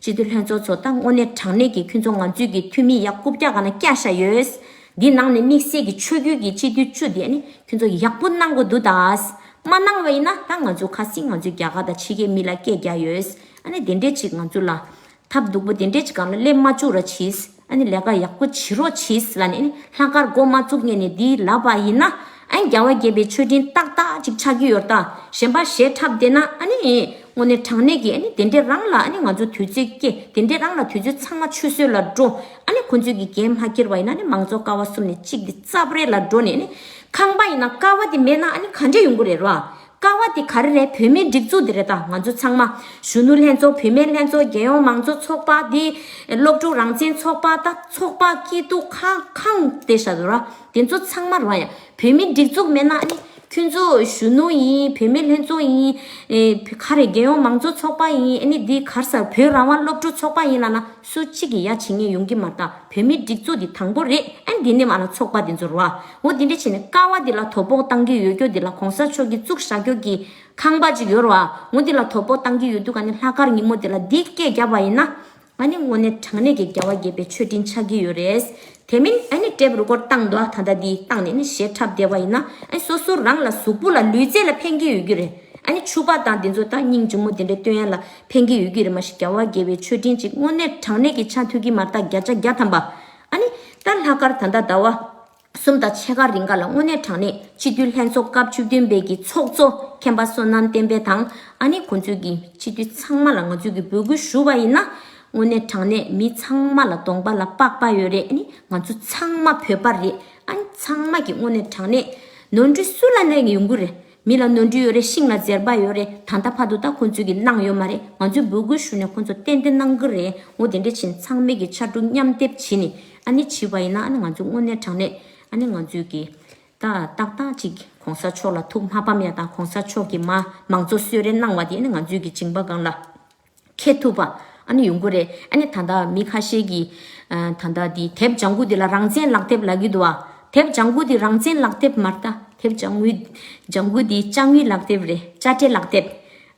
སྤྱི་འཐུས་ལྷན་ཚོགས་ཚོ་ད་དངོས་གནས་དྲང་གནས་ཀྱི་ཁྱོད་ཚོ་ང་ཚོའི་གི་འཐུས་མི་ཡ་རྐུབ་བཀྱག་སྒང་ལ་བཀྱག་བཞག་ཡོད། འདི་ནང་ནས་དམིགས་བསལ་གྱི་ཆོས་བརྒྱུད་ཀྱི་སྤྱི་འཐུས་བཅུ་འདི་ཨ་ནི་ཁྱོད་ཚོ་ཡག་པོ་གནང་དགོས་འདུག་ད། མ་གནང་བ་ཡིན་ན་ད་ང་ཚོ་ཁ་སང་ང་ཚོའི་རྒྱ་གར་དང་ཕྱི་རྒྱལ་མི་ལ་སྐད་རྒྱག་ཡོད། ཨ་ནི་དེ་འདྲས་ཅིག་ང་ཚོ་ལ་ཐབས་སྡུག་པོ་དེ་འདྲས་ཅིག་སྒང་ལ་སླེབས་མ་བཅུག་རོགས་གྱིས། ཨ་ནི་ལས་ཀ་ཡག་པོ་བྱེད་རོགས་གྱིས་ལབ་ནས། ཨ་ནི་ལྷག་དཀར་འགོ་མ་བཙུགས་སྔོན་ནས་འདི་ལབ་པ་ཡིན་ན། ཨ་ནི་རྒྱལ་བ་དགྱེས་པའི་མཆོད་སྤྲིན་ཏག་ཏག་ཅིག་ཆགས་ཀྱི་ཡོད་རེད་ད། གཞན་པ་གཞས་འཁྲབ་བསྡད་ན་ཨ་ནི་དངོས་གནས་དྲང་གནས་ཀྱི་ཨ་ནི་དེ་འདྲས་རང་ལ་ཨ་ནི་ང་ཚོ་དུས་ཚོད་སྐྱེལ། དེ་འདྲས་རང་ལ་དུས་ཚོད་ཚང་མ་ཆུད་ཟོས་ལ་འགྲོ། ཨ་ནི་ཁོང་ཚོས་ཀྱི་འགན་མ་འཁྱེར་བ་ཡིན་ན། ཨ་ནི་མང་གཙོ་ཀ་བ་གསུམ་ནས་གཅིག་འདི་རྩབ་རེས་ལ་འགྲོ་ནས། ཨ་ནི་ཁང་པ་ཡིན་ན་ཀ་བ་དེ་མེད་ན་ཨ་ནི་ག་འདྲས་ཡོང་གི་རེད་ར། ཀ་བ་དེ་ག་རེ་རེད། བོད་མིའི་སྒྲིག་འཛུགས་དེ་རེད་ད། ང་ཚོ་ཚང་མ་གཞོན་ནུ་ལྷན་ཚོགས། བུད་མེད་ལྷན་ཚོགས། རྒྱལ་ཡོངས་མང་གཙོ་ཚོགས་པ། དེ་སློབ་ཕྲུག་རང་བཙན་ཚོགས་པ། ད་ཚོགས་པ་སྐྱིད་སྡུག་ཁག་ཁག་དེ་བཞག་འདུག་ར། དེ་ཚོ་ཚང་མ་རེད་བ། ཡ་བོད་མིའི་སྒྲིག་འཛུགས་མེད་ན་ཨ་ནི་ཁྱོད་ཚོ་གཞོན་ནུ་ཡིན། བུད་མེད་ལྷན་ཚོགས་ཡིན། ཨེ་ག་རེ་རྒྱལ་ཡོངས་མང་གཙོ་ཚོགས་པ་ཡིན། ཨ་ནི་འདི་ག་རེ་ཟེར། བོད་རང་དབང་སློབ་ཕྲུག་ཚོགས་པ་ཡིན་ལབ་ན་སུ་གཅིག་གིས་ཡ་བྱེད་མཁན་ཡོང་གི་མ་རེད་ད། བོད་མིའི་སྒྲིག་འཛུགས་འདི་དང་པོ་རེད། ཨ་ནི་འདི་ནས་མར་ལ་ཚོགས་པ་འདི་ཚོ་རེད་བ། འོ་འདི་འདྲ་བྱས་ནས་ཀ་བ་འདི་ལ་དོ་ཕོག་བཏང་གི་ཡོད་རྒྱུ་འདི་ལ། གོང་ས་མཆོག་གིས་བཙུགས་བཞག་རྒྱུ་གི་ཁང་པ་ཅིག་ཡོད་རེད་བ། འོ་འདི་ལ་དོ་ཕོག་བཏང་གི་ཡོད་དུས་ག་ནས་ལྷག་དཀར་ཉིན་མོ་འདི་ལ་འདི་སྐད་བརྒྱབ་པ་ཡིན་ན། ཨ་ནི་དངོས་གནས་དྲང་གནས་ཀྱི་རྒྱལ་བ་དགྱེས་པའི་མཆོད་སྤྲིན་ཆགས་ཀྱི་ཡོད་རེད། དེ་མིན་ཨ་ནི་ཊེབ་རི་ཀོཌ་བཏང་འདུག་ཨ། ད་ལྟ་འདི་བཏང་ནས་ཨ་ནི་གཞས་འཁྲབ་བསྡད་པ་ཡིན་ན། ཨ་ནི་སོ་སོ་རང་ལ་གཟུགས་པོ་ལ་ལུས་རྩལ་ལ་ཕན་གྱི་ཡོད་རྒྱུ་རེད། ཨ་ནི་ཕྱུ་པ་དང་འདི་ཚོ་ད་སྙིང་རྗེ་མོ་དེ་འདྲ་སྟོན་ཡ་ལ་ཕན་གྱི་ཡོད་རྒྱུ་རེད། མ་གཞི་རྒྱལ་བ་དགྱེས་པའི་མཆོད་སྤྲིན་ཅིག་དངོས་གནས་དྲང་གནས་ཀྱི་ཆགས་ཐུབ་ཀྱི་མ་རེད་ད། བརྒྱ་ཆ་བརྒྱ་ཐམ་པ། ཨ་ནི་ད་ལྷག་དཀར་ད་ལྟ་ཟླ་བ་གསུམ་དང་ཕྱེད་ཀ་རིང་ག་ལ་དངོས་གནས་དྲང་གནས་སྤྱི་འཐུས་ལྷན་ཚོགས་སྐབས་བཅུ་བདུན་པའི་གི་ཚོགས་གཙོ་མཁན་པ་བསོད་ནམས་བསྟན་འཕེལ་དང་། ཨ་ནི་ཁོང་ཚོའི་གི་སྤྱི་འཐུས་ཚང་མ་ལ་ང་ཚོའི་གི་འབོད་སྐུལ་ཞུ་བ་ཡིན་ན། དངོས་གནས་དྲང་གནས་མི་ཚང་མ་ལ་གདོང་པ་ལ་པགས་པ་ཡོད་རེད། ཨ་ནི་ང་ཚོ་ཚང་མ་བོད་པ་རེད། ཨ་ནི་ཚང་མ་གི་དངོས་གནས་དྲང་གནས་ནོར་འཁྲུལ་སུ་ལ་ནས་ཡོང་གི་རེད། མི་ལ་ནོར་འཁྲུལ་ཡོད་རེད། ཤིང་ལ་འཛེར་བ་ཡོད་རེད། ད་ལྟ་བར་དུ་ད་ཁོང་ཚོས་ཀྱི་གནང་ཡོད་མ་རེད། ང་ཚོས་འབོད་སྐུལ་ཞུས་ནས་ཁོང་ཚོ་ཏན་ཏན་གནང་གི་རེད། འོ་དེ་འདྲ་བྱས་ནས་ཚང་མས་ཀྱི་ཕྱར་གྲུ་མཉམ་འདེགས་བྱས་ནས་ཨ་ནི་བྱས་པ་ཡིན་ན། ཨ་ནི་ང་ཚོ་དངོས་གནས་དྲང་གནས་ཨ་ནི་ང་ཚོས་ཀྱི་ད་ཏག་ཏག་ཅིག་གོང་ས་མཆོག་ལ་ཐུགས་མ་ཕམ་ཡ་དང་། གོང་ས་མཆོག་གིས་མ་མང་གཙོ་གསོལ་རས་གནང་བ་དེ་ཨ་ནི་ང་ཚོས་ཀྱི་མཇིང་པ་སྒང་ལ་འཁྱེར་ཐུབ་པ་ཨ་ནི་ཡོང་གི་རེད། ཨ་ནི་ད་ལྟ་མི་ཁ་ཤས་ཀྱིས་ཨ་ད་ལྟ་འདི་དེབ་ལྗང་གུ་འདི་ལ་རང་བཙན་ལག་དེབ་ལབ་ཀྱི་འདུག་བ། དེབ་ལྗང་གུ་འདི་རང་བཙན་ལག་དེབ་མ་རེད་ད། དེབ་ལྗང་གུ་ལྗང་གུ་འདི་དཔྱ་དངུལ་ལག་དེབ་རེད། དཔྱ་ཁྲལ་ལག་དེབ།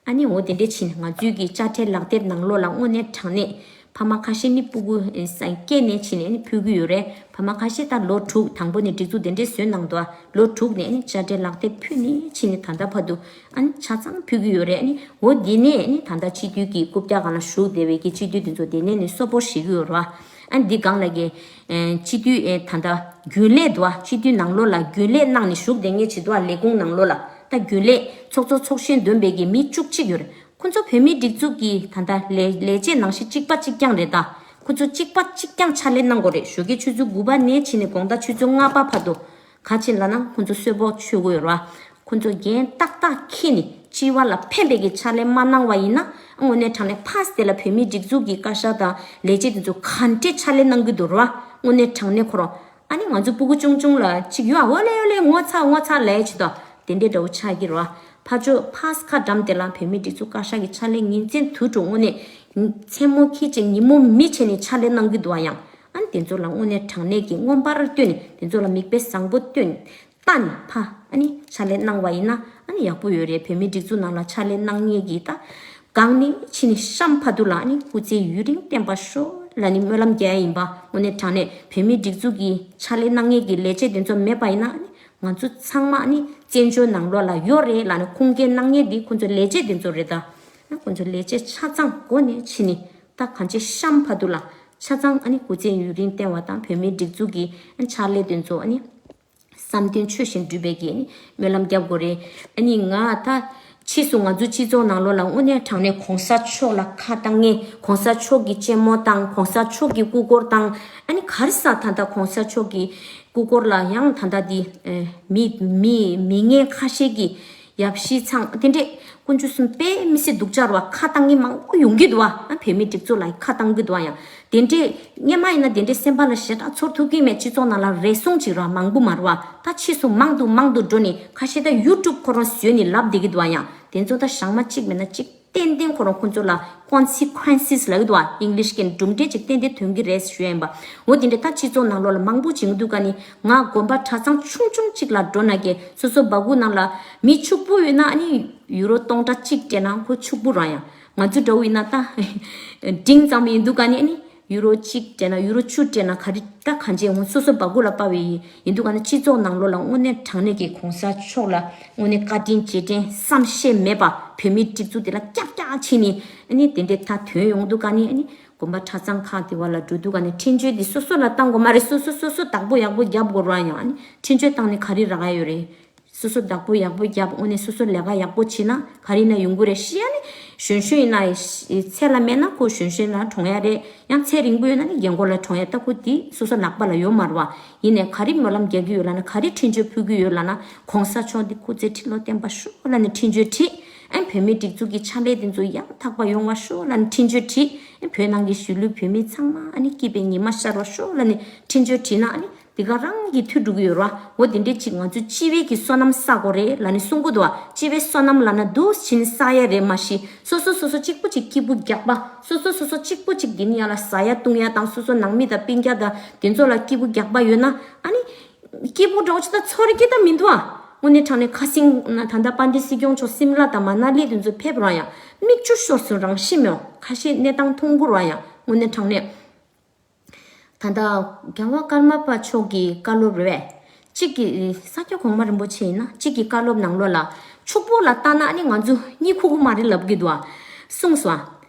ཨ་ནི་འོ་དེ་འདྲས་ཕྱིན་ང་ཚོའི་གི་དཔྱ་ཁྲལ་ལག་དེབ་ནང་ལོགས་ལ་དངོས་གནས་དྲང་གནས་ཕ་མ་ཁ་ཤས་ནི་སྤུ་གུ་ཨེ་ས་སྐྱེས་ནས་ཕྱིན་ནས་ནི་ཕུལ་གི་ཡོད་རེད། ཕ་མ་ཁ་ཤས་ད་ལོ་དྲུག་དང་པོ་ནས་སྒྲིག་འཛུགས་དེ་འདྲས་བཟོས་གནང་འདུག་ཨ། ལོ་དྲུག་ནས་ནི་དཔྱ་ཁྲལ་ལག་དེབ་ཕུལ་ནས་ཕྱིན་ནས་ད་ལྟ་བར་དུ་ཨ་ནི་ཆ་ཚང་ཕུལ་གི་ཡོད་རེད། ཨ་ནི་འོ་དེ་ནས་ནི་ད་ལྟ་སྤྱི་འཐུས་ཀྱི་རྐུབ་བཀྱག་སྒང་ལ་བཞུགས་བསྡད་པའི་གི་སྤྱི་འཐུས་དེ་ཚོ་དེ་ནས་ནི་གསོལ་པོ་བཞེས་གི་ཡོད་རེད་བ། ཨ་ནི་འདི་སྒང་ལ་གི་ཨེ་སྤྱི་འཐུས་ཨེ་ད་ལྟ་རྒྱུན་ལས་འདུག་ཨ། སྤྱི་འཐུས་ནང་ལོགས་ལ་རྒྱུན་ལས་གནང་ནས་བཞུགས་བསྡད་མཁན་ཅིག་འདུག་ཨ། ལས་ཁུངས་ནང་ལོགས་ལ། ད་རྒྱུན་ལས་ཚོགས་གཙོ་ཚོགས་གཞོན་འདོན་པའི་གི་མི་བཅུ་གཅིག་ཡོད་རེད། ཁོ་ཚོ་བོད་མིའི་སྒྲིག་འཛུགས་ཀྱི་ད་ལྟ་ལས་ལས་བྱེད་ནང་བཞིན་གཅིག་པ་གཅིག་རྐྱང་རེད་ད། ཁོ་ཚོ་གཅིག་པ་གཅིག་རྐྱང་ཕྱག་ལས་གནང་དགོས་རེད། ཞོགས་ཀའི་ཆུ་ཚོད་དགུ་པ་ནས་ཕྱིན་ནས་དགོང་དག་ཆུ་ཚོད་ལྔ་པ་བར་དུ། ག་ཕྱིན་ལབ་ན་ཁོ་ཚོ་གསོལ་ཕོགས་མཆོད་དགོས་ཡོད་རེད་བ། ཁོ་ཚོ་འགན་ཏག་ཏག་འཁྱེར་ནས་སྤྱི་བ་ལ་ཕན་པའི་གི་ཕྱག་ལས་མ་གནང་བ་ཡིན་ན། དངོས་གནས་དྲང་གནས་ཕར་དེ་ལ་བོད་མིའི་སྒྲིག་འཛུགས་ཀྱི་བཀའ་ཤག་དང་ལས་བྱེད་དེ་ཚོ་ག་འདྲས་ཕྱག་ལས་གནང་གི་འདུག་རེད་བ། དངོས་གནས་དྲང་གནས་ཁོ་རང་། ཨ་ནི་ང་ཚོ་སྤུ་གུ་ཆུང་ཆུང་ལ་གཅིག་ཡོད་ཨ། ཨོ་ལེ་ཨོ་ལེ་ངོ་ཚ་ངོ་ཚ་ལབ་ཡ་ཅིག་དང་དེ་འདྲའི་འདྲ་བོ་ཆགས་ཀྱི་རེད་བ། ཕར་ཕྱོགས་ཕར་ཁ་འགྲམ་དེ་ལ་བོད་མིའི་སྒྲིག་འཛུགས་བཀའ་ཤག་གི་ཕྱག་ལས་ཉིན་མཚན་དུས་དྲུག་དངོས་གནས་མཚན་མོ་ཁྱི་གཅིག་ཉིན་མོ་མི་བྱས་ནས་ཕྱག་ལས་གནང་གི་འདུག་བ་ཡང་། ཨ་ནི་དེ་ཚོ་ལ་དངོས་གནས་དྲང་གནས་ཀྱི་མངོན་པར་བསྟོད་ནས་དེ་ཚོ་ལ་མིག་དཔེ་བཟང་པོ་སྟོན། ལྟ་ནས་ཕ་ཨ་ནི་ཕྱག་ལས་གནང་བ་ཡིན་ན་ཨ་ནི་ཡག་པོ་ཡོད་རེད། བོད་མིའི་སྒྲིག་འཛུགས་ནང་ལ་ཕྱག་ལས་གནང་མཁན་གྱི་ད་གང་ནས་ཕྱིན་ནས་གཤམ་བར་དུ་ལ་ཨ་ནི་སྐུ་ཚེ་ཡུན་རིང་བརྟན་པར་ཤོག་ལབ་ནས་སྨོན་ལམ་རྒྱག་ཡ་ཡིན་པ། དངོས་གནས་དྲང་གནས་བོད་མིའི་སྒྲིག་འཛུགས་ཀྱི་ཕྱག་ལས་གནང་མཁན་གྱི་ལས་བྱེད་དེ་ཚོ་མེད་པ་ཡིན་ན་ཨ་ནི་ང་ཚོ་ཚང་མ་ཨ་ནི་བཙན་བྱོལ་ནང་ལོགས་ལ་ཡོད་རེད་ལབ་ནས་ཁུངས་སྐྱེལ་གནང་མཁན་འདི་ཁོ་ཚོ་ལས་བྱེད་དེ་ཚོ་རེད་ད། ཨ་ཁོ་ཚོ་ལས་བྱེད་ཆ་ཚང་འགོ་ནས་ཕྱིན་ནས་ད་གང་ཅི་གཤམ་བར་དུ་ལ་ཆ་ཚང་ཨ་ནི་སྐུ་ཚེ་ཡུན་རིང་བརྟན་པ་དང་བོད་མིའི་སྒྲིག་འཛུགས་ཀྱི་ཕྱག་ལས་དེ་ཚོ་ཨ་ནི། བསམ་དོན་ཆོས་བཞིན་འགྲུབ་པའི་གི་ནི་སྨོན་ལམ་རྒྱབ་དགོས་རེད། ཨ་ནི་ང་ད་ཕྱིས་སུ་ང་ཚོའི་སྤྱི་ཚོགས་ནང་ལོགས་ལ་དངོས་གནས་དྲང་གནས་གོང་ས་མཆོག་ལ་ཁ་བཏང་ངེས། གོང་ས་མཆོག་གི་གཅེན་མོ་དང་གོང་ས་མཆོག་གི་སྐུ་འཁོར་དང་། ཨ་ནི་ག་རེ་ཟ་ད་ལྟ་གོང་ས་མཆོག་གི་སྐུ་འཁོར་ལ་ཡང་ད་ལྟ་འདི་ཨེ་མི་མི་མི་ངན་ཁ་ཤས་ཀྱི་ཡབ་གཞིས་ཚང་དེ་འདྲས་དཀོན་མཆོག་གསུམ་དཔེ་མི་སྲིད་སྡུག་ཅག་རེད་བ། ཁ་བཏང་མཁན་མང་པོ་ཡོང་གི་འདུག་བ། ཨ་བོད་མི་སྒྲིག་འཛུགས་ལ་ཁ་བཏང་གི་འདུག་བ། ཡང་དེ་འདྲས་སྔོན་མ་ཡིན་ན་དེ་འདྲས་སེམས་པ་ལ་ཞེ་དྲག་ཚོར་ཐུབ་ཀྱི་མེད། སྤྱི་ཚོགས་ནང་ལ་རེ་ཟུང་ཅིག་ར་མང་པོ་མ་རེད་བ། ད་ཕྱིས་སུ་མང་དུ་མང་དུ་འགྲོ་ནས་ཁ་ཤས་ད་ཡུ་ཊུབ་ཁོ་རང་བཟོས་ནས་ལབ་བསྡད་ཀྱི་འདུག་བ། ཡང་དེ་ཚོ་ད་ཞག་མ་གཅིག་མིན་ན་གཅིག་ཏན་ཏན་ཁོ་རང་ཁོ་ཚོ་ལ་ཀོན་སི་ཀོན་སི་ལབ་ཀྱི་འདུག་བ། ཨིང་ལིཤ་གི་གྲུབ་འབྲས་ཅིག་ཏན་ཏན་ཐོན་གྱི་རེད་ཞུ་ཡ་ཡིན་པ། འོ་དེ་འདྲས་ད་སྤྱི་ཚོགས་ནང་ལོགས་ལ་མང་པོ་བྱུང་འདུག་ག་ནི། ང་དགོན་པ་གྲྭ་ཚང་ཆུང་ཆུང་གཅིག་ལ་འགྲོ་ན་གི་སོ་སོ་སྦ་ཁུག་ནང་ལ་མི་ཕྱུག་པོ་ཡོད་ན་ཨ་ནི་ཡུ་རོ་སྟོང་ཕྲག་གཅིག་སྤྲད་ན་ཁོ་ཕྱུག་པོ་རང་ཡང་། ང་ཚོ་འདྲ་བོ་ཡིན་ན་ད་འབྲིང་ཙམ་ཡིན་འདུག་ག་ནི། ཨ་ནི་ཡུ་རོ་གཅིག་སྤྲད་ན་ཡུ་རོ་བཅུ་སྤྲད་ན་ག་རེ་ད་གང་བྱས་འོང་། སོ་སོ་སྦ་ཁུག་ལ་དཔའ་བའི་ཡིན་ཡིན་འདུག་ག་ནི། སྤྱི་ཚོགས་ནང་ལོགས་ལ་དངོས་གནས་དྲང་གནས་ཀྱི་གོང་ས་མཆོག་ལ་དངོས་གནས་བཀའ་དྲིན་རྗེས་དྲན་བསམ་ཤེས་མེད་པ། བོད་མིའི་སྒྲིག་འཛུགས་དེ་ལ་ཀྱག་ཀྱག་བྱས་ནས་ཨ་ནི་དེ་འདྲས་ད་ཐོན་ཡོང་འདུག་ག་ནི། ཨ་ནི་དགོན་པ་གྲྭ་ཚང་ཁག་དེ་བ་ལ་འགྲོ་འདུག་ག་ནི། འཕྲིན་བཅོལ་འདི་སོ་སོ་ལ་བཏང་དགོས་མ་རེད། སོ་སོ་སོ་སོ་བདག་པོ་ཡག་པོ་རྒྱབ་དགོས་ར། ཡང་ཨ་ནི་འཕྲིན་བཅོལ་བཏང་ནས་ག་རེ་རག་ཡ་ཡོད་རེད། སོ་སོ་བདག་པོ་ཡག་པོ་རྒྱབ། དངོས་གནས་སོ་སོ་ལས་ཀ་ཡག་པོ་བྱེད་ན་ག་རེ་ན་ཡོང་གི་རེད། ཤི་ཡ་ནི་གཞོན་གཞོན་ཡིན་ན་ཚེ་ལ་མེད་ན་ཁོ་གཞོན་གཞོན་ལ་གྲོངས་ཡ་རེད། ཡང་ཚེ་རིང་པོ་ཡོད་ན་ནི་རྒན་གོག་ལ་གྲོངས་ཡ། ད་ཁོ་དེ་སོ་སོ་ལག་པ་ལ་ཡོད་མ་རེད་བ། ཡིན་ནས་ག་རེ་སྨོན་ལམ་རྒྱག་གི་ཡོད་ལབ་ན། ག་རེ་འཕྲིན་བཅོལ་ཕུལ་གི་ཡོད་ལབ་ན། གོང་ས་མཆོག་འདི་སྐུ་ཚེ་ཁྲི་ལོ་བརྟན་པ་ཤོག་ལབ་ནས་འཕྲིན་བཅོལ་བྲིས། ཨ་ནི་བོད་མིའི་སྒྲིག་འཛུགས་ཀྱི་ཕྱག་ལས་དེ་ཚོ་ཡང་དག་པ་ཡོང་བ་ཤོག་ལབ་ནས་འཕྲིན་བཅོལ་བྲིས། ཨ་ནི་བོད་ནང་གི་གཞིས་ལུས་བོད་མི་ཚང་མ་ཨ་ནི་སྐྱིད་པའི་ཉི་མ་ཤར་བ་ཤོག་ལབ་ནས་འཕྲིན་བཅོལ་བྲིས་ན་ཨ་ནི། དེ་ག་རང་གི་མཐུན་འགྲོ་གི་ཡོད་ར། འོ་དེ་འདྲས་ཅིག་ང་ཚོས་སྤྱི་བའི་གི་བསོད་ནམས་བསགས་དགོས་རེད་ལབ་ནས་གསུང་གི་འདུག་བ། སྤྱི་བའི་བསོད་ནམས་ལབ་ན་འདུག་བྱིན་བསགས་ཡ་རེད་མ་གཞི། སོ་སོ་སོ་སོ་གཅིག་པུ་ཅིག་སྐྱིད་པོ་རྒྱག་པ། སོ་སོ་སོ་སོ་གཅིག་པུ་ཅིག་དེ་ནི་ཡ་ལ་ཟ་ཡ་བཏུང་ཡ་དང་། སོ་སོ་ནང་མི་དང་སྤུན་ཀྱག་དང་དེ་ཚོ་ལ་སྐྱིད་པོ་རྒྱག་པ་ཡོད་ན་ཨ་ནི། སྐྱིད་པོ་འདྲ་བོ་ཅིག་ད་ཚོར་གི་ད་མི་འདུག་ཨ། དངོས་གནས་དྲང་གནས་ཁ་སེང་ན་ད་ལྟ་དཔལ་ལྡན་སྲིད་སྐྱོང་མཆོག་སིམ་ལ་དང་མ་ན་ལི་དེ་ཚོ་ཕེབས་རོགས་ཡ། མིག་ཆུ་ཤོར་སོང་། རང་ཤི་མེད། ཁ་ཤས་གནས་སྟངས་མཐོང་གི་རོགས་ཡ། དངོས་གནས་དྲང་གནས། ད་ལྟ་རྒྱལ་བ་ཀརྨ་པ་མཆོག་གི་བཀའ་སློབ་རེད་པས། གཅིག་གི་ས་སྐྱ་གོང་མ་རིན་པོ་ཆེ་ཡིན་ན་གཅིག་གི་བཀའ་སློབ་ནང་ལོགས་ལ། ཕྱུག་པོ་ལ་ལྟ་ན་ཨ་ནི་ང་ཚོ་གཉིད་ཁུག་གི་མ་རེད་ལབ་ཀྱི་འདུག་ཨ། གསུངས་སོང་ཨ།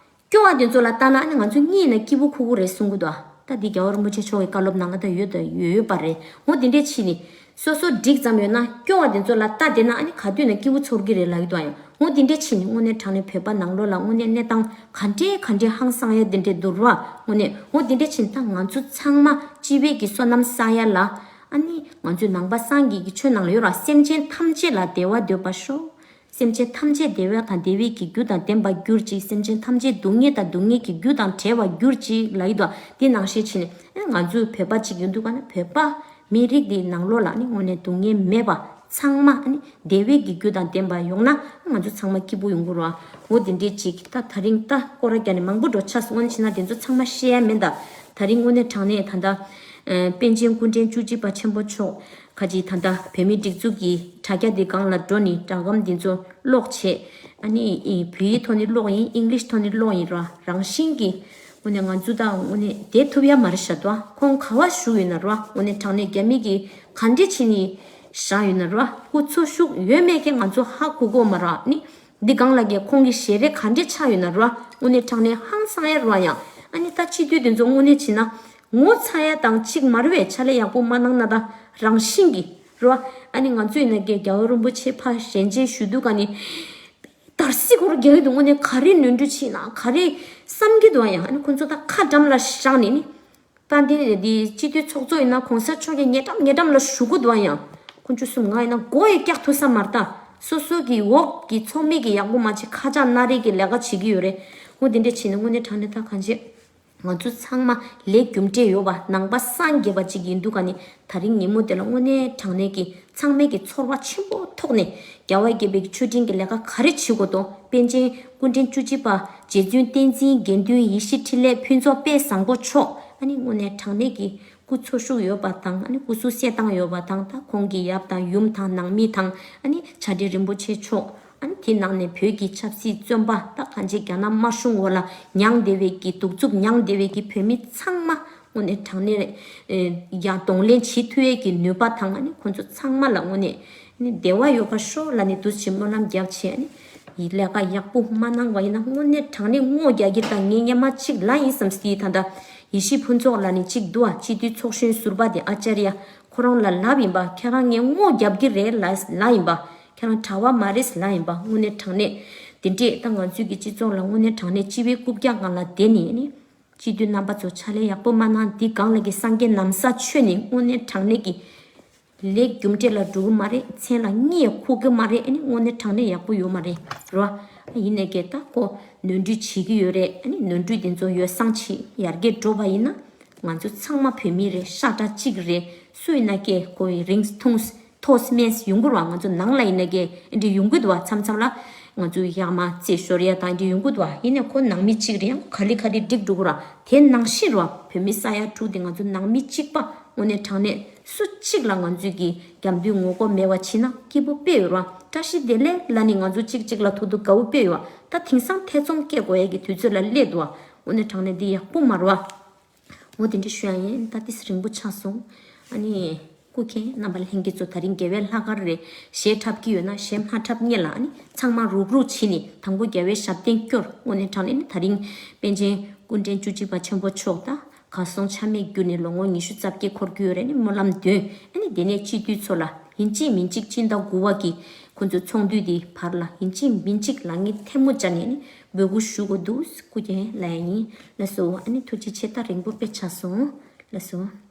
སྐྱོ་བ་དེ་ཚོ་ལ་ལྟ་ན་ཨ་ནི་ང་ཚོ་གཉིད་ན་སྐྱིད་པོ་ཁུག་གི་རེད་གསུང་གི་འདུག་ཨ། ད་འདི་རྒྱལ་བ་རིན་པོ་ཆེ་མཆོག་གི་བཀའ་སློབ་ནང་ལ་ད་ཡོད་ད་ཡོད་ཡོད་པ་རེད། འོ་དེ་འདྲས་བྱས་ནས། སོ་སོ་འགྲིག་ཙམ་ཡོད་ན་སྐྱོ་བ་དེ་ཚོ་ལ་ལྟ་བསྡད་ན་ཨ་ནི་ག་དུས་ན་སྐྱིད་པོ་ཚོར་གི་རེད་ལབ་ཀྱི་འདུག་ཨ། ཡང་འོ་དེ་འདྲས་བྱས་ནས་དངོས་གནས་དྲང་གནས་བོད་པ་ནང་ལོགས་ལ་དངོས་གནས་གནས་སྟངས་ག་འདྲས་ག་འདྲས་ཧང་སང་ཡ་དེ་འདྲས་འདུག་ར། དངོས་གནས་འོ་དེ་འདྲས་བྱས་ནས་ད་ང་ཚོ་ཚང་མ་སྤྱི་བའི་གི་བསོད་ནམས་བསགས་ཡ་ལ། ཨ་ནི་ང་ཚོའི་ནང་པ་སངས་རྒྱས་ཀྱི་ཆོས་ནང་ལ་ཡོད་ར། སེམས་ཅན་ཐམས་ཅད་ལ་བདེ་བ་འདོད་པར་ཤོག། སེམས་ཅན་ཐམས་ཅད་བདེ་བ་དང་བདེ་བའི་གི་རྒྱུ་དང་ལྡན་པར་གྱུར་ཅིག། སེམས་ཅན་ཐམས་ཅད་སྡུག་བསྔལ་དང་སྡུག་བསྔལ་གྱི་རྒྱུ་དང་བྲལ་བར་གྱུར་ཅིག་ལབ་ཀྱི་འདུག་ཨ། དེ་ནང་བཞིན་བྱས་ནས་ཨ་ང་ཚོའི་བོད་པ་ཅིག་ཡིན་འདུག་ག་ན། བོད་པ་མི་རིགས་འདིའི་ནང་ལོགས་ལ་ནི་དངོས་གནས་སྡུག་བསྔལ་མེད་པ། ཚང་མ་ནི་བདེ་བའི་གི་རྒྱུ་དང་ལྡན་པ་ཡོང་ན་ང་ཚོ་ཚང་མ་སྐྱིད་པོ་ཡོང་གི་རེད་བ། འོ་དེ་འདྲས་ཅིག་ད་ད་རིང་ད་སྐོར་ར་རྒྱག་ནས་མང་པོ་འགྲོ་ཆགས་སོང་། དངོས་གནས་བྱས་ན་དེ་ཚོ་ཚང་མ་བཤད་ཡ་མེད་ད། ད་རིང་དངོས་གནས་དྲང་གནས་ད་ལྟ་ཨ་པཎ་ཆེན་སྐུ་ཕྲེང་བཅུ་གཅིག་པ་ཆེན་པོ་མཆོག་ཁ་ཅིག་ད་ལྟ་བོད་མིའི་སྒྲིག་འཛུགས་ཀྱི་དྲ་རྒྱ་འདི་སྒང་ལ་འགྲོ་ནས་སྒྲ་སྒམ་འདི་ཚོ་ཀློག་བྱས། ཨ་ནི་ཨི་བོད་ཡིག་ཐོག་ནས་ཀློག་ཡིན། ཨིང་ལིཤ་ཐོག་ནས་ཀློག་ཡིན་ར། རང་བཞིན་གྱིས་དངོས་གནས་ང་ཚོ་ད་དངོས་གནས་བསྡད་ཐུབ་ཡ་མ་རེད་ཤག་ཏུ། ཁོང་ག་བ་བཞུགས་ཡོད་ན་ར། དངོས་གནས་དྲང་གནས་རྒྱ་མི་གིས་ག་འདྲས་བྱས་ནས་བཞག་ཡོད་ན་ར། ཁོ་ཚོ་བཞུགས་ཡོད་མེད་ཀྱང་ང་ཚོ་ཧ་གོ་གོ་མ་ར་ནི། འདི་སྒང་ལ་གི་ཁོང་གི་ཞལ་རས་ག་འདྲས་ཆགས་ཡོད་ན་ར། དངོས་གནས་དྲང་གནས་ཧང་སང་ཡ་ར་ཡང་། ཨ་ནི་ད་སྤྱི་འཐུས་དེ་ཚོ་དངོས་གནས་བྱས་ན་ངོ་ཚ་ཡ་དང་གཅིག་མ་རེད་པས། ཕྱག་ལས་ཡག་པོ་མ་གནང་ན་ད་རང་བཞིན་གྱིས་ རོ། ཨ་ནི་ང་ཚོ་ཡིན་ན་རྒྱལ་རྒྱལ་བ་རིན་པོ་ཆེ་ཕར་ཞལ་མཇལ་ཞུ་དུས་ག་ནི། དར་སི་ཁོ་ར་རྒྱག་གི་འདུག་དངོས་གནས་ག་རེ་ནོར་འཁྲུལ་ཕྱིན་ན་ག་རེ་བསམ་གྱི་འདུག་ཡང་། ཨ་ནི་ཁོ་ཚོ་ད་ཁ་འགྲམ་ལ་བཞག་ནས་ནི། ད་འདི་འདི་སྤྱི་འཐུས་ཚོགས་གཙོ་ཡིན་ན་གོང་ས་མཆོག་གི་ཉེ་འགྲམ་ཉེ་འགྲམ་ལ་ཞུ་གི་འདུག་ཡང་། ཁོ་ཚོ་གསུམ་ང་ཡིན་ན་མགོ་ཡི་བཀྱག་ཐུབ་ས་མ་རེད་ད། སོ་སོ་གི་འོག་གི་ཚོགས་མི་གི་ཡག་པོ་མ་བྱེད་ཁ་ཆག་སྣ་རལ་གི་ལས་ཀ་བྱེད་ཀྱི་ཡོད་རེད། འོ་དེ་འདྲ་བྱེད་ན་དངོས་གནས་དྲང་གནས་ད་གང་བྱེད། ང་ཚོ་ཚང་མ་ལས་རྒྱུ་འབྲས་ཡོད་པ་ནང་པ་སངས་རྒྱས་པ་ཅིག་ཡིན་དུས་ག་ནི་ད་རིང་ཉིན་མོ་དེ་ལ་དངོས་གནས་དྲང་གནས་ཀྱི་ཚང་མས་ཀྱི་ཚོར་བ་ཆེན་པོ་ཐོག་ནས་རྒྱལ་བ་དགྱེས་པའི་མཆོད་སྤྲིན་གྱི་ལས་ཀ་ག་རེ་བྱེད་དགོས་དང་། པཎ་ཆེན་སྐུ་ཕྲེང་བཅུ་གཅིག་པ་རྗེ་བཙུན་བསྟན་འཛིན་དགེ་འདུན་ཡེ་ཤེས་འཕྲིན་ལས་ཕུན་ཚོགས་དཔལ་བཟང་པོ་མཆོག་ཨ་ནི་དངོས་གནས་དྲང་གནས་ཀྱི་སྐུ་འཚོ་བཞུགས་ཡོད་པ་དང་། ཨ་ནི་སྐུ་གཟུགས་གསལ་ཐང་ཡོད་པ་དང་། ད་ཁོང་གི་ཡབ་དང་ཡུམ་དང་ནང་མི་དང་། ཨ་ནི་བྱ་བྲལ་རིན་པོ་ཆེ་མཆོག་ཨ་ནི་དེ་ནང་ནས་བོད་ཀྱི་ཆབ་སྲིད་བཙོན་པ་ད་གང་ཅི་རྒྱ་ནག་དམར་གཞུང་འོག་ལ་མྱངས་བསྡད་པའི་གི་གདུག་རྩུབ་མྱངས་བསྡད་པའི་གི་བོད་མི་ཚང་མ་དངོས་གནས་དྲང་གནས་ཡང་གདོང་ལེན་བྱེད་ཐུབ་ཡས་ཀྱི་ནུས་པ་དང་། ཨ་ནི་ཁོང་ཚོ་ཚང་མ་ལ་དངོས་གནས་ནི་བདེ་བ་ཡོད་པ་ཤོག་ལབ་ནས་འདུག་སེ་སྨོན་ལམ་རྒྱབ་བྱས། ཨ་ནི་ཡི་ལས་ཀ་ཡག་པོ་མ་གནང་བ་ཡིན་ན་དངོས་གནས་དྲང་གནས་ངོ་རྒྱག་གི་ད་ངས་སྔོན་མ་གཅིག་ལབ་ཡིན་བསམ་སྲིད། ད་ལྟ་ཡེ་ཤེས་ཕུན་ཚོགས་ལབ་ནས་གཅིག་འདུག་ཨ། སྤྱི་འཐུས་ཚོགས་གཞོན་ཟུར་པ་དེ་ཨ་ཅར་ཡ་ཁོ་རང་ལ་ལབ་ཡིན་པ། ཁྱེད་རང་ངས་ངོ་རྒྱབ་ཀྱི་རེད་ལབ་ལབ་ཡིན་པ། ཁྱེད་རང་གྲྭ་བ་མ་རེད་ལབ་ཡིན་པ། དངོས་གནས་དྲང་གནས་དེ་འདྲས་ད་ང་ཚོའི་གི་སྤྱི་ཚོགས་ལ་དངོས་གནས་དྲང་གནས་སྤྱི་བའི་རྐུབ་བཀྱག་སྒང་ལ་བསྡད་ནས་ནི། སྤྱི་འཐུས་རྣམ་པ་ཚོ་ཕྱག་ལས་ཡག་པོ་མ་གནང་། འདི་སྒང་ལ་གི་སངས་རྒྱས་ན་བཟའ་མཆོད་ནས་དངོས་གནས་དྲང་གནས་ཀྱི་ལས་རྒྱུ་འབྲས་ལ་འགྲོ་གི་མ་རེད། མཚན་ལ་གཉིད་ཡང་ཁུག་གི་མ་རེད། ཨ་ནི་དངོས་གནས་དྲང་གནས་ཡག་པོ་ཡོད་མ་རེད་རོ། ཡིན་ནའི་གི་ད་ཁོ་ནོར་འཁྲུལ་བྱེད་ཀྱི་ཡོད་རེད། ཨ་ནི་ནོར་འཁྲུལ་དེ་ཚོ་ཡོ་བསྲང་བྱེད་ཡར་རྒྱས་འགྲོ་བ་ཡིན་ན། ང་ཚོ་ཚང་མ་བོད་མི་རེད། ཤ་ཁྲག་གཅིག་རེད། སུ་ཡིན་ན་ཀྱེ་ཁོ་ཡི་རིང་ཐུང་ཐོག་སྨན་ཡོང་གི་རེད་བ། ང་ཚོ་ནང་ལ་ཡིན་ན་ཀྱེ་འདི་ཡོང་གི་འདུག་བ། མཚམས་མཚམས་ལ་ང་ཚོ་ཡག་མ་རྩེད་ཤོར་ཡ་དང་འདི་ཡོང་གི་འདུག་བ། ཡིན་ནའི་ཁོ་ནང་མི་གཅིག་རེད། ཡང་ག་ལེ་ག་ལེ་འགྲིག་འགྲོ་གི་རེད། དེ་ནང་བཞིན་རེད་བ། བོད་མི་ས་ཡ་དྲུག་དེ་ང་ཚོ་ནང་མི་གཅིག་པ། དངོས་གནས་དྲང་གནས་སུ་གཅིག་ལ་ང་ཚོས་ཀྱི་རྒྱབ་མདུན་ངོ་ལྐོག་མེད་པ་བྱེད་ན་སྐྱིད་པོ་དཔེ་ཡོད་རེད་བ། བཀྲ་ཤིས་བདེ་ལེགས་ལབ་ནས་ང་ཚོ་གཅིག་གཅིག་ལ་ཐུག་དུས་དགའ་བོ་དཔེ་ཡོད་བ། ད་དེང་སང་ཐེ་ཚོམ་སྐྱེ་དགོས་ཡ་གི་དུས་ཚོད་ལ་སླེབས་འདུག་བ། དངོས་གནས་དྲང་གནས་འདི་ཡག་པོ་མ་རེད་བ། འོ་དེ་འདྲ་ཞུ་ཡ་ཡིན། ད་ཏིས་རིང་པོ་ཆགས་སོང་། ཨ་ནི་སྐུ་མཁྱེན་རྣམ་པ་ལྷན་རྒྱས་ཚོ་ད་རིང་རྒྱལ་བའི་ལྷག་དཀར་རེད། གཞས་འཁྲབ་ཀྱི་ཡོད་ན་གཞས་མ་འཁྲབ་སྔོན་ལ་ཨ་ནི་ཚང་མ་རུག་རུག་བྱས་ནས་དང་པོ་རྒྱལ་བའི་ཞབས་བརྟན་སྐྱོར། དངོས་གནས་དྲང་གནས་ནི་ད་རིང་པཎ་ཆེན་སྐུ་ཕྲེང་བཅུ་གཅིག་པ་ཆེན་པོ་མཆོག་ད་གར་སོང་ཆ་མེད་གྱུར་ནས་ལོ་ངོ་ཉི་ཤུ་རྩ་བརྒྱད་འཁོར་གྱི་ཡོད་རེད། ཨ་ནི་སྨོན་ལམ་འདོན། ཨ་ནི་དེ་ནས་སྤྱི་འཐུས་ཚོ་ལ་ཡིན་གཅིག་མིན་གཅིག་སྤྱི་ཟླ་དགུ་པ་གི་ཁོང་ཚོའི་ཚོགས་འདུ་དེའི་བར་ལ་ཡིན་གཅིག་མིན་གཅིག་ལ་ངས་ཐལ་མོ་སྦྱར་ནས་ནི་འབོད་སྐུལ་ཞུ་དགོས་འདུག་སྐུ་མཁྱེན་ལབ་ཡ་ཡིན། ལགས་སོ། ཨ་ནི་ཐུགས་རྗེ་ཆེ། ད་རིང་པོ་དཔེ་ཆགས་སོང་། ལགས་སོ།